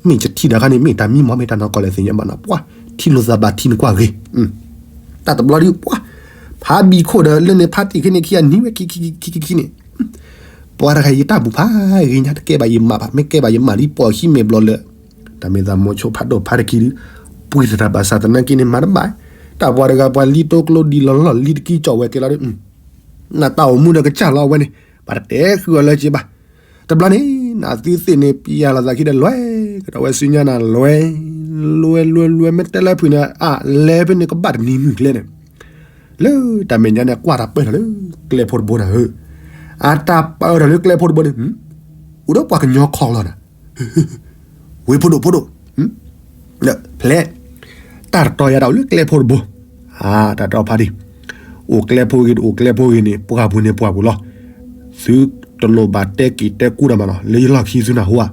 မ့ၢ်ယထံၣ်ဒၣ်ခါန့ၣ် မ့ၢ်တၢ်မံမီၢ် မ့ၢ်တၢ်နီၢ်ကီၢ်လဲၣ်သ့ၣ်ညါဘၣ်နီၤ ပှၤ ထံၣ်လိာ်သးဘၣ်ထံနကွၢ်ဂ့ၤ တၢ်တဘျီဒုး ပှၤ ဖးဘံၣ်ခိၣ်ဒီး လၢန့ၣ်ဖးတံၢ်ခံန့ၣ်ခံဂၤနံၤဝဲခံခံခံခံန့ၣ် ပှၤတခါယတၢ်ဘူၣ်ဖးဂ့ၤညါ တကဲဘၣ်ယမၤဘၣ် မ့ၢ်ကဲဘၣ်ယမၤလံ ပိာ်ခံမဲာ်ဘျီလၢ တၢ်မ့ၢ်သးမိၤဆိဖးဒိၣ်ဖးတကံၤဒုး ပှ့ၤသတးဘၣ်ဆၣ်သနာ်က့န့ၣ် မၤတဘၣ် တၢ်ပှၤတဂၤပှၤလံတိကျိဒ်လီၤလီၢ်လံတကံကၠီၣ်ဝဲကဲလီၤဒုး နတၢ်အိၣ်မူဒီးကစၢ်လီၤအဝဲန့ၣ် ပတတဲဃုာ်အီၤလၢၤဘၣ် တဘျီန့ၣ် နသုသ့ၣ်န့ၣ် ပျၢ်လီၤသးခံဒီးလွဲၢ် ကဒီးဝဲဆူညါနၤလွဲၢ် လွဲၢ်လွဲၢ်လွဲၢ် မ့ၢ်တဲလၢဖုၣ်န့ၣ် အလဲၤဖဲန့ၣ်ကဘၣ်တနံၤမုၢ်ကျဲန့ၣ် လၢတၢ်မဲာ်ညါန့ၣ် ကွၢ်တၢ်ပၢၢ်ထီၣ်လၢကျဲဖိတဘိနၤဧၢ အတၢ်ပၢၢ်ထီၣ်လၢကျဲဖိတဘိန့ၣ် အိၣ်ဒီးပှၤကညီခီလီၤနၤ ဝ့ၢ်ဖိဒိၣ်ဖိဒိၣ် ဖျဲး တၢ်တတီၤယၤတၢ်အိၣ်လၢကျဲဖိတဘိ တၢ်တီဖးဒံၣ် အိၣ်ကျဲဖိဂ့ၤ တအိၣ်ကျဲဖိဂ့ၤန့ၣ် ပှၢ်ပူၤန့ၣ်ပှၢ်ပူၤလီၤ သုတလိၣ်ဘၣ်တဲက့ၤတဲကူတၢ်မးနီၤ လၢယလီၢ်ခံသုနၢ်ဟူဧါ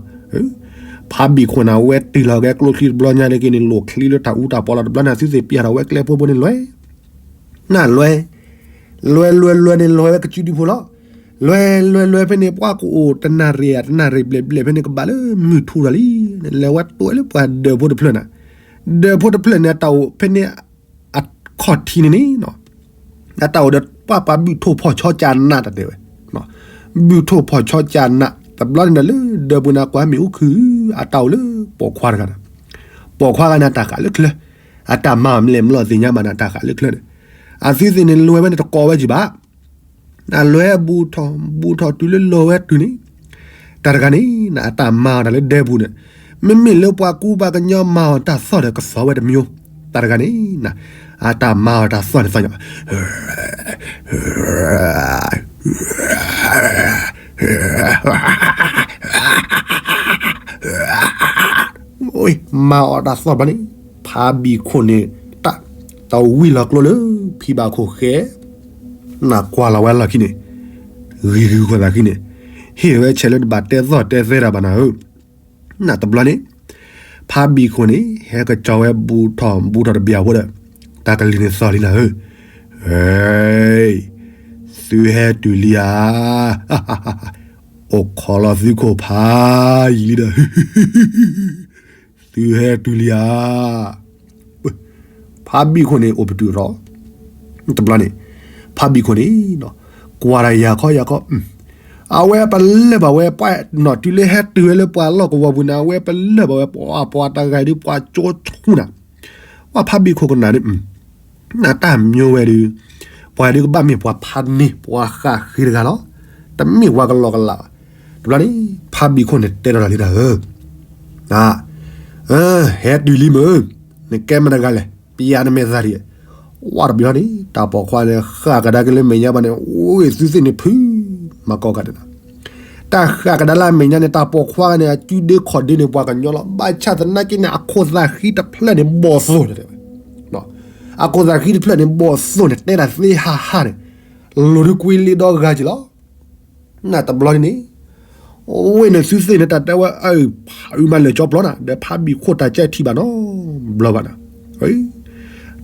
ဖးဘံၣ်ခိၣ်န့ၣ် အဝဲတုၤလီၤကဲကျိချံတဘျီညါလၢက့ၤန့ၣ် လိၣ်ချံလၢတၢ်အူတၢ်ပီလီၤ တဘျီန့ၣ် သုသ့ၣ်ပျၢ်ထီၣ်ဝဲကျဲဖိတဘိန့ၣ်လွဲၢ် နလွဲၢ် လဲၤလဲၤလဲၤန့ၣ် လဲၤဝဲကစုဒုဖိလီၤ. လဲၤလဲၤလဲၤဖဲန့ၣ် ပှၤကအိၣ်တနၣ်ရံၣ်ဧါ တနၣ်ရံၣ်ဘျဲၣ်ဘျဲၣ်ဖဲန့ၣ် ကဘၣ်လၢမုၢ်ထူၣ်တၢ်လံ. လဲၤဝဲတိၢ်ဝဲလၢပှၤဒၢးဖိတဖျၢၣ်န့ၣ်, ဒၢးဖိတဖျၢၣ်န့ၣ် အတၢ်အိၣ်ဖဲန့ၣ် အခီၣ်ထံးန့ၣ်န့ၣ် အတၢ်အိၣ်ဒီးပှၤပှၤဘုၣ်ထိၣ်ဖီၣ်ဆီကၠးနးတၢ်တဲဝဲ, ဘုၣ်ထိၣ်ဖီၣ်ဆီကၠးနး တဘျီန့ၣ်ဒီးလၢဒၢးပူၤန့ၣ် ကွၢ်မ့ၣ်အူခုၣ် အတၢ်အိၣ်လၢပိာ်ခွါတဂၤန့ၣ်, ပိာ်ခွါတဂၤန့ၣ် အတၢ်ဃၣ်လၢချၢ, အတၢ်မၤအီၤမလဲၣ်မလီၤသ့ၣ်ညါဘၣ်န့ၣ် အတၢ်ဃၣ်လၢချၢန့ၣ်, အသုသ့ၣ်န့ၣ် လဲၤဝဲန့ၣ်တကိးဝဲကံဘၣ် အလဲၤဘူးထီၣ်ဘူးထီၣ်တုၤလၢလီၤဝဲတုၤန့ၣ်, တၢ်တဂၤန့ၣ် အတၢ်မၤအီၤတၢ်လၢဒဲပူၤန့ၣ်, မ့မ့ၢ်လၢပှၤကူပှၤကညီမၤအီၤတၢ်သီၣ်ဒီးကသီဝဲတမံၤ, တၢ်တဂၤန့ၣ် အတၢ်မၤအီၤတၢ်သီၣ်န့ၣ်သီၣ်ညါ မၤအီၤတၢ်သီၣ်ဘျီန့ၣ်, ဖးဘံၣ်ခိၣ်န့ၣ် တၢ်တဝံၣ်လီၤကျိလၢ ဖံဘၣ်ခိၣ်ဃဲ, နကွၢ်လီၤဝဲလီၢ်ခံန့ၣ်, ဂ့ၤဂ့ၤခိၣ်သးခံန့ၣ်, ဟ့ၣ်ဝဲဆဲးလၢတဘၣ်တဲသီၣ်တဲသဲတၢ်ဘၣ်နၤဧၢ, နတဘျီန့ၣ်, ဖးဘံၣ်ခိၣ်န့ၣ် ဟဲကစီၤဝဲဘူးထီၣ်ဘူးထီၣ်တဘျီဖိဒီး, တၢ်ကလုၢ်န့ၣ်သီၣ်လံနၤဧၢ, သုဟဲတုၤလံဧါ အိၣ်ခိးလီၤသုခိၣ်ဖးယံာ်လံဒီး, သုဟဲတုၤလံဧါ, ဖးဘံၣ်ခိၣ်န့ၣ်အိၣ်ပတုာ်ထီၣ်, တဘျီန့ၣ်, ဖးဘံၣ်ခိၣ်န့ၣ်, ကွၢ်တၢ်ယၤခီယၤခီ, အဝဲပလၢၢ်ဘၣ်ဝဲပှၤနီၢ်တုၤလၢဟဲတုၤဝဲလၢပှၤလီၢ်ကဝီၤပူၤန့ၣ် အဝဲပလၢၢ်ဘၣ်ဝဲပှၤပှၤတဂၤဒုးပှၤကၠိဆူၣ်နၤ ပှၤဖးဘံၣ်ခိၣ်ကနၣ်န့ၣ်, နတၢ်မၠိဝဲဒုး, ပှၤဒုးကဘၣ်မ့ၢ်ပှၤဖးန့ၢ်ပှၤဃၣ်ဃ့တဂၤလီၤ, တမ့ၢ်ပှၤကလီကလးဘၣ်, တဘျီန့ၣ် ဖးဘံၣ်ခိၣ်န့ၣ်တဲဒီးတၢ်လံနၤဧၢ, ဟဲတုၤလံမ့ၢ်, နကဲမတဂၤလဲၣ် ပျးနမဲာ်သၣ်ဒံး, ဝါတဘျီန့ၣ် တၢ်ပိာ်ခွါန့ၣ် ဃၣ်ကဒါက့ၤလၢမဲာ်ညါဘၣ်န့ၣ် အိၣ်သုသ့ၣ်န့ၣ်ဖု မၤကီၢ်ကဒါန့ၣ်, တၢ်ဃၣ်ကဒါလၢအမဲာ်ညါန့ၣ် တၢ်ပိာ်ခွါန့ၣ် အစုဒ့ခီၣ်ဒ့န့ၣ် ပှၤကညီလီၤ, ဘၣ်ဆၣ်သနာ်က့န့ၣ် အခိၣ်သၣ်ဃံတဖျၢၣ်န့ၣ် ဘီၣ်သိၣ်န့ၣ်တဲဝဲ, အခိၣ်သၣ်ဃံတဖျၢၣ်န့ၣ် ဘီၣ်သိၣ်န့ၣ် တဲဒၣ်သ့ဟးဟးန့ၣ်, လိၤဒုးကွံလ့ဒီဂၤက့ၤလီၤ နတဘျီန့ၣ်န့ၣ်, ဝ့ၢ်န့ၣ်သုသ့ၣ်န့ၣ် တၢ်တဲဝဲ, ဖးအုးမးလၢာ်ကၠီပျီနၤ ဒီးဖးဘံၣ်ခိၣ်တၢ်ကဲထံၣ်ဘၣ်နီတဘျီဘၣ်နၤ,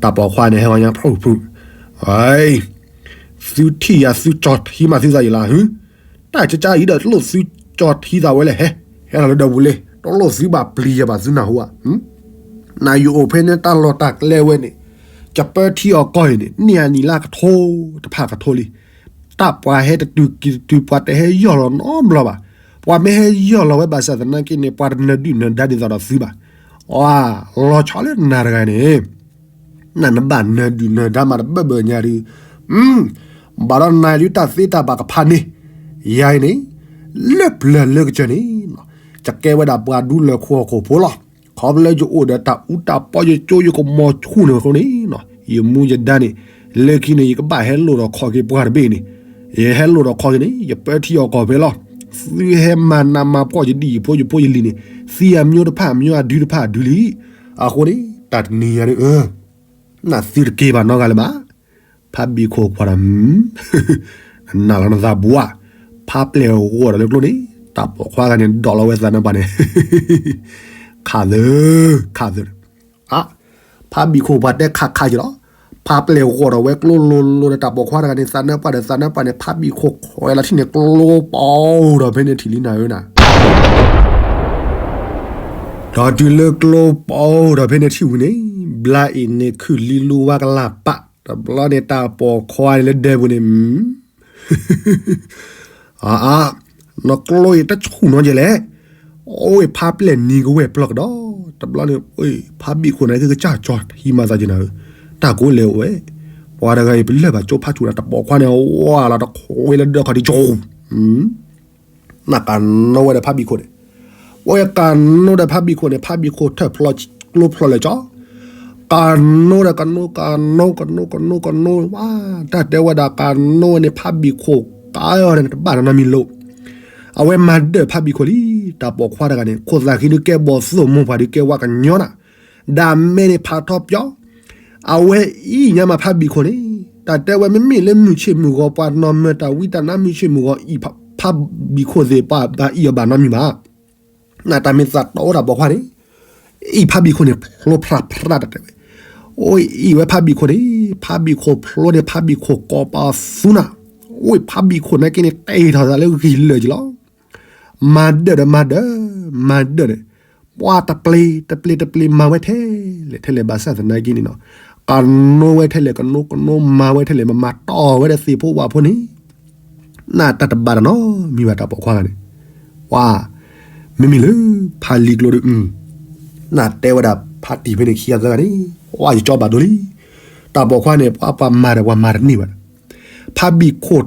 တၢ်ပိာ်ခွါန့ၣ် ဟဲဝဲညါဖျိဖျိ, သုထံၣ်ယၤသုကၠီထံမးသုသးယံာ်လီၤ, တၢ်ကကါအံၤဒီးတလိၣ်သုကၠီထံသးဝဲလဲၣ်ဟဲ, ဟဲလီၤလၢဒီပူၤလံ, တလိၣ်သုဘၣ်ပျံၤယၤဘၣ်သုနၢ်ဟူဧါ နယအိၣ်ဖဲန့ၣ်တၢ်လီၢ်တၢ်ကျဲဝဲန့ၣ်, ယပၢထံအီၣ်ကီၢ်အံၤန့ၣ် န့ၢ်အနံၣ်လၢကထိတဖၣ်ကထိလံ, တၢ်ပှၤဟဲတတုၤက့ၤတတုၤ ပှၤတဟဲယီၢ်လီၤနီတဘျီဘၣ်, ပှၤမ့ၢ်ဟဲယီၢ်လီၤဝဲဘၣ်ဆၣ်သနာ်က့န့ၣ် ပှၤတနၢၤဒုၣ်နၢၤဒါဒ်သိးဒီးသုဘၣ်, အလီၤဆီလၢနၤတဂၤန့ၣ် နနဘၣ်နၢၤဒုၣ်နၢၤဒါမးတဘၢၣ်ဘၢၣ်ညါဒုး, ဘၣ်ဒီးနၤဒုးတၢ်သ့တၢ်ဘၣ်ကဖးန့ၣ်, ယၤအံၤန့ၣ်, လၢပျၢၤလၢကစၢၢ်န့ၣ်, ယကဲဝဲဒၣ်ပှၤဒူလၢာ်ခိၣ်ဟီၣ်ခိၣ်ဖိလီၤ, ခီဖျိယအိၣ်ဒီးတၢ်အူတၢ်ပီယကၠိယကမီၤဆူၣ်န့ၣ်အဃိန့ၣ်, ယမူယဒါန့ၣ်, လၢခံန့ၣ် ယကဘၣ်ဟဲလိၣ်ထီၣ်ခီၣ်က့ၤပှၤတဘ့ၣ်န့ၣ်, ယဟဲလိၣ်ထီၣ်ခီၣ်က့ၤန့ၣ် ယပၢထံအီၣ်ကီၢ်ဖဲလီၤ, သုဟဲမၤနးမၤဖှီၣ်ယဒံၣ်ယဖိယဖိယလံၤန့ၣ်, သံအမျိုးတဖၣ်အမျိုးအဒုတဖၣ်အဒုလံ, အဃိန့ၣ် တၢ်တနံၤညါဒုး နသုတက့ၤဘၣ်နီတဂၤလၢၤဘၣ်, ဖးဘံၣ်ခိၣ်ကွၢ်ဒီး, နနာ်လီၤနသးဘူးဧါ, ဖးပျဲၢ်ဂီၤဒီးလၢကျိန့ၣ်, တၢ်ပိာ်ခွါဂၤန့ၣ် ဒိးလီၤဝဲသးနၢ်ပှၢ်န့ၣ်, ခးသၢ, ခးသၢ, ဖးဘံၣ်ခိၣ်ပှၤတဲခးခးက့ၤလီၤ, ဖးပျဲၢ်ဂီၤဒီးဝဲကျိလိၤလိၤဒီးတၢ်ပိာ်ခွါတဂၤန့ၣ် သးနၢ်ပှၢ်ဒီးသးနၢ်ပှၢ်န့ၣ် ဖးဘံၣ်ခိၣ်ခွဲးလီၤထံၣ်န့ၣ် ကျိပီဒီးဖဲန့ၣ်ထံၣ်လံနၤဧၢနၤ ဒီးတုၤလၢကျိပီဒီးဖဲန့ၣ်ထံၣ်ဝံၤန့ၣ်, ဘျါအံၤန့ၣ်ခုၣ်လံလူဝါကလၢ်ပာ်, တဘျီန့ၣ် တၢ်ပိာ်ခွါန့ၣ်လၢဒဲပူၤန့ၣ်, အါ, နကျိအံၤတဆူၣ်နီၤကဲလဲၣ်, အိၣ်ဖးပျဲၢ်နံၤကဝဲၢ်ပျီၢ်ကဒီး, တဘျီန့ၣ်, ဖးဘံၣ်ခိၣ်န့ၣ်ကကစၢ်ကၠီထံမၤသးက့ၤနၤဧၢ, တၢ်ကိးလဲၤအိၣ်ဝဲ, ပှၤတဂၤအံၤပလၢၢ်ဘၣ်ကၠိဖးဆူၣ်ဒီးတၢ်ပိာ်ခွါန့ၣ် ဝါလီၤတခိးဝဲလၢဒၢခီၣ်ထံးကၠိ နကနိဝဲဒီးဖးဘံၣ်ခိၣ်န့ၣ်, ဝဲကနိဒီးဖးဘံၣ်ခိၣ်န့ၣ် ဖးဘံၣ်ခိၣ်ထၢၣ်ဖျိးကျိဖျိးလဲၤကၠီ, ကနိဒီးကနိ ကနိ ကနိ ကနိ ကနိ ဝါ, တၢ်တဲဝဲဒၣ်ကနိဝဲန့ၣ် ဖးဘံၣ်ခိၣ်ကါအီၤန့ၣ် တဘၣ်နီတမံၤလိာ်, အဝဲမၤဒၢၣ်ဖးဘံၣ်ခိၣ်လံ, တၢ်ပိာ်ခွါတဂၤန့ၣ် ခိၣ်သၣ်ဃံဒုးကဲဘီၣ်သိၣ်မိၢ်ပှၢ်ဒုးကဲဝါကညီနၤ ဒၣ်မဲန့ၣ်ဖးထီပၠီ, အဝဲအံၤညါမးဖးဘံၣ်ခိၣ်န့ၣ်, တၢ်တဲဝဲမ့မ့ၢ်လၢမုၢ်ဆ့ၣ်မုၢ်ဂီၤ ပှၤနီၢ်မၢတၢ်ဝံတၢ်နါမုၢ်ဆ့ၣ်မုၢ်ဂီၤအံၤ, ဖးဘံၣ်ခိၣ်သ့ၣ်ပှၤဘၣ်အံၤအီၤဘၣ်နီတမံၤဘၣ်, နတၢ်မ့ၢ်သးတီဝဲတၢ်ပိာ်ခွါန့ၣ်, အံၤဖးဘံၣ်ခိၣ်န့ၣ် ဖျိဖျါဖျါတၢ်တဲဝဲ, အိၣ်အံၤဝဲဖးဘံၣ်ခိၣ်န့ၣ်, ဖးဘံၣ်ခိၣ်ဖျိန့ၣ် ဖးဘံၣ်ခိၣ်ကိးပသူနၤ, အိၣ်ဖးဘံၣ်ခိၣ်နာ်က့န့ၣ် တဲထီၣ်သးလၢဂံၢ်လၢာ်က့ၤလီၤ. မၤဒၢၣ်ဒီးမၤဒၢၣ်, မၤဒၢၣ်န့ၣ်, ပှၤတပျ့ၤတပျ့ၤတပျ့ၤမၤဝဲထဲလဲၣ်ထဲလဲၣ် ဘၣ်ဆၣ်သနာ်က့န့ၣ်နီၤ, ကနိဝဲထဲလဲၣ်ကနိကနိ မၤဝဲထဲလဲၣ် မၤမၤတီၢ်ဝဲဒၣ်သ့ၣ်ဖိဝၣ်ဖိန့ၣ် နတၢ်တဘၣ်တၢ်နီတမံၤဘၣ် တၢ်ပိာ်ခွါဂၤန့ၣ်, ပှၤ, မ့မ့ၢ်လၢ ဖးလံၤကျိဒီး, နတဲဝဲဒၣ်ဖးတံၢ်ဖဲန့ၣ်ခံဂၤသၢဂၤန့ၣ်, ပှၤယကၠီဘၣ်ဒိလံ, တၢ်ပိာ်ခွါန့ၣ် ပှၤပှၤမၤဒီးပှၤမၤတန့ၢ်ဘၣ်, ဖးဘံၣ်ခိၣ်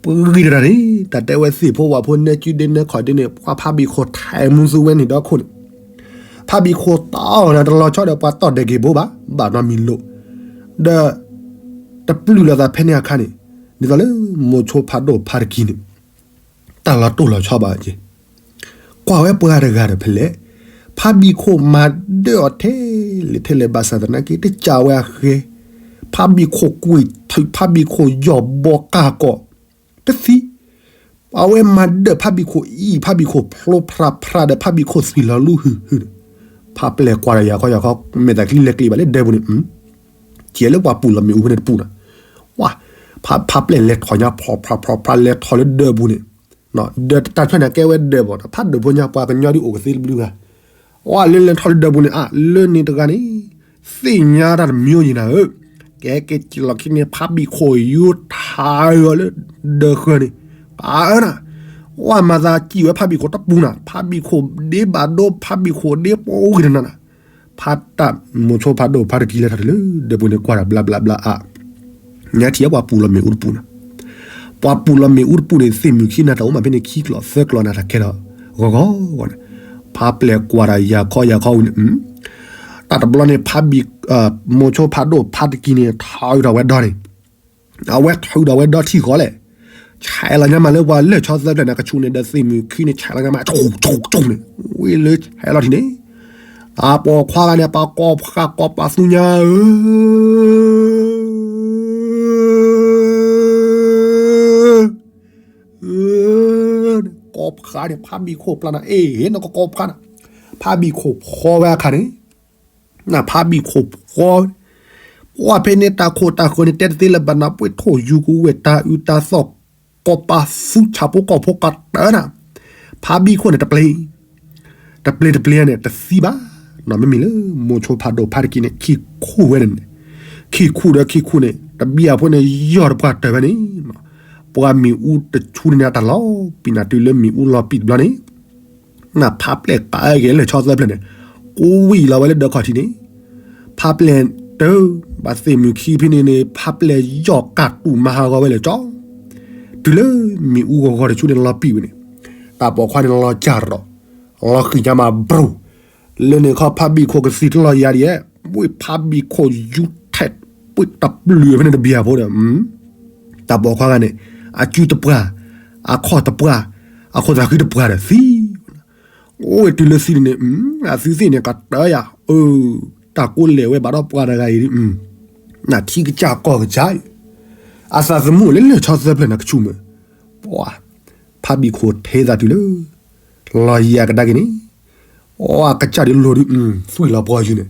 ပဂံၢ်တတၢ်န့ၣ် တၢ်တဲဝဲသ့ၣ်ဖိဝၣ်ဖိနဲကုဒ့နဲခီၣ်ဒ့န့ၣ် ပှၤဖးဘံၣ်ခိၣ်ထဲးမူသူဝဲန့ၣ်ဒီခိၣ်န့ၣ်, ဖးဘံၣ်ခိၣ်တီၢ်နၤတလီၤဆီဒီးပှၤတီၢ်ဒဲးက့ၤဘိဘၣ် ဘၣ်နီတမံၤလိာ်, ဒီး တပျုၢ်လိာ်သးဖဲန့ၣ်အခါန့ၣ်, ဒ်သိးလၢမိၤဆိဖးဒိၣ်ဖးတကံၤန့ၣ် တၢ်လီၤတိၢ်လီၤဆီဘၣ်က့ၤ, ကွၢ်ဝဲပှၤတဂၤဒီးဖဲလဲၣ်, ဖးဘံၣ်ခိၣ်မၤဒၢၣ်အီၤထဲလဲၣ်ထဲလဲၣ် ဘၣ်ဆၣ်သနာ်က့ တစံးဝဲအဃဲ, ဖးဘံၣ်ခိၣ်ကွံာ်ထုး ဖးဘံၣ်ခိၣ်ယီၢ်ဘီကၢ်ကီၢ်, တသံ အဝဲမၤဒၢၣ်ဖးဘံၣ်ခိၣ်အံၤ ဖးဘံၣ်ခိၣ်ဖျိဖျါဖျါဒီး ဖးဘံၣ်ခိၣ်သွံၣ်လီၤလူဟူးဟူးန့ၣ်, ဖးပျဲၢ်ကွၢ်ဒီးယၤခီယၤခီ မဲာ်သးချံလဲၤကျ့ၤဘၣ်လၢဒၢးပူၤန့ၣ်, ကဲလၢပှၤပူၤလီၤမ့ၣ်အူဖဲန့ၣ်တပူၤနီၤ, ဝါ, ဖးပျဲၢ်လဲၤထီၣ်ညါ ဖျီဖျီဖျီဖျီ လဲၤထီၣ်လၢဒၢးပူၤန့ၣ်, ဒၢးတၢ်ထွဲန့ၣ်ကဲဝဲဒၢးဘၣ် ဖးဒၢးဖိညါ ပှၤကညီဒ်အိၣ်ကသ့တဘျုးဂၤ, ဝါ လၢလဲၤထီၣ်လၢဒၢးပူၤန့ၣ် အါ လၢန့ၣ်တဂၤန့ၣ် သ့ၣ်ညါတၢ်တမံၤယံၤနၤဧၢ, ကဲက့ၤစံၣ်လီၤခံန့ၣ် ဖးဘံၣ်ခိၣ်ယူၤထးအီၤလၢဒၢးဃၢၤန့ၣ်, အါအၢနၤ, ဝါ မၤသးစံးဝဲဖးဘံၣ်ခိၣ်တပူၤနၤ ဖးဘံၣ်ခိၣ်ဒ့ဘၣ်ဒိ ဖးဘံၣ်ခိၣ်ဒ့ပီဝံၤတနၤနၤ, ဖးတၢ်မိၤဆိဖးဒိၣ်ဖးတကံၤလဲၤထီၣ်တုၤလၢဒၢးပူၤန့ၣ် ကွၢ်တၢ်ဘျါဘျါဘျါအါ ညါထံၣ်ပှၤပူၤလီၤမ့ၣ်အူတပူၤနၤ, ပှၤပူၤလီၤမ့ၣ်အူတပူၤန့ၣ် သ့ၣ်မုၢ်ခံနၤတၢ်အိၣ်မးဖဲန့ၣ် ခံကျီၢ်သၢကျီၢ်နၤတၢ်ကဲထီၣ်ဂီၤဂီၤဂီၤန့ၣ်, ဖးပျဲၢ်ကွၢ်ဒီးယၤခီယၤခီဝံၤန့ၣ်, တၢ်တဘျီန့ၣ် ဖးဘံၣ်, မိၤဆိဖးဒိၣ်ဖးတကံၤန့ၣ် ထီၣ်ထီၣ်ဝဲဒီန့ၣ်, အဝဲထုးဒီးဝဲဒီထံၣ်ဃီလဲၣ်, ဆဲးလီၤညါမးလၢပှၤလၢၢ်ဆီသၢဖျၢၣ်န့ၣ် ကဆူးန့ၣ်ဒီးသ့ၣ်မုၢ်ခံန့ၣ် ဆဲးလီၤညါမး ဆူးဆူးဆူးန့ၣ် ဝံၤလၢဆဲးလီၤထံၣ်န့ၣ်, အပိာ်ခွါဂၤန့ၣ် ပှၤကိးဖးကိးပသူညါဧၢ ကိးဖးန့ၣ် ဖးဘံၣ်ခိၣ်ပျၢ်နၤ အ့ၣ် နကကိးဖးနၤ, ဖးဘံၣ်ခိၣ်ဖီဝဲအခါန့ၣ်, နဖးဘံၣ်ခိၣ်ဖီ, ပှၤဖဲန့ၣ်တၢ်ခိၣ်တၢ်ဃၢၤန့ၣ် တဲတသ့လၢၤဘၣ်နၤ ပှ့ၤထိၣ်ယူၤကဝဲၢ်တၢ်အုးတၢ်သီၣ်, ကိးပသူဆၣ်ဖိကီၢ်ဖိကတၢၢ်နၤ, ဖးဘံၣ်ခိၣ်န့ၣ်တပျ့ၤ တပျ့ၤတပျ့ၤန့ၣ် တသံဘၣ်, မ့မ့ၢ်လၢမိၤဆိဖးဒိၣ်ဖးတကံၤန့ၣ် ခံခူၣ်ဝဲန့ၣ်, ခံခူၣ်ဒီးခံခူၣ်န့ၣ် တဘံၣ်အဖိန့ၣ် ယီၢ်တပှၢ်တၢၢ်ဝဲန့ၣ်, ပှၤမ့ၣ်အူတဆူန့ၣ်န့ၣ် အတၢ်လီၤပံာ်နၤတုၤလၢမ့ၣ်အူလီၤပံာ်တဘျီန့ၣ်, နဖးပျဲၢ်ကးက့ၤလၢၢ်ဆီသၢဖျၢၣ်န့ၣ်, ကိးဝံၤလီၤဝဲလၢဒၢးခီၣ်ထံးန့ၣ်, ဖးပျဲၢ်တၢ်, ဘၣ်သ့ၣ်မုၢ်ခံဖဲန့ၣ်န့ၣ် ဖးပျဲၢ်ယီၢ်ကၢ်တူာ်မၤဟးဂီၤဝဲလၢာ်ကၠီ, တုၤလၢမ့ၣ်အူဂီၤဂီၤတဆူန့ၣ်လီၤပံာ်ဝဲန့ၣ်, တၢ်ပိာ်ခွါန့ၣ်လီၤကၢ်ရီၤ, လီၤဃံၤညါမးဘြိၣ်, လၢန့ၣ်ခီဖးဘံၣ်ခိၣ်ကသံၣ်တလီၤယၤဒ်, ဝံၤဖးဘံၣ်ခိၣ်ယူၤထဲး, ပှ့ၤတပျုာ်ဖဲန့ၣ်တဘံၣ်အဖိဒီး, တၢ်ပိာ်ခွါဂၤန့ၣ်, အစုတပှၢ်, အခီၣ်တပှၢ်, အခိၣ်သးဃံတပှၢ်ဒီးသံ, အိၣ်ဝဲတုၤလၢသံန့ၣ်န့ၣ်, အသုသ့ၣ်န့ၣ်ကတၢၢ်ယၤ, အၢ, တၢ်ကိးလဲၣ်ဝဲဘၣ်ဒီးပှၤတဂၤအံၤ, နထံကစၢ်ကီၢ်ကစၢ်, အသးသမူလၢလၢၢ်ဆီသၢဖျၢၣ်န့ၣ်ကဆူၣ်မး, ပှၤ, ဖးဘံၣ်ခိၣ်ထဲသးတုၤလၢ လီၤယၤကဒါက့ၤန့ၣ်, အကစၢ်ဒ်လိၤဒုး, သွံၣ်လီၤပှီၢ်ယုာ်န့ၣ်,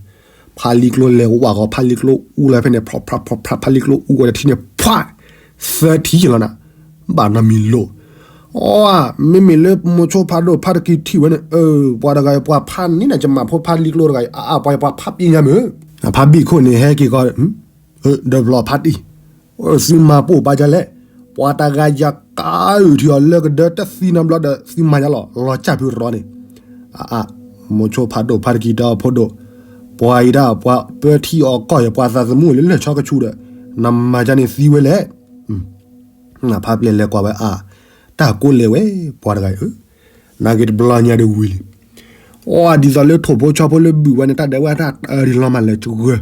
ဖးလံၤကျိလဲၤဝးဂီၤ ဖးလံၤကျိအူလီၤဖဲန့ၣ် ဖြးဖြးဖြးဖြး ဖးလံၤကျိအူဂီၤဒီးထံန့ၣ် ဖး, သၢထံယလီၤနၤ, ဘၣ်နီတမံၤလိာ်, အ, မ့မ့ၢ်လၢမိၤဆိဖးဒိၣ်ဖးတကံၤထံၣ်ဝဲန့ၣ်, အၢ, ပှၤတဂၤအံၤ ပှၤဖးန့ၢ်နၤ ယမၤဖိဖးလံၤကျိတဂၤအံၤ အါအါ ပှၤပှၤဖးပ့ၤညါမုၢ်, ဖးဘံၣ်ခိၣ်န့ၣ်ဟဲက့ၤကီး ဒီးဘျီဖးတံၢ်, သုမၤပိာ်ပာ်ယၤလဲၣ်, ပှၤတဂၤယၤကအုၣ်ထံအီၤလၢကဒၢတသံနီတဘျီဒီး သုမၤယၤလီၤ လီၤစၢ်ဖုရီန့ၣ်, အ, မိၤဆိဖးဒိၣ်ဖးတကံၤဒီးဖိဒိၣ်, ပှၤအံၤဒၣ်ပှၤပၢထံအီၣ်ကီၢ်ယၤ ပှၤသးသမူလၢလၢၢ်ဆီကဆူၣ်ဒီး, နမၤယၤန့ၣ်သံဝဲလဲၣ်, နဖးပျဲၢ်လဲၤကွၢ်ဝဲအါ, တၢ်ကိးလဲၣ်ဝဲ, ပှၤတဂၤအံၤ, နာ်က့တဘျီညါဒီးဝံၤလံ အ, ဒ်သိးလၢထိၣ်ဖိဆီဖိလၢဘုၣ်ဝဲန့ၣ် တၢ်ဒဲးဝဲတၢ်တၢ်ဒံးလီၤမးလၢာ်စှၤ,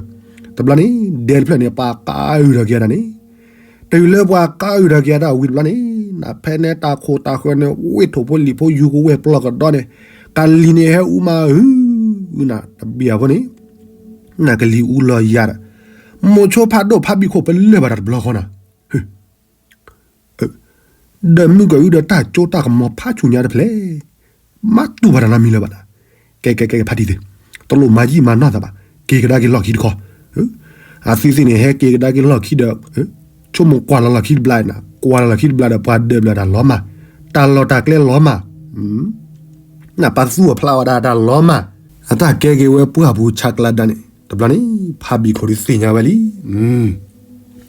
တဘျီန့ၣ် ဒဲတဖျၢၣ်န့ၣ် ပှၤကအုၣ်ထီၣ်က့ၤအတၢ်န့ၣ်, တုၤလၢပှၤကအုၣ်ထီၣ်က့ၤအတၢ်ဝံၤတဘျီန့ၣ်, နဖဲန့ၣ်တၢ်ခိၣ်တၢ်ဃၢၤန့ၣ် ဝ့ၢ်ထိၣ်ဖိလံာ်ဖိယူၤကဝဲၢ်ပျီၢ်ကဒီးန့ၣ်, ကလံၤန့ၣ်ဟဲအူမးဟု, နတဘံၣ်အဖိန့ၣ်, နကလံၤအူလီၤယၤဒီး, မိၤဆိဖးဒိၣ်ဖးဘံၣ်ခိၣ်ပလၢၢ်ဘၣ်တၢ်တဘျီဃီနၤ ဒီးမုၢ်ကအုဒီးတၢ်ကၠိတၢ်ကမီၤဖးဆူညါတဖျဲၣ်, မၤတူၢ်ဘၣ်တၢ်နီတမံၤလၢၤဘၣ်နၤ, ကဲကဲကဲဖးတံၢ်သ့ၣ်, တလိၣ်မၤယံာ်မၤနီၢ်သးဘၣ်, က့ၤကဒါက့ၤလီၢ်ခံတခီ, အသုသ့ၣ်န့ၣ် ဟဲက့ၤကဒါက့ၤလီၢ်ခံဒီး ဆိကမိၣ်ကွၢ်လီၤလီၢ်ခံတဘျီနၤ, ကွၢ်လီၤလီၢ်ခံတဘျီဒီး ပှၤဒၢးဘျၢၣ်တၢ်လီၤမၢ်, တၢ်လီၢ်တၢ်ကျဲလီၤမၢ်, နပာ်သူၣ်အဖျါဝဲဒၣ်တၢ်လီၤမၢ်, အတၢ်ကဲက့ၤဝဲပှၢ်ပူၤဆးကျးဒၣ်န့ၣ် တဘျီန့ၣ် ဖါဘံၣ်ခိၣ်ဒုးသ့ၣ်ညါဝဲလံ.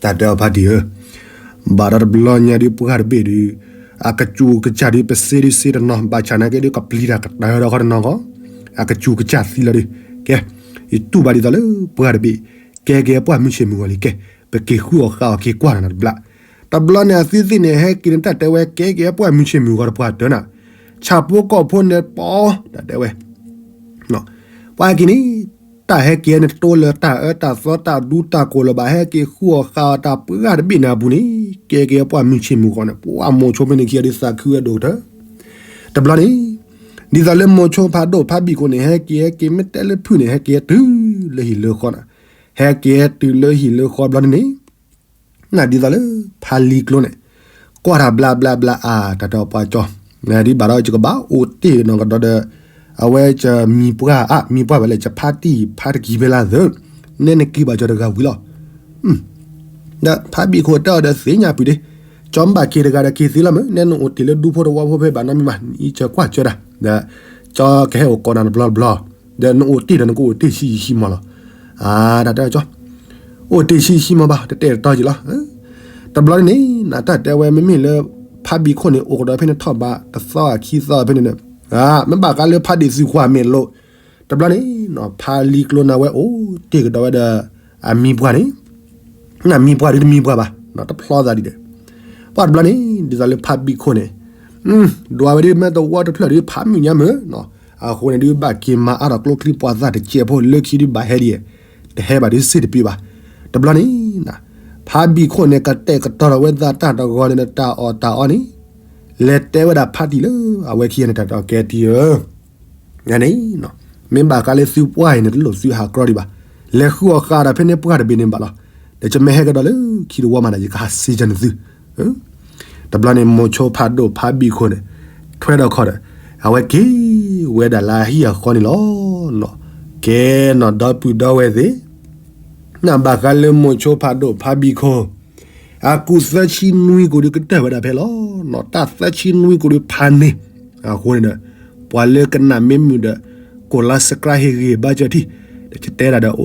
တၢ်တဲအီၤဖါတံၢ်ဧၢ, ဘၣ်ဒီးတဘျီညါဒုးပှၢ်တဘ့ၣ်ဒုး အကစူၣ်ကစၢ်ဒုး ပစ့ဒုးစ့တနီၤ ဘၣ်ဆၣ်နာ်က့ဒုး ကပျံၤတၢ်ကတၢၢ်ဒီးဃီတနီၤဃီ, အကစူၣ်ကစၢ်သံလီၤဒုး, ကဲ, ယတူၢ်ဘၣ်ဒ်သိးလၢပှၢ်တဘ့ၣ် ကဲက့ၤပှၢ်မုၢ်ဆ့ၣ်မုၢ်ဂီၤလံ ကဲ, ပက့ၤဃုအီၣ်ဃုအီၣ်က့ၤကွၢ်နၤတဘျီ, တဘျီန့ၣ် အသုသ့ၣ်န့ၣ် ဟဲက့ၤန့ၣ် တၢ်တဲဝဲ ကဲက့ၤပှၢ်မုၢ်ဆ့ၣ်မုၢ်ဂီၤတပှၢ်တၢၢ်နၤ, ဆၣ်ဖိကီၢ်ဖိန့ၣ်ပီ, တၢ်တဲဝဲ ပှၤဟဲက့ၤန့ၣ် တၢ်ဟဲက့ၤန့ၣ် တတိလၢတၢ်အၢတၢ်သီတၢ်ဒူတၢ်ကိၢ်လၢၤဘၣ် ဟဲက့ၤဃုအီၣ်ဃုအီၣ်တၢ်ပှၢ်တဘ့ၣ်န့ၣ်အပူၤန့ၣ်, ကဲက့ၤပှၢ်မုၢ်ဆ့ၣ်မုၢ်ဂီၤန့ၣ် ပှၤမိၤဆိဖဲန့ၣ်ခံဂၤဒုးသးခုဝဲဒိၣ်ကတၢၢ်, တဘျီန့ၣ်, ဒ်သိးလၢမိၤဆိဖးဒိၣ်ဖါဘံၣ်ခိၣ်န့ၣ် ဟဲက့ၤဟဲက့ၤမ့ၢ်တဲလၢဖုၣ်န့ၣ် ဟဲက့ၤဟဲတုၤလၢဟံၣ်လၢဃီနၤ, ဟဲက့ၤဟဲတုၤလၢဟံၣ်လၢဃီဘျီန့ၣ်န့ၣ် နဒ်သိးလၢ ဖါလံၤကျိန့ၣ် ကွၢ်တၢ်ဘျါဘျါဘျါအါ တၢ်တဲပှၤကၠီ, ဒ်ဘၣ်ဒီးယကဘၣ်အိၣ်တ့ၢ်နီၢ်ကဒီးဒီး အဝဲယမံၤပှၢ်အါ မံၤပှၢ်ဘၣ်လဲၣ် ယဖါတံၢ်ဖါတကံၢ်ဖဲလၢသၢ, နဲနက့ၤဘၣ်ကၠီတဂၤဝံၤလီၤ. ဒီးဖါဘံၣ်ခိၣ်တဲအီၤဒီးသ့ၣ်ညါပုၢ်ဒ့, ကၠီမ့ၢ်ဘၣ်က့ၤတဂၤဒီးက့ၤသ့လီၤမ့ၢ် နဲနအိၣ်တ့ၢ်လၢဒူဖိတဝီဖိဖဲဘၣ်နီတမံၤဘၣ် နအံးစၢၤကွၢ်စၢၤတၢ်, ဒီး ကၠီကဟဲအိၣ်ကိးနၤတဘျီတဘျီ ဒီးနအိၣ်တ့ၢ်ဒီးနကအိၣ်တ့ၢ်ဆံးယံာ်ဆံးမးလီၤ. အါ တၢ်တဲကၠီ, အိၣ်တ့ၢ်ဆံးယံာ်ဆံးမးဘၣ် တတဲတတီယံာ်လီၤ. တဘျီန့ၣ်န့ၣ် နတၢ်တဲဝဲမ့မ့ၢ်လၢ ဖါဘံၣ်ခိၣ်န့ၣ် အိၣ်ကဒီးဖဲန့ၣ်ထီၣ်ဘးတသီအခံသီဖဲန့ၣ်ဒီး, မ့ၢ်ဘၣ်ဃးလၢဖါဒံၣ်သုခွါမ့ၢ်လိၣ်, တဘျီန့ၣ် ဖါလံၤကျိန့ၣ်ဝဲအိၣ်တ့ၢ်ကဒီးဝဲဒီး အမံၤပှၢ်န့ၣ် နမံၤပှၢ်ဒုးတမံၤပှၢ်ဘၣ် တဖျီသးဒ်ဒီး, ပှၢ်တဘျီန့ၣ် ဒ်သိးလၢဖါဘံၣ်ခိၣ်န့ၣ် ဒွးဝဲဒုးမ့ၢ်တဝီတဖျၢၣ်ဒုးဖးမုၢ်ညါမုၢ်, အဃိန့ၣ်ဒုးဘၣ်က့ၤမၤအါထီၣ်ကျိချံပှၤသၣ်တစဲးဖိလၢခံဒုးဘၣ်ဟဲဒ်, တဟဲဘၣ်ဒုးစ့ၣ်တပ့ၤဘၣ်. တဘျီန့ၣ် ဖါဘံၣ်ခိၣ်န့ၣ် ကတဲာ်ကတီၤထီၣ်ဝဲသးတၢ်တဂီၤန့ၣ်ဒီးတၢ်အီၣ်တၢ်အီန့ၣ် လဲၤတဲဝဲဒၣ်ဖါတံၢ်လၢ အဝဲခံဂၤန့ၣ် တၢ်တဲကဲတံၢ်ဧၢ န့ၣ်, မ့ၢ်ဘၣ်ဃးလၢသုပှၢ်အံၤန့ၣ် တလိၣ်သုဟးကြီဒံးဘၣ်, လဲၤဃုအီၣ်ဃုအီၣ်တၢ်ဖဲန့ၣ်ပှၢ်တဘ့ၣ်န့ၣ်ဘၣ်လီၤ. ဒီးယမ့ၢ်ဟဲကဒီးလၢခံတဝီမးဒီး ယကဟးစံးကန့ၢ်သု. တဘျီန့ၣ် မိၤဆိဖးဒိၣ်ဖါဘံၣ်ခိၣ်န့ၣ် ထွဲဒီးခီဒီး အဝဲက့ၤဝဲဒၣ်လၢအဟံၣ်အဃီန့ၣ်လီၤ. ကဲနီၢ်ဒီပုၢ်ဒီဝဲၢ်သ့ၣ် နဘၣ်ဃးလၢမိၤဆိဖးဒိၣ်ဖါဘံၣ်ခိၣ် အကူၣ်သၢဆံနွံကိၢ်ဒုးကတၢၢ်ဝဲဒၣ်ဖဲလီၤ. တၢ်သၢဆံနွံကိၢ်ဒုးဖးန့ၢ်, အဃိန့ၣ်ဒီး ပှၤလၢကနၣ်မ့ၢ်မုာ်ဒီး ကိးလီၤ subscribe ဟ့ၣ်ဂံၢ်ဘါစၢၤထံၣ်, ဒီးကတဲဒၣ်ဒီးအိၣ်ဒီးက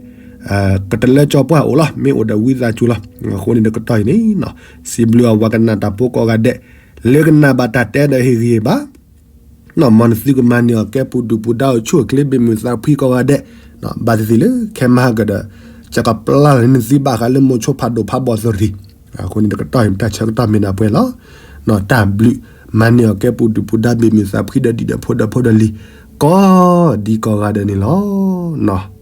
လီၤတိၢ်လီၤတဲာ် ကတလၢကၠီပှၢ်အိၣ်လီၤ မ့ၢ်အိၣ်ဒီးဝံသးစူၤလီၤ. အဃိန့ၣ်ဒီးကတီၢ်အံၤန့ၣ် စံးဘျုးအဝဲကနၣ်တၢ်ဖိကိးဂၤဒဲး လၢကနၣ်ဘၣ်တၢ်တဲဒီးဟ့ၣ်ဂံၢ်ဟ့ၣ်ဘါ နီၢ်မၤနသုကမၤန့ၢ်အီၤကဲပူၤဒုၣ်ပူၤဒါအိၣ်ဆူၣ်အိၣ်ချ့ဘၣ်မုာ်သးဖှံကိးဂၤဒဲး, ဘၣ်သ့ၣ်သ့ၣ်လၢခဲမဟါကဒီး ကကပျၢ်လီၤန့ၢ်သုဘၣ်ဃးလၢမိၤဆိဖးဒိၣ်ဖးဘီၣ်သရံၣ်, အဃိန့ၣ်တကတီၢ်အံၤ တၢ်ဆၢကတီၢ်မ့ၢ်ဒၣ်ပှဲၤလီၤ. နီၢ်တၢ်ဘျုး မၤန့ၢ်အီၤကဲပူၤဒုၣ်ပူၤဒါဘၣ်မုာ်သးဖှံဒီးဒံးဒီးဖိဒီးဖိဒီးလံၤ ကိးဒံကိးဂၤဒဲးန့ၣ်လီၤ.